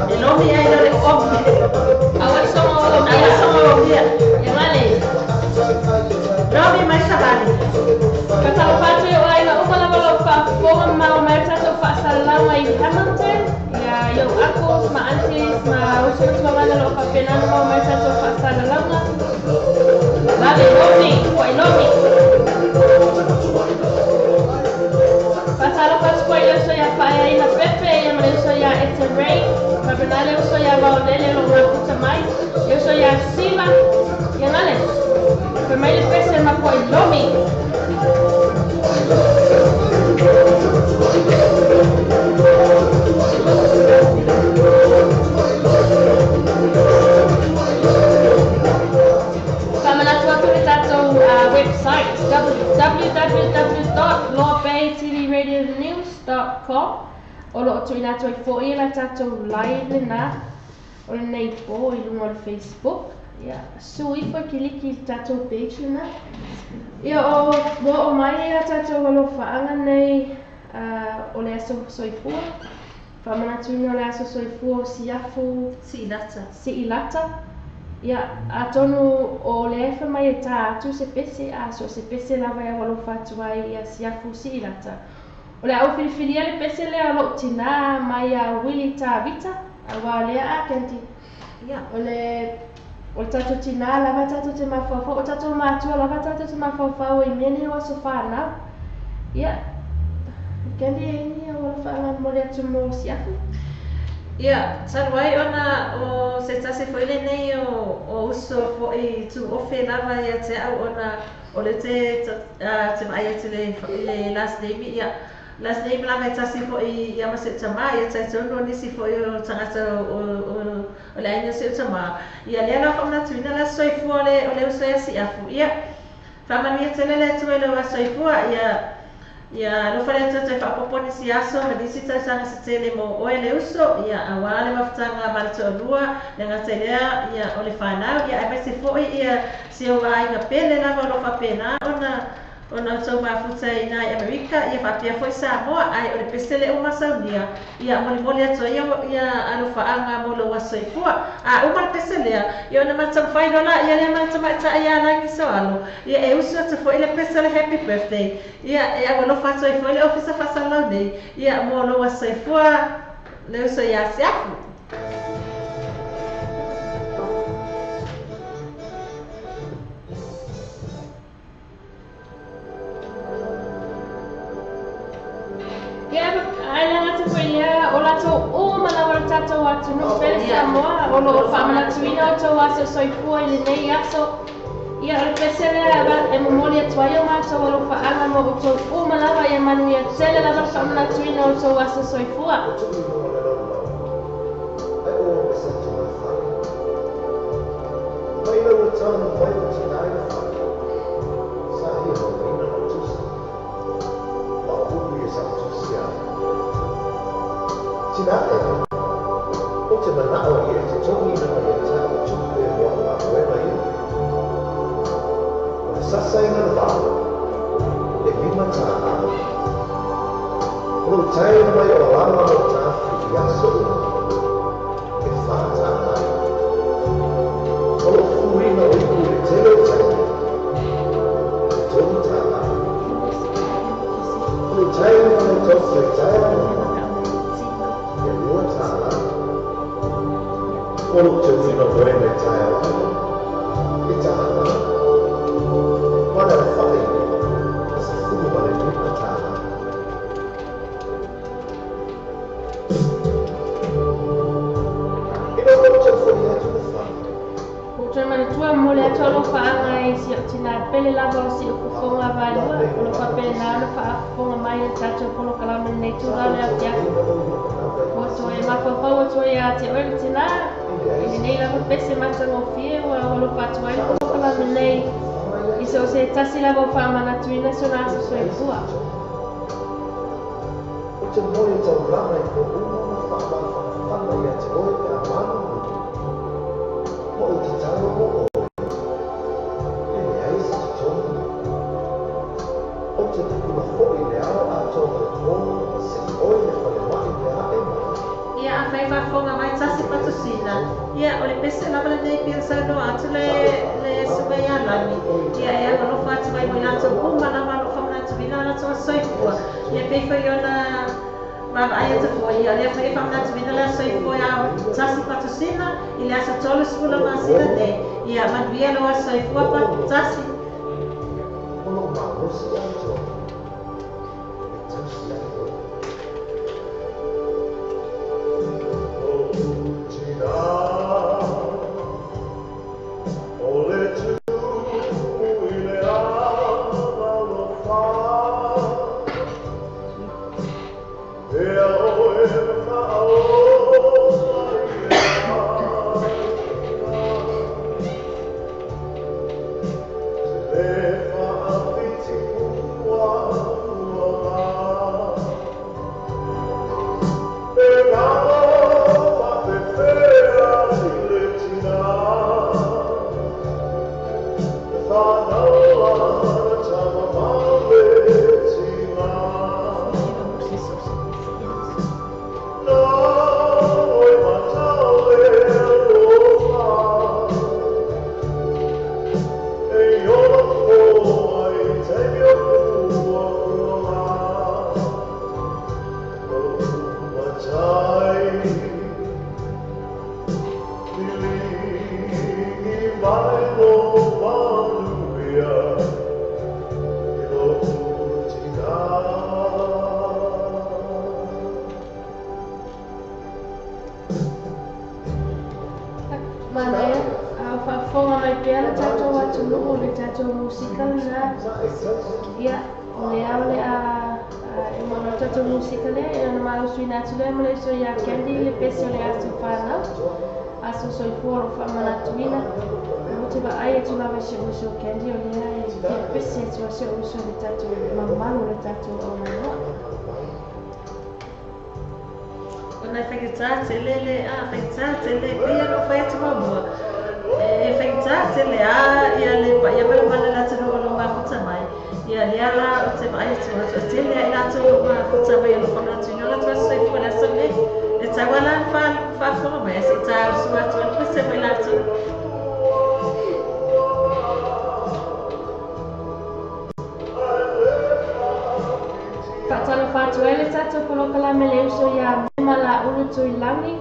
E lomi ai le o. Awa songo o lomi. Awa songo o lomi. Ia gale. Lomi mai savali. Fatalofa atu i o aiga uma lava lo faafofoga ma o mai tatou faasalalaga i Hamilton. Ia i ou uncles ma aunties ma uso ma tuamaga lo faapena ma o mai tatou faasalalaga. Lale lomi, foi lomi. Fatalofa atu foi i le uso ia Faaeaina Pepe ia ma le uso ia Ete Ray. Faapena le uso ia Vaolele lo mafuta mai. Le uso ia Sima. Ia gale. Fai mai le pese ma foi lomi. Faamanatu atu le tatou website www.lawbaytvradionews.com o loo tuuina atu ai foʻi la tatou live lena o lenei po i luga o le Facebook. Ia sui ifo kiliki i le tatou page lena. Ia o ua oo mai ia tatou alofaaga nei o le aso soifua. Faamanatuina o le aso soifua o Siafu Siilata. Siilata. Ia atonu o le efa mai e tā atu se pese a so se pese lava ia alofa atu ai ia Siafu Siilata. O le au filifilia le pese lea o loo tinā mai a Willy Tavita auā lea a Candy. Ia. O le tatou tinā lava tatou te mafaufau, o tatou matua lava tatou te mafaufau i mea nei o aso whanau. Ia, Candy e ini au alofaaga mo le atu mo Siafu. Ia, talu ai ona o se tasi foʻi lenei o uso foʻi tuofe lava ia te au ona o le te te vaai atu le last name ia. Last name lava e tasi foʻi ia ma se tamā ia taitonu o nisi foʻi o tagata o le aiga o se tamā. Ia lea la faamanatuina la soifua o le uso ia Siafu. Ia, faamanuia tele le Atua i lou asoifua ia. Ia alofa le Atua toe faapopo nisi aso ma nisi tausaga se tele mo oe le uso ia auā le mafutaga ma le toalua le gata i lea ia o le fanau ia aemaise foʻi ia si ou aiga pele lava o loo faapena ona outou mafuta i ina i Amerika ia faapea foʻi Samoa ae o le pese le uma saunia ia molimoli atu ai ia alofaaga mo lou asoifua a uma le pese lea ia ona matamafai loa la ia lea matamaitaʻi ia lagi soalo ia e usu atu foʻi le pese o le happy birthday ia e aualofa atu ai foʻi le ofisa faasalalau nei ia mo lou asoifua le uso iā Siafu. Ia ai le gata foi lea o latou uma lava le tatou atunuu pele Samoa o loo faamanatuina o tou aso soifua i lenei aso. Ia o le pese lea e momoli atu ai o matou alofaaga mo outou uma lava ia manuia tele lava le faamanatuina o tou aso soifua. Ua mo le atu alofaaga i si o tinā pele lava o si o fofoga vaelua o lo faapena ona faafofoga mai le tatou polokalame lenei tula o le afiafi. Ua toe mafaufau atu ai ia te oe le tinā. Nei lava pese matagofie ua alofa atu ai le polokalame nei i so o se tasi lava o faamanatuina sona aso soifua. Ou te moe taulaga i pō uma ma faamafanafana ia te oe pe a manumanu. Ma ou tatalo mo oe, e leai se totogi. Ou te pupula foi i le ao atoa o le pō ma sii oe i le falemai pe a e mai. Ia, afai faafofoga mai tasi patusina, ia, o le pese lava lenei pei ona saunoa atu le le suka ia Lagi, ia, e alolofa atu ai mo i latou uma lava o lo o faamanatuina o latou aso soifua. Ia, pei foi ona vaavaai atu foi, ia, o lea foi e faamanatuina le aso soifua ia tasi patusina i le aso 30 masina nei. Ia, manuia lou aso soifua tasi. O lou malosi atoa e tausi ai oe. Manaia, a o faafofoga mai pea le tatou atunuu i le tatou musika lena. Ia, o lea o le a e moana le tatou musika lea, ia ona mausuina atu lea ma le uso ia Candy le pese o le aso fanau, aso soifua o lo o faamanatuina. Ou te vaai atu lava i si ou uso Candy o lea e fia pese atu a si ou uso i le tatou mamalu o le tatou aumainoa. Ona e faigata tele le, a, faigata tele, pei ona ou fai atu muamua, e faigata tele a ia le paia ma le mamalu o le atunuu o lo o mafuta mai. Ia lea la ou te vaai atu, ua tele lava i latou o lo o mafuta mai o lo o faamanatuina o latou aso soifua i le aso lenei. E tau lava la ona faafofoga mai ae se i tausu atu ai le pese mo i latou. Faatalofa atu ai le tatou polokalame le uso ia Mema Laulu Tuilagi,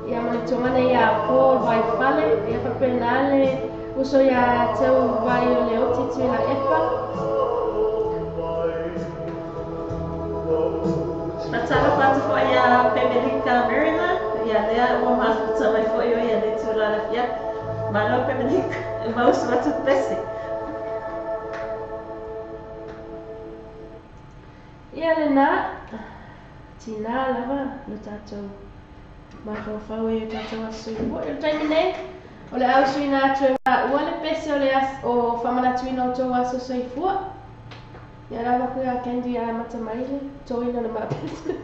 ia ma le togana ia Paul Vaifale, ia faapena le uso ia Teu Vai o Leoti Tuilaepa. Faatalofa atu foi ia Pemelika Mariner, ia lea ua mafuta mai foi o ia nei tulaga afiafi. Malo Pemelika, e mausu atu pese. Ia lena, tinā lava lo tatou mafaufau ai o tatou aso soifua. I le taimi nei, o le a usuina atu e maua le pese o le o faamanatuina o tou aso soifua. Ia lava koe a Candy a amata mai le toina o le maapese.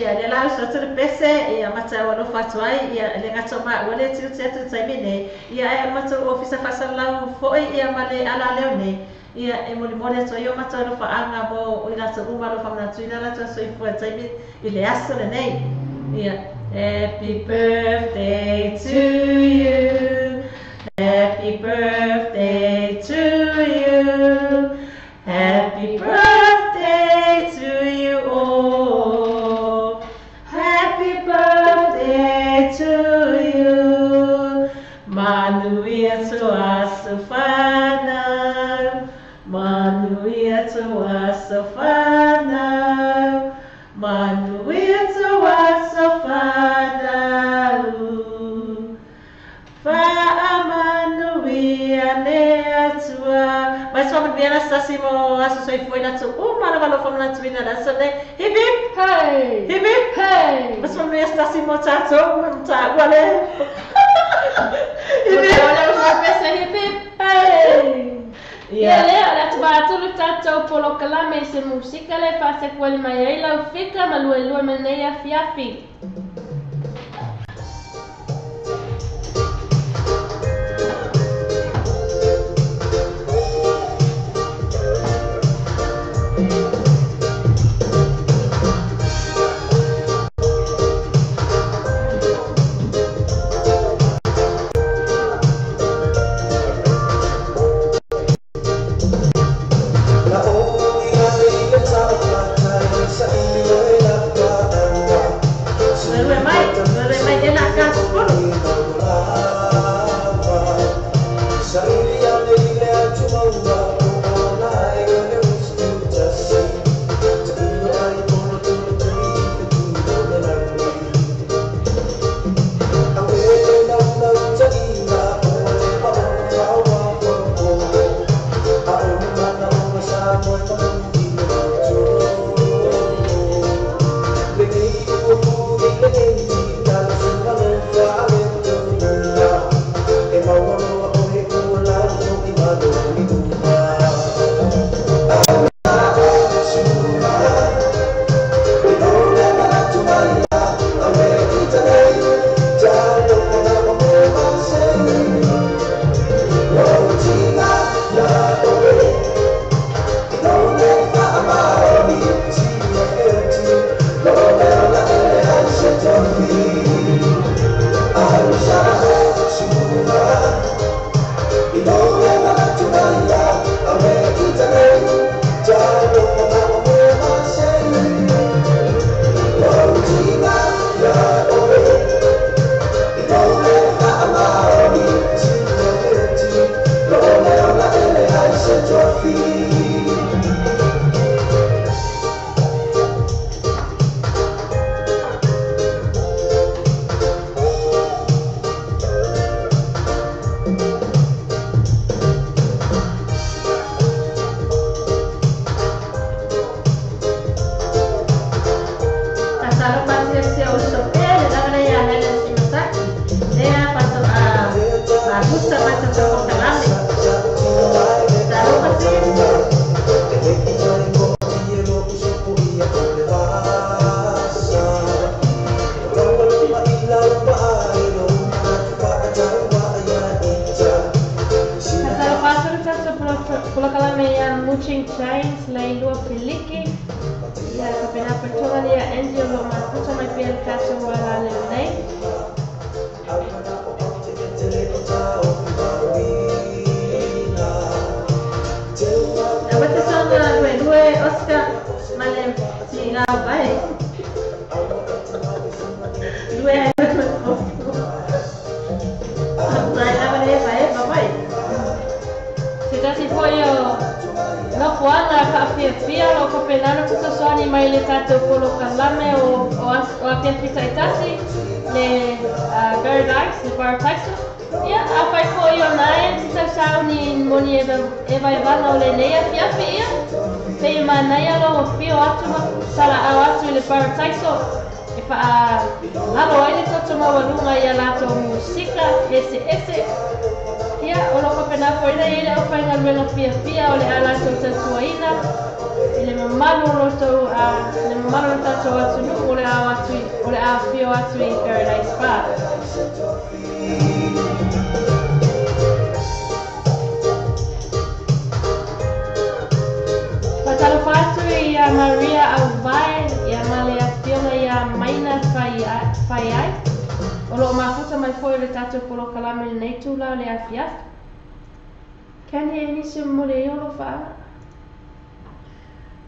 Ia, lea la usu atu le pese, ia matau alofa atu ai, ia le gata o maua le tiute atu i le taimi nei, ia ae o le matou ofisa faasalalau foi ia ma le alaleo nei, ia e molimoli atu ai o matou alofaaga mo i latou uma alofa manatuina latou soifua i taimi i le aso lenei. Ia, Happy birthday to you, Happy birthday to you, Happy birthday to you all, Happy birthday to you. Manuia to aso whanau, Manuia to aso whanau, Manuia to aso whanau. Faamanuia le Atua. Mai soa manuia la sasi mo aso soifua i latou uma lava alofa manatuina le aso nei. Hip hip! Hey! Hip hip! Hey! Mas ma mea stasi mo tātou, ma tāua le. Ia lea, o le atu le tātou polokalame i se musika le faasekoali mai ai lau fika ma luelue ma lenei afiafi.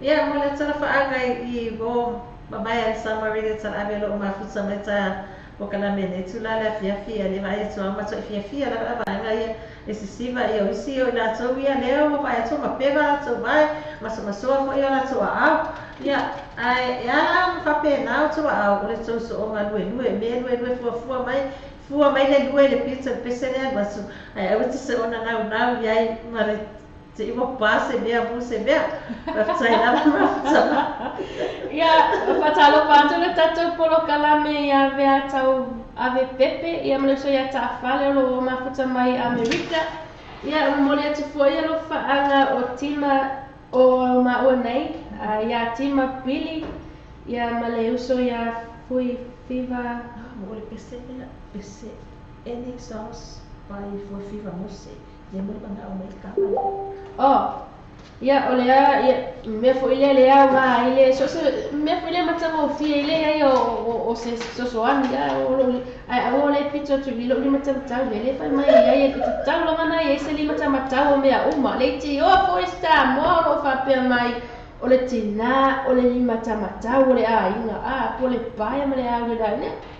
Ia mo le tala faaga i o mamai a Samarita tala ave lo mafuta mai ta o kala mene tula le fiafia le vai tu ama to fiafia la va ia e sisiva ia o isi o la to ia le o vai to ma peva to vai mas masoa fo ia la to a ia ai ia fa pe na to a o le to so o lue lue me lue lue fua mai le lue le pizza pese le mas ai o te se ona na na ia ma le te iwa pase mea mu se mea. Ia, faatalofa atu le tatou polokalame ia vea tau ave pepe, ia ma le uso ia taafale o loo mafuta mai Amerika. Ia, momoli atu foi alofaaga o Tima o maua nei, ia Tima Pili, ia ma le uso ia Fui Fiva. O le pese lea, pese any songs by Fua Fiva Mose. Ia mo le manao mai kama lea. Oh, ia o lea, ia mea foi lea le aoga i le so se mea foi lea matagofie i le ai o se fesoasoani a o loo ae aua le pito atu i lou limatamatau lea le fai mai ai e tatau lava na i ai se limatamatau o mea uma le itioa foi se Samoa o loo faapea mai o le tinā o le limatamatau o le aiga a po o le paea ma le au i le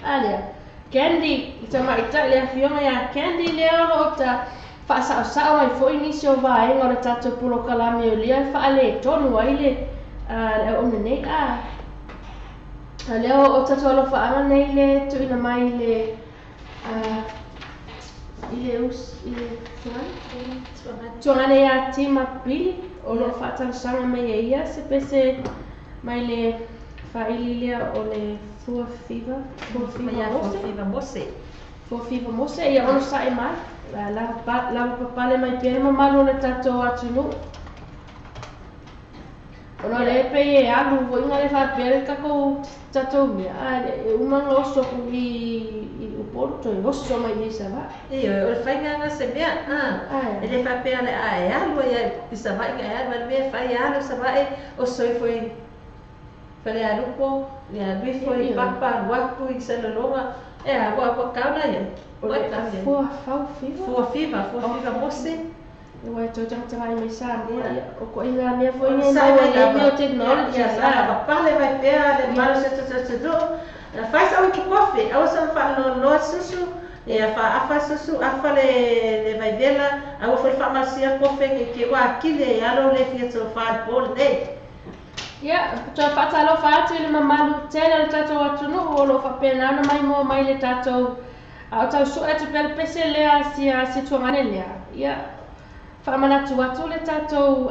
a lea Candy i tamaitai le afioga ia Candy lea o loo ta faasaosao ai foi nisi o vaega o le tatou polokalame o lea e faaletonu ai le le auauna nei a a lea o tatou alofaaga nei le tuuina mai le i le us i le tuagane ia Tima Pili o loo faatalosaga mai e ia se pese mai le faaili lea o le Fua Fiva Fua Fiva Mose. Fiva Mose. Fua Fiva Mose ia ono sae mai lava papale mai pea le mamalu o le tatou atunuu. Ona o lea pei e alu foʻiga le faapea le takou tatou mea a e uma ona oso aku i Upolu toe oso mai i Savaii. Ioe, o le faiga se mea, e le faapea le a e alu ai i Savaii ga e alu ai le mea e fai e alu i Savaii, oso ifo i Falealupo, ia alu ifo i Papa, alu aku i Salelologa, e a ua ua kau la ia. O le Fua Fau Fiva? Fua Fiva, Fua Fiva Mose. Ua e toe tagatagai mai Samoa, ia, o koʻiga mea foi nei maua i nei mea o technology. Ia, sa lavapale mai pea le malosi o tatou atunuu. Fai sau iki kofe, aua sa faaloloa susu, ia faaafa susu, afa le le vaivela, aua foi le faamalosia kofe ke ke ua akili ai alo le fia tofa i le po lenei. Ia, toe faatalofa atu i le mamalu tele o le tatou atunuu o loo faapena ona maimoa mai le tatou a o tau sue atu pea le pese lea sia si tuagane lea. Ia, faamanatu atu le tatou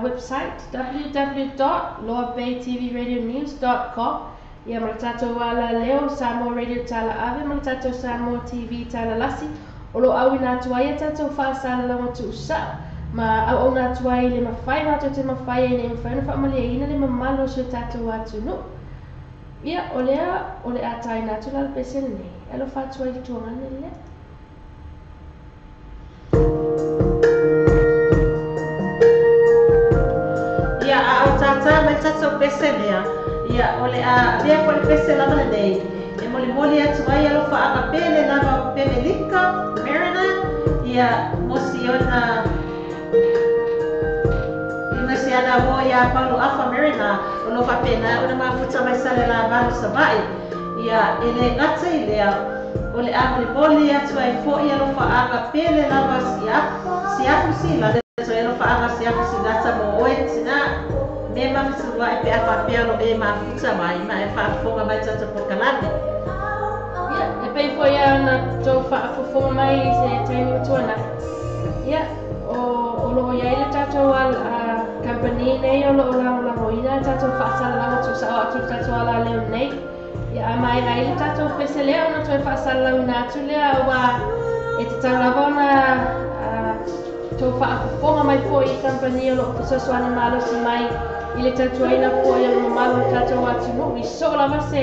website www.loabaytvradionews.com ia ma le tatou ala leo Samoa Radio Tala Ave ma le tatou Samoa TV Tala Lasi o loo auina atu ai a tatou faasalalauga tuusao ma auauna atu ai le mafai matou te mafai ai ina ia mafai ona faamalieina le mamalu o si o tatou atunuu. Ia, o lea o le a taina atu la le pese lenei, e alofa atu ai i le tuagane lea. Ia, a o tātā mai le tatou pese lea, ia, o le a avea foi le pese lava lenei e molimoli atu ai alofaaga pele lava o Pemelika, Mariner, ia, mo siona i mo siana uo iā Paulo Afa Mariner, o lo o faapena ona mafuta mai Salelavalu Savaii. Ia, e le gata i lea, o le a molimoli atu ai foi alofaaga pele lava siafu silata, toe alofaaga siafu silata mo oe tinā, me mafutuluaʻi pe a faapea o lo e mafuta mai ma e faafofoga mai tatou polokalame. Ia, e pei foi ia ona tou faafofoga mai i se taimi ua tuanai. Ia, o, o loo i ai le tatou al, a, kamupani nei o loo lagolagoina le tatou faasalalauga tuusao atu i le tatou alaleo nei. Ia, a maea ai le tatou pese lea ona toe faasalalauina atu lea aua e tatau lava ona, a, tou faafofoga mai foi i kamupani o loo fesoasoani malosi mai i le tautuaina foi o le mamalu o le tatou atunuu i soo lava se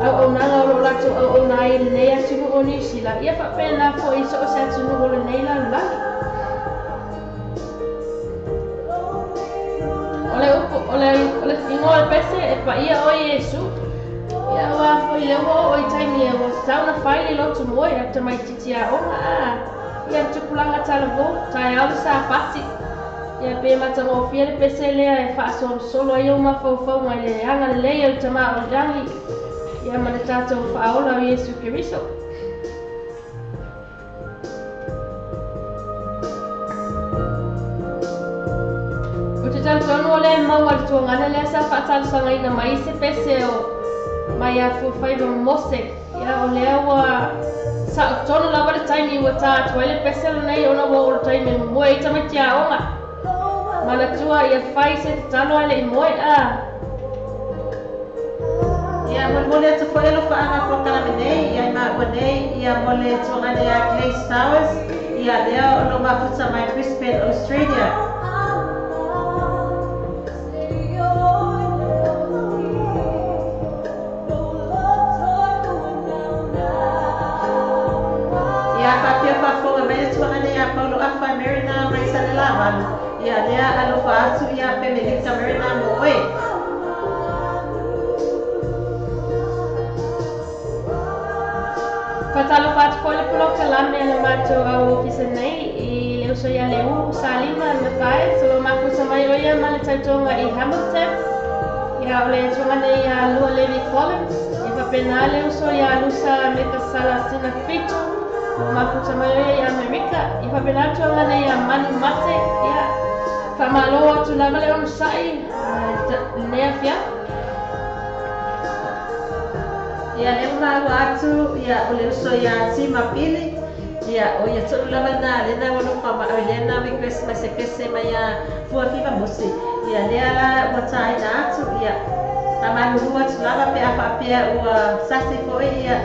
auaunaga o loo latou auauna ai i lenei atunuu o Niu Sila, ia faapena foi i soo se atunuu o lenei lalolagi. O le upu, o le, o le igoa o le pese, e paia oe Iesu. Ia aua foi lea ua oo i taimi e ua tatau ona fai le lotu moe a tamaitiiti aoga a ia le tupulaga talavou, taeao le Sapati. Ia pe matagofie le pese lea e faasolosolo ai ou mafaufauga i le agalelei o le Tama o le Lagi ia ma le tatou Faaola o Iesu Keriso. Ou te talitonu o lea e maua le tuagana lea sa faatalosagaina mai i se pese o mai a Fuafaiva ma Mose. Ia o lea ua sao tonu lava le taimi ua tā atu ai le pese lenei ona ua oo le taimi e momoe ai tamaiti aoga. Manatua ia fai se tatalo ae le i moe a. Ia molimoli atu fo'i alofaaga polokalame nei ia i maua nei ia mo le tuaga ia Glaze Towers ia lea o lo mafuta mai Brisbane, Australia. Ia faapea faafofoga mai le tuaga nei ia Paulo Afa Marina mai Salelavalu ia lea alofa atu ia Pemelita Marina mo oe. Fatalofa atu foi le polokalame a le matou au ofisa nei i le uso ia le u Salima Matthias o lo mafuta mai o ia ma le tautoga i Hamilton. Ia o le tuaga nei ia Lua Levi Collins e faapena le uso ia Lusa Mekasala Sina Fitu lo mafuta mai o ia i Amerika. E faapena tuaga nei ia Manu Mate ia faamalo atu lava le onosa'i lenei afiafi. Ia le maua atu ia o le uso ia Tima Pili ia o ia tolu lava na lena o lofa ma o lena request mai se pese mai ia fua fiva musi ia lea la ua taina atu ia tamalulu atu lava pe a faapea ua sasi fo'i ia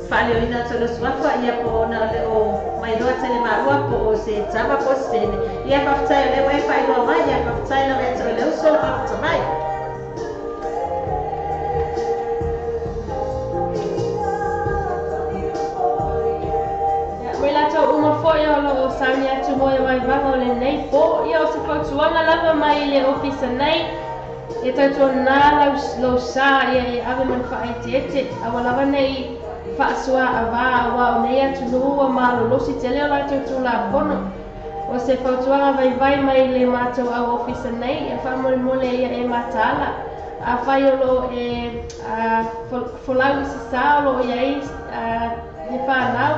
faaleoina atu o le suafa ia po ona o le o mailoa tele maua po o se tama po se tene ia faafetai o lea ua e faailoa mai ia faafetai lava ia te o le uso le mafuta mai. Uma foi o lo o sauni atu mo e waivaga o lenei po ia o se fautuaga lava mai le ofisa nei e tautuanā lou sā ia e ave ma le faaeteete aua lava nei faasua avā auā o nei atunuu ua malolosi tele o latou tulafono. O se fautuaga vaivai mai le matou au ofisa nei e faamolemole ia e mataala afai o loo e folau i se sā o loo iai he whanau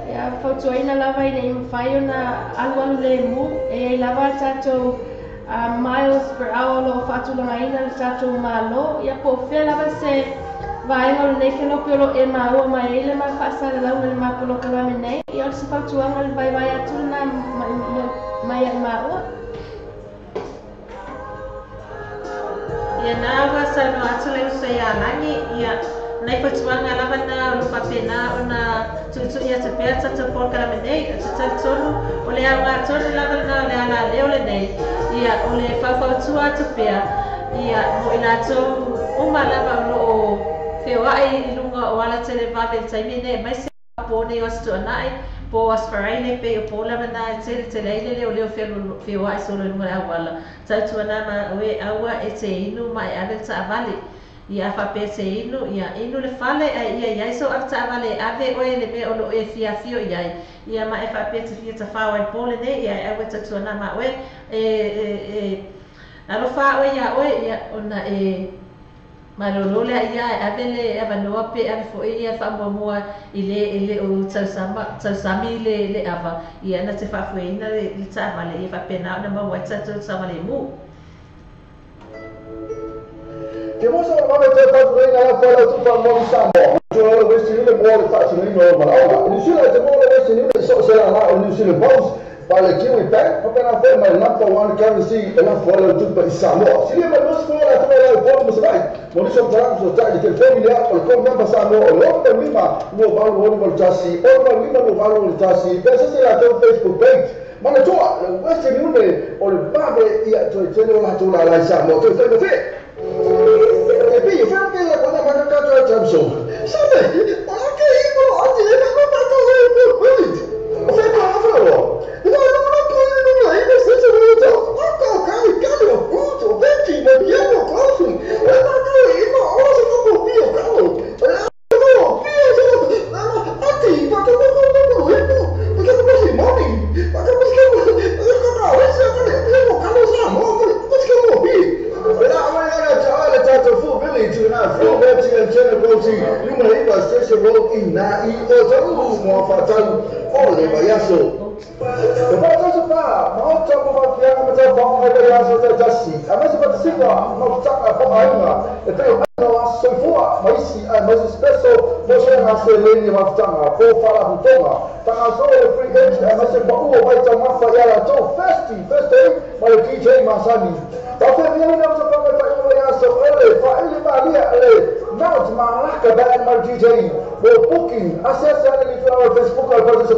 ia fautuaina lava ina i mawhai ona alualu le mu e ai lava tātou miles per hour lo whaatulanga le tātou malo ia po fea lava se vaenga o lenei kelope o lo e maua mai ai le ma whaasalalauga le mapolokalame nei ia o se fautuaga le vaivai atu lena mai ai maua. Ia nā ua saunoa atu le uso ia Langi ia nei fautuaga lava na o lo faapena ona tu'utu'i atu pea tatou polokalame nei o te talitonu o le auga tonu lava lena o le alaleo lenei ia o le faufautua atu pea ia mo i latou uma lava o loo feoa'i i luga o ala televave le taimi nei aemaise po nei o aso tuana'i po o aso faraile pei o po lava na e tele tele ai le leo leo feoa'i solo i luga le auala tautuana ma oe aua e te inu ma e ave le taavale ia faapea se inu ia inu le fale ae ia iai sou ave taavale e ave oe le mea o loo e fiafio iai ia ma e faapea te fia tafao ai po lenei ia e aua e tautuana ma oe e alofa oe ia oe ia ona e malolo lea ia e ave le avanoa pe ave fo'i ia faamuamua i le o tausami le ava ia na te faafoeina le taavale ia faapena ona maua ai tatou saogalemu. Ke mosa o mame te tatuina la whalau tupa mo Samoa. Tuna o le Western Union mo le faatinoina o malaoga. New Zealand te mo le Western Union so se la o New Zealand Post pa le Kiwi Bank pa pena foi mai number one currency e la whalau tupa i Samoa. Silia mai nusi mo la tupa la polo mo sabai. Mo niso mtarangu so tai le telefoni lea o le code number Samoa o le 85 28 81 85 28 81. Pesa se la tau Facebook page. Mana toa le Western Union o le vave ia toi tele o la tula la i Samoa. Toi whai whai. E pi, whai ke la kona mana katoa tamso. Sabe, o ke i mo ati e ma ma to e mo wait. O whai ko afro. Ina no no ko i no la i se se no to. O ko ka i ka lo fu to veti mo bi mo ko su. E ma ko i mo o se ko ko bi o ka lo. No, bi se no. Na ati pa ko ko ko ko i mo. O ke ko si mo ni. Pa ko ko ko ko ka o se ko ko ka lo sa mo ko ko mo bi. Wala wala ta ta fu village na fu village and channel road luma iba station road i na i o tau mo fatau o le vaiaso. E pa ta pa ma ta mo fa fia ma ta pa ma ta yaso ta tasi. A ma se pa se pa ma ta pa pa ainga e pe o soifua ma isi a ma se speso mo se na se le ni ma tanga po fala hutonga. Tanga so le free entry a ma se pa o vai ta ma fa ya la to festi first day ma le DJ Masani. Ta fe ni na ta pa ma ta ya so ele fa ele ma lia le It's Malaka Band ma DJ mo booking asese ana le tulaga Facebook o le fale so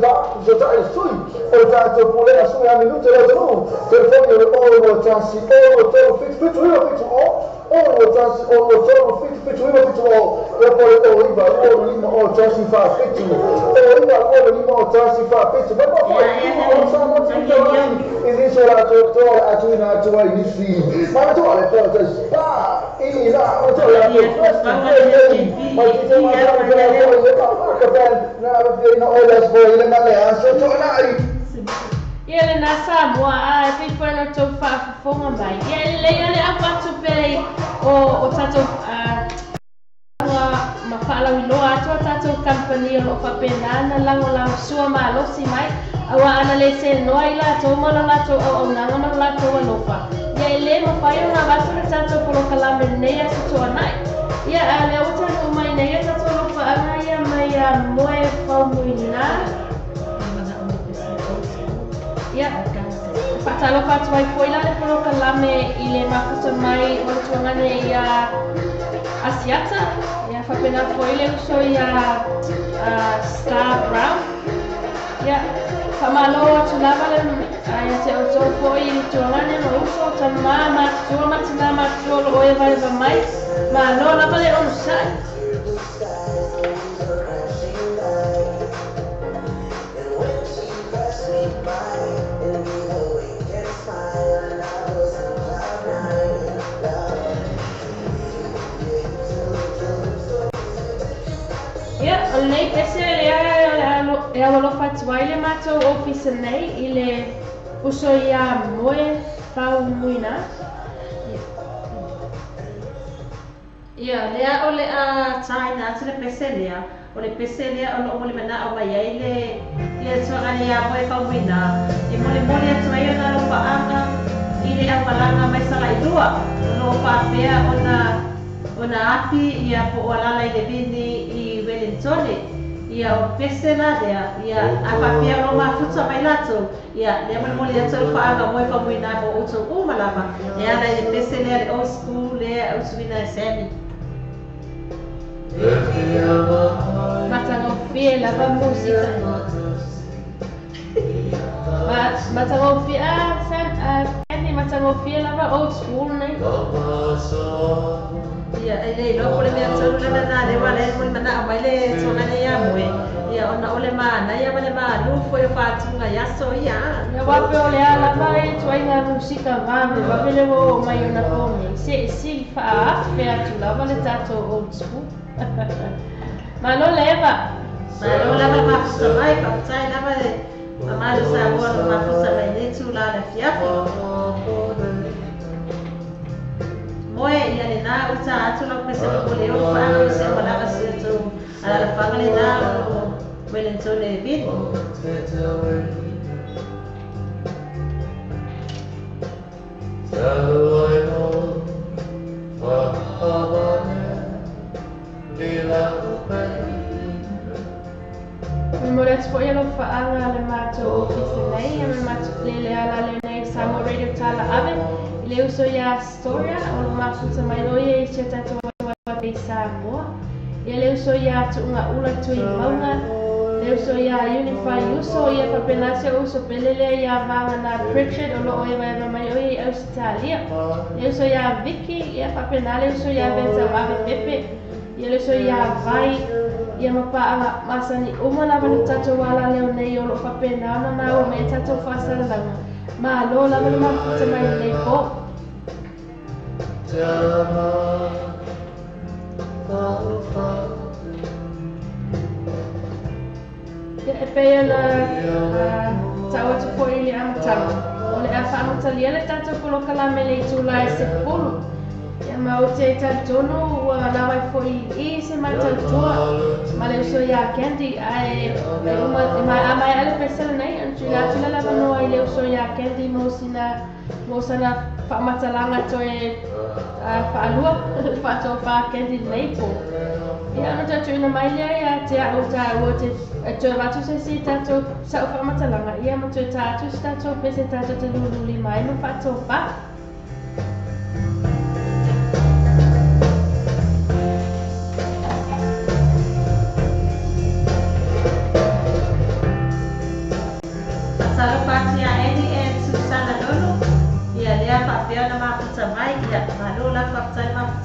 ta'i sui o le tatou pulega sui a minute le atunuu telefoni o le 6 6 3 7 7 9 7 0 6 1 6 3 7 7 9 7 0 ia po le 9 2 5 0 1 4 7 9 2 5 0 1 4 7 mai ma foi o sa mo te i nisi o latou toa le atuina atu ai nisi ma toa le toa te spa i la o toa latou mai te ma ka ben na na o las foi le malea so toa na Ia le nā Samoa a e pei na tou faafofoga mai. Ia e lelei a le avatu pea o tatou ma faalauiloa atu a tatou kampani o loo faapena na lagolagosua malosi mai auā ana lē selenoa i latou ma lo latou auaunaga ma lo latou alofa. Ia e lē mafai ona avatu le tatou polokalame lenei aso toanai. Ia a lea ua taunuu mai nei a tatou alofaaga ia mai a moe faumuinā. Ia, faatalofa atu ai foi la le polokalame i le mafuta mai o le tuagane ia Asiata. Ia faapena foi le uso ia Star Brown. Ia, faamalo atu lava le ia te outou foi i le tuagane ma uso tamā matutua ma tinā matutua o loo evaeva mai. Malo lava le onosai. Ia, o lenei pese lea e aualofa atu ai le matou ofisa nei i le uso ia moe faumuina. Ia, lea o le a taina atu le pese lea. O le pese lea o loo molimanaʻo mai ai le le tuagane ia moe faumuina. E molimoli atu ai ona alofaaga i le aumalaga mai salailua. O loo faapea ona api ia po o alala i le vini i Wellingtone. Ia o pese la lea, ia a faapea o loo mafuta mai latou. Ia lea molimoli atu alofaaga moe faumuina mo outou uma lava. E ala i le pese lea le old school lea usuina e Sammy. Matagofie lava musika. Matagofie Sam matagofie lava old school nei. Ia e le iloa po le mea tonu lava na le ua le molimanaʻo mai le tuagane ia moe. Ia ona o le manaia ma le malu foi o faatuga i aso ia. Ia wape o le a lava e tuaiga musika vave vave le ua oo mai ona po nei. Se e sili faaafe atu lava le tatou old school. Malo le Eva. Malo lava le mafuta mai, faafetai lava le mamalu Samoa lo mafuta mai nei tula le afiafi. Moe ia lenā uta atu lau pese momoli o faaga ma se aumalaga si outou alalafaga lenā o Wellingtone vini. Momoli atu foi alofaaga le matou ofisa nei ia ma matou le le ala lenei Samoa Radio Tala Ave i le uso ia Astoria o lo mafuta mai loi e si o tatou i Samoa. Ia le uso ia Tuugaula Tui Mauga, le uso ia Unify Uso, ia faapena se uso pele lea ia Vagana Pritchard o loo evaeva mai oi i Ausitalia. Le uso ia Vicky, ia faapena le uso ia Veta Ave Pepe, ia le uso ia Vai, ia mapaaga masani uma lava le tatou ala leo nei o loo faapena ona maua mai e tatou faasalalauga. Malo lava le mafuta mai lenei po. Ia e pei ona tau atu foi i le amataga. O le a faamatalia le tatou polokalame le itula e 10. Ia ma o te talitonu ua lava ai foi i se matautua ma le uso ia Candy ae e uma e mai a mai ale pese lenei ona tuuina atu le lavanoa i le uso ia Candy mo sina mo sana faamatalaga toe faalua faatofā Candy lenei po. Ia ona toe tuuina mai lea ia te au tāua te toe avatu se isi tatou sa'u faamatalaga ia ma toe tā atu se tatou pese tatou te lululi mai ma faatofā.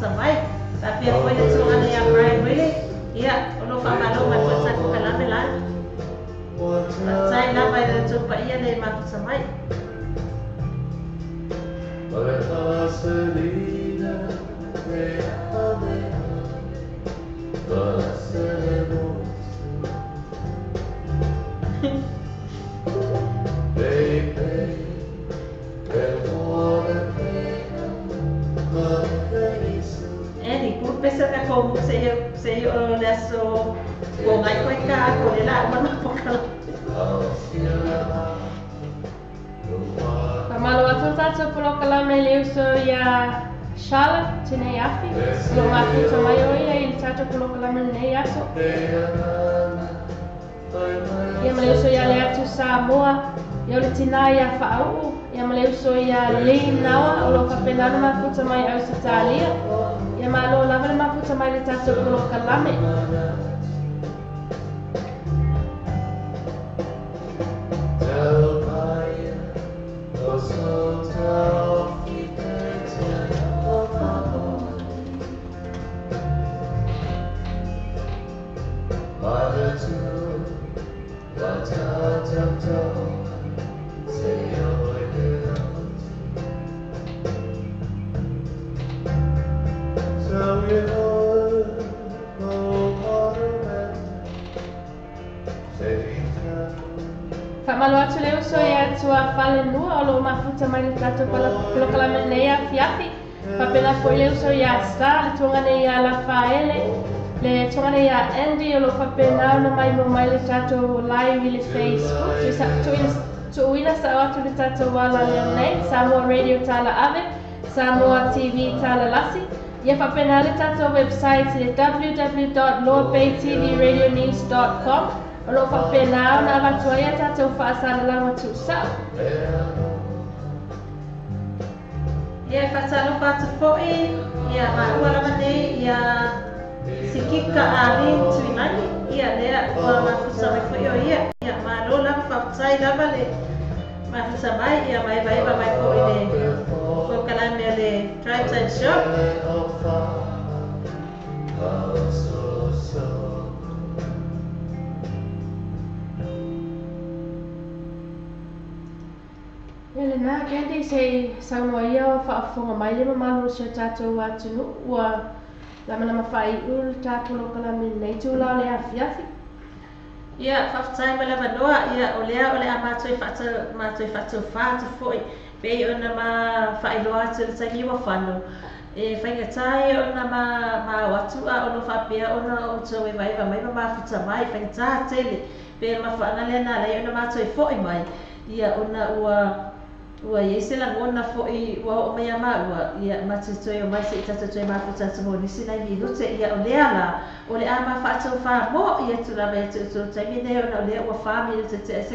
mafuta mai. Faapea foi le tulaga nei ia Brian Willie, ia o loo faamalo mai foi le tatou kalame lagi. Faafetai lava i le outou paia le mafuta mai. Andy, ku pese ka ko se se o le aso ko ngai koe ka ko le la uma ma pokala. Faamalo atu le tatou polokalame i le uso ia Charlotte tenei afi, o loo mafuta mai o ia i le tatou polokalame lenei aso. Ia ma le uso ia Leatu Samoa, ia o le tinā ia Faauu, ia ma le uso ia Lee Nawa o loo faapena ona mafuta mai Ausetalia. Ia malo lava le mafuta mai i le tatou polokalame. Faamalo atu le uso ia Tuafalenua o loo mafuta mai le tatou polokalame lenei afiafi. Faapena foi le uso ia Sa, le tuaga nei ia Lafaele, le tuaga nei ia Andy o loo faapena ona maimoa mai le tatou live i le Facebook. Tuuina sao atu le tatou ala nei, Samoa Radio Tala Ave, Samoa TV Tala Lasi. Ia faapena le tatou website i le www.loabaytvradionews.com o loo faapena ona avatu ai a tatou faasalalaga tuusao. Ia e faatalofa atu foi ia maua lava nei ia Sikika Ali Tuilagi, ia lea ua mafuta mai foi o ia. Ia malo lava faafetai lava le mafuta mai ia maevaeva mai foi le polokalame a le Drive Time Show. Ia lena Candy se i saunoa ia o faafofoga mai le mamalu o si o tatou atunuu ua lamalama faaiu le ta polokalame lenei itula o le afiafi. Ia, faafetai mai le avanoa, ia o lea o le a matou faatau matou faatofā atu foi pei ona ma faailoa atu i le taimi ua fano. E faigata ia ona ma ma ao atu a o lo faapea ona outou evaeva mai ma mafuta mai, faigata tele pe mafuaaga lea na ala ai ona matou fo'i mai. Ia ona ua ua i ai se lagona foi ua oo mai ia maua, ia matou toe omai se'i tatou toe mafuta atu mo nisi nai minute. Ia o lea la, o le a ma faatofā mo'i atu lava ia te outou taimi nei ona o lea ua 4 minute tea i 10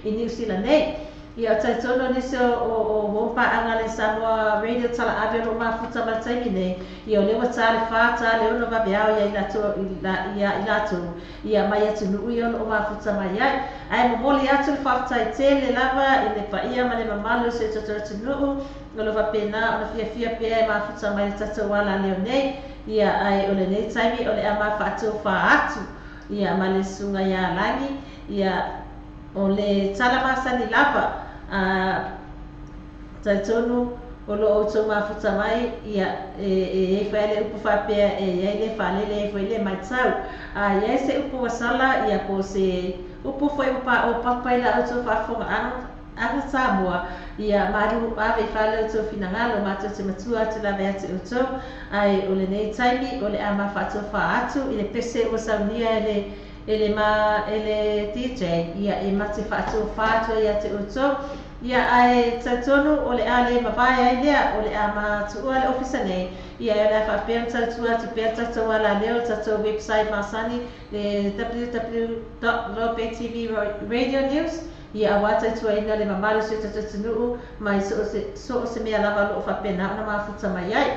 i Niu Sila nei. Ia o talitonu nisi o o o uo paaga le Samoa Radio Tala Ave o loo mafuta mai le taimi nei, ia o lea ua ta le 4, ta le 6 vaveao ia i latou ia i latou ia mai atunuu ia o loo mafuta mai ai. Ae momoli atu le faafetai tele lava i le paia ma le mamalu o si o tatou atunuu o lo faapena ona fiafia pea e mafuta mai le tatou ala leo nei. Ia ae o lenei taimi o le a ma faatofā atu ia ma le susuga ia Lagi ia o le tala masani lava a talitonu o lo outou mafuta mai ia e e iai foi a le upu faapea e iai le faalele ai foi le maitau. A iai se upu ua sala ia po o se upu foi ua paopapa i la outou faafofogaaga aga Samoa ia malu ave i fale outou finagalo matou te matua atu lava ia te outou. Ae o lenei taimi o le a ma faatofā atu i le pese ua saunia e le e le ma e le DJ ia e ma te faatofā atu ai ia te outou. Ia ae talitonu o le a le mavae ai lea o le a ma tuua le ofisa nei ia e o le a faapea ona tautua atu pea le tatou alaleo le tatou website masani le www.lobaytvradionews ia auā tautuaina le mamalu o si o tatou atunuu mai so o se so o se mea lava o loo faapena ona mafuta mai ai.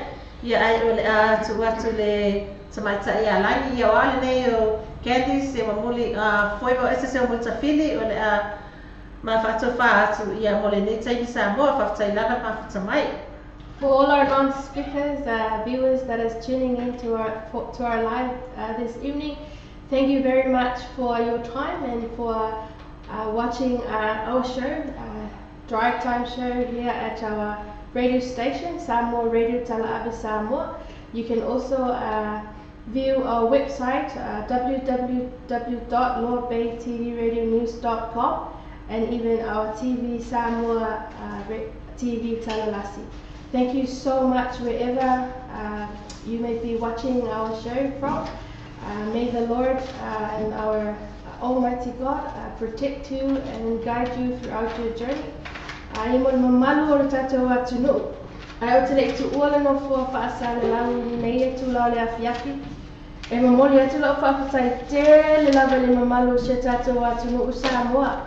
Ia ae o le a tuu atu le tamaitai ia Lagi ia o a lenei o Candice e mamuli foi ma ese se o Mulitafili o le a ma faatofā atu ia mo lenei taimi Samoa. Faafetai lava mafuta mai. For all our non-speakers, viewers that is tuning in to our live this evening, thank you very much for your time and for watching our show, Drive Time Show here at our radio station, Samoa Radio Tala'ave Samoa. You can also view our website, www.loabaytvradionews.com, and even our TV Samoa TV Talalasi. Thank you so much wherever you may be watching our show from. May the Lord and our Almighty God protect you and guide you throughout your journey. Ai mo le mamalu o le tatou atunuu. Ai o te le tuua le nofo faasalalau nei e tula o le afiafi. E momoli atu lau faafetai tele lava i le mamalu o si o tatou atunuu Samoa.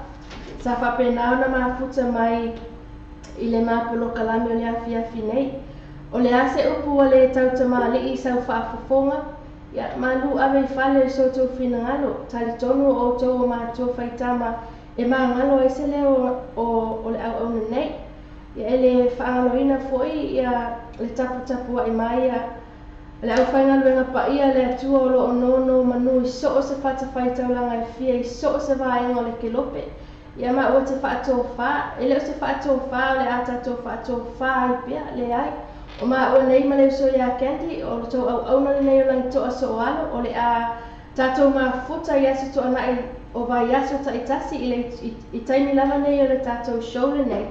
Sa faapena ona mafuta mai i le mapolokalame o le afiafi nei. O le a se upu ua le tautamalii i sau faafofoga, ia malu ave i fale i so outou finagalo, talitonu o outou o matua faitama e magalo ai se leo o le auauna nei. Ia e le faagaloina foi ia le taputapuai mai ia le aufaigaluega paia a le Atua o lo o nonomanu i so o se fatafaitaulaga e fia i so o se vaega o le kelope. Ia ma ua te faatofā, e le o se faatofā o le a tatou faatofā ai pea, leai. O maua nei ma le uso iā Candy, o le tou auauna lenei o Langitoa Soalo, o le a tatou mafuta i aso tuanai o vaiaso taitasi i le i taimi lava nei o le tatou show lenei.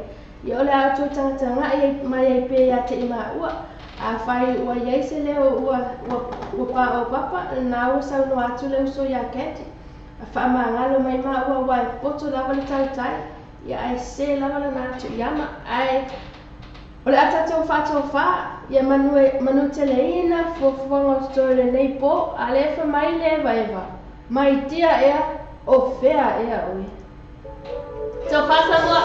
Ia o le a outou tagatagai ai mai ai pea ia te i maua. Afai ua iai se leo ua ua paopapa, na ua saunoa atu le uso iā Candy. A faamagalo mai maua aua e poto lava le tautai, ia ae se lava lana atu iama. Ae o le a tatou faatofā, ia manu e manu teleina fuafuaga o totoe o lenei po, a le fa mai le evaeva, mai tia ea, o fea ea oe. Tofā Samoa!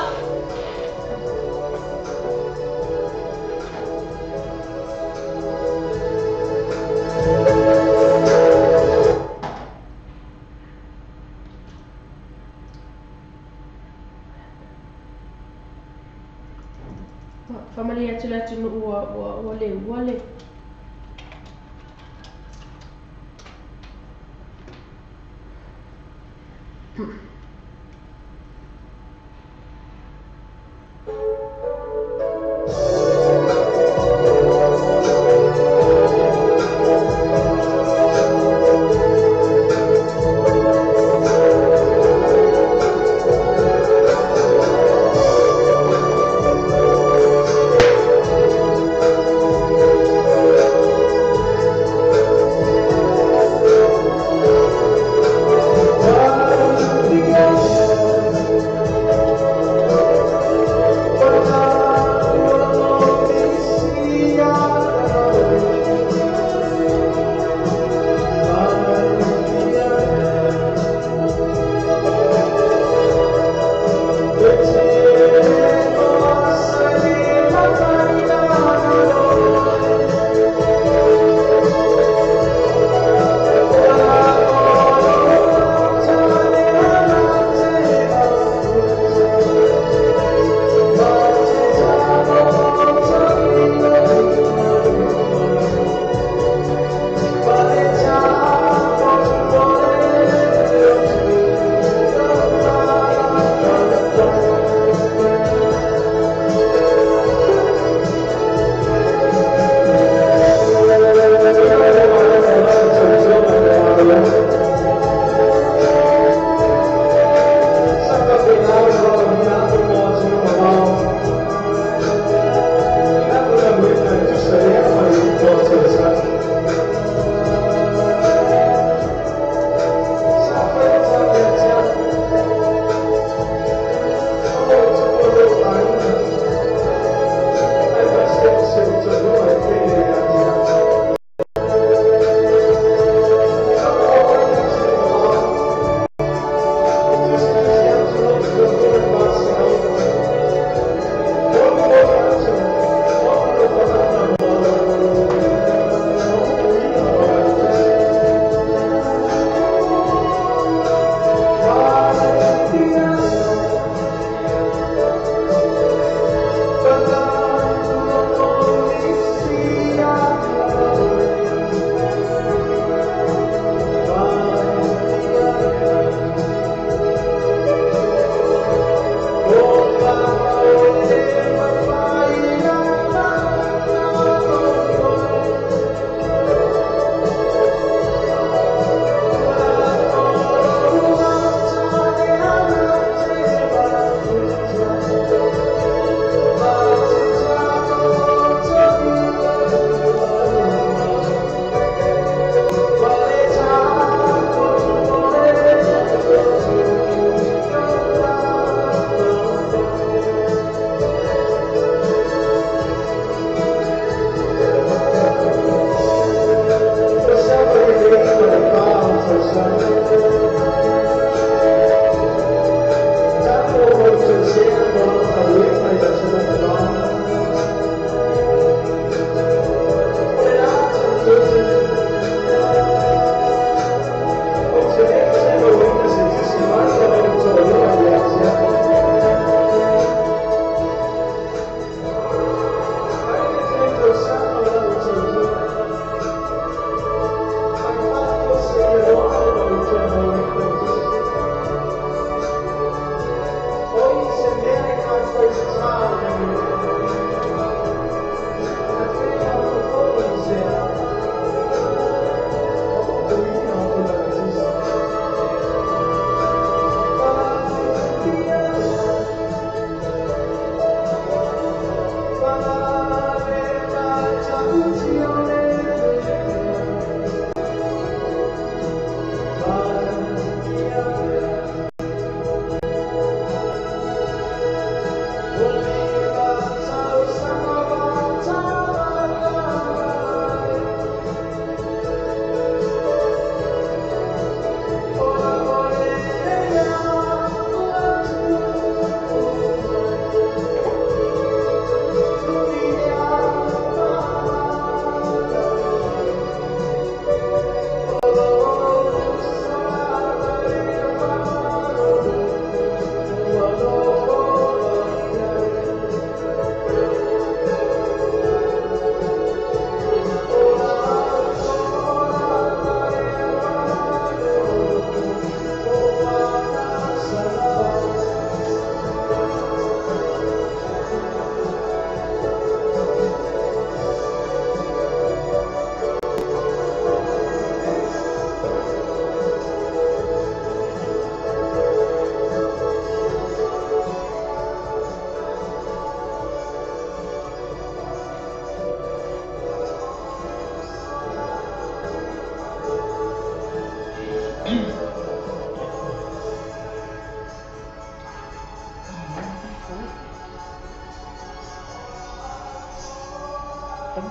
Faamalie atu le atunuu ua ua ua le ua le.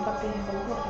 Faapea.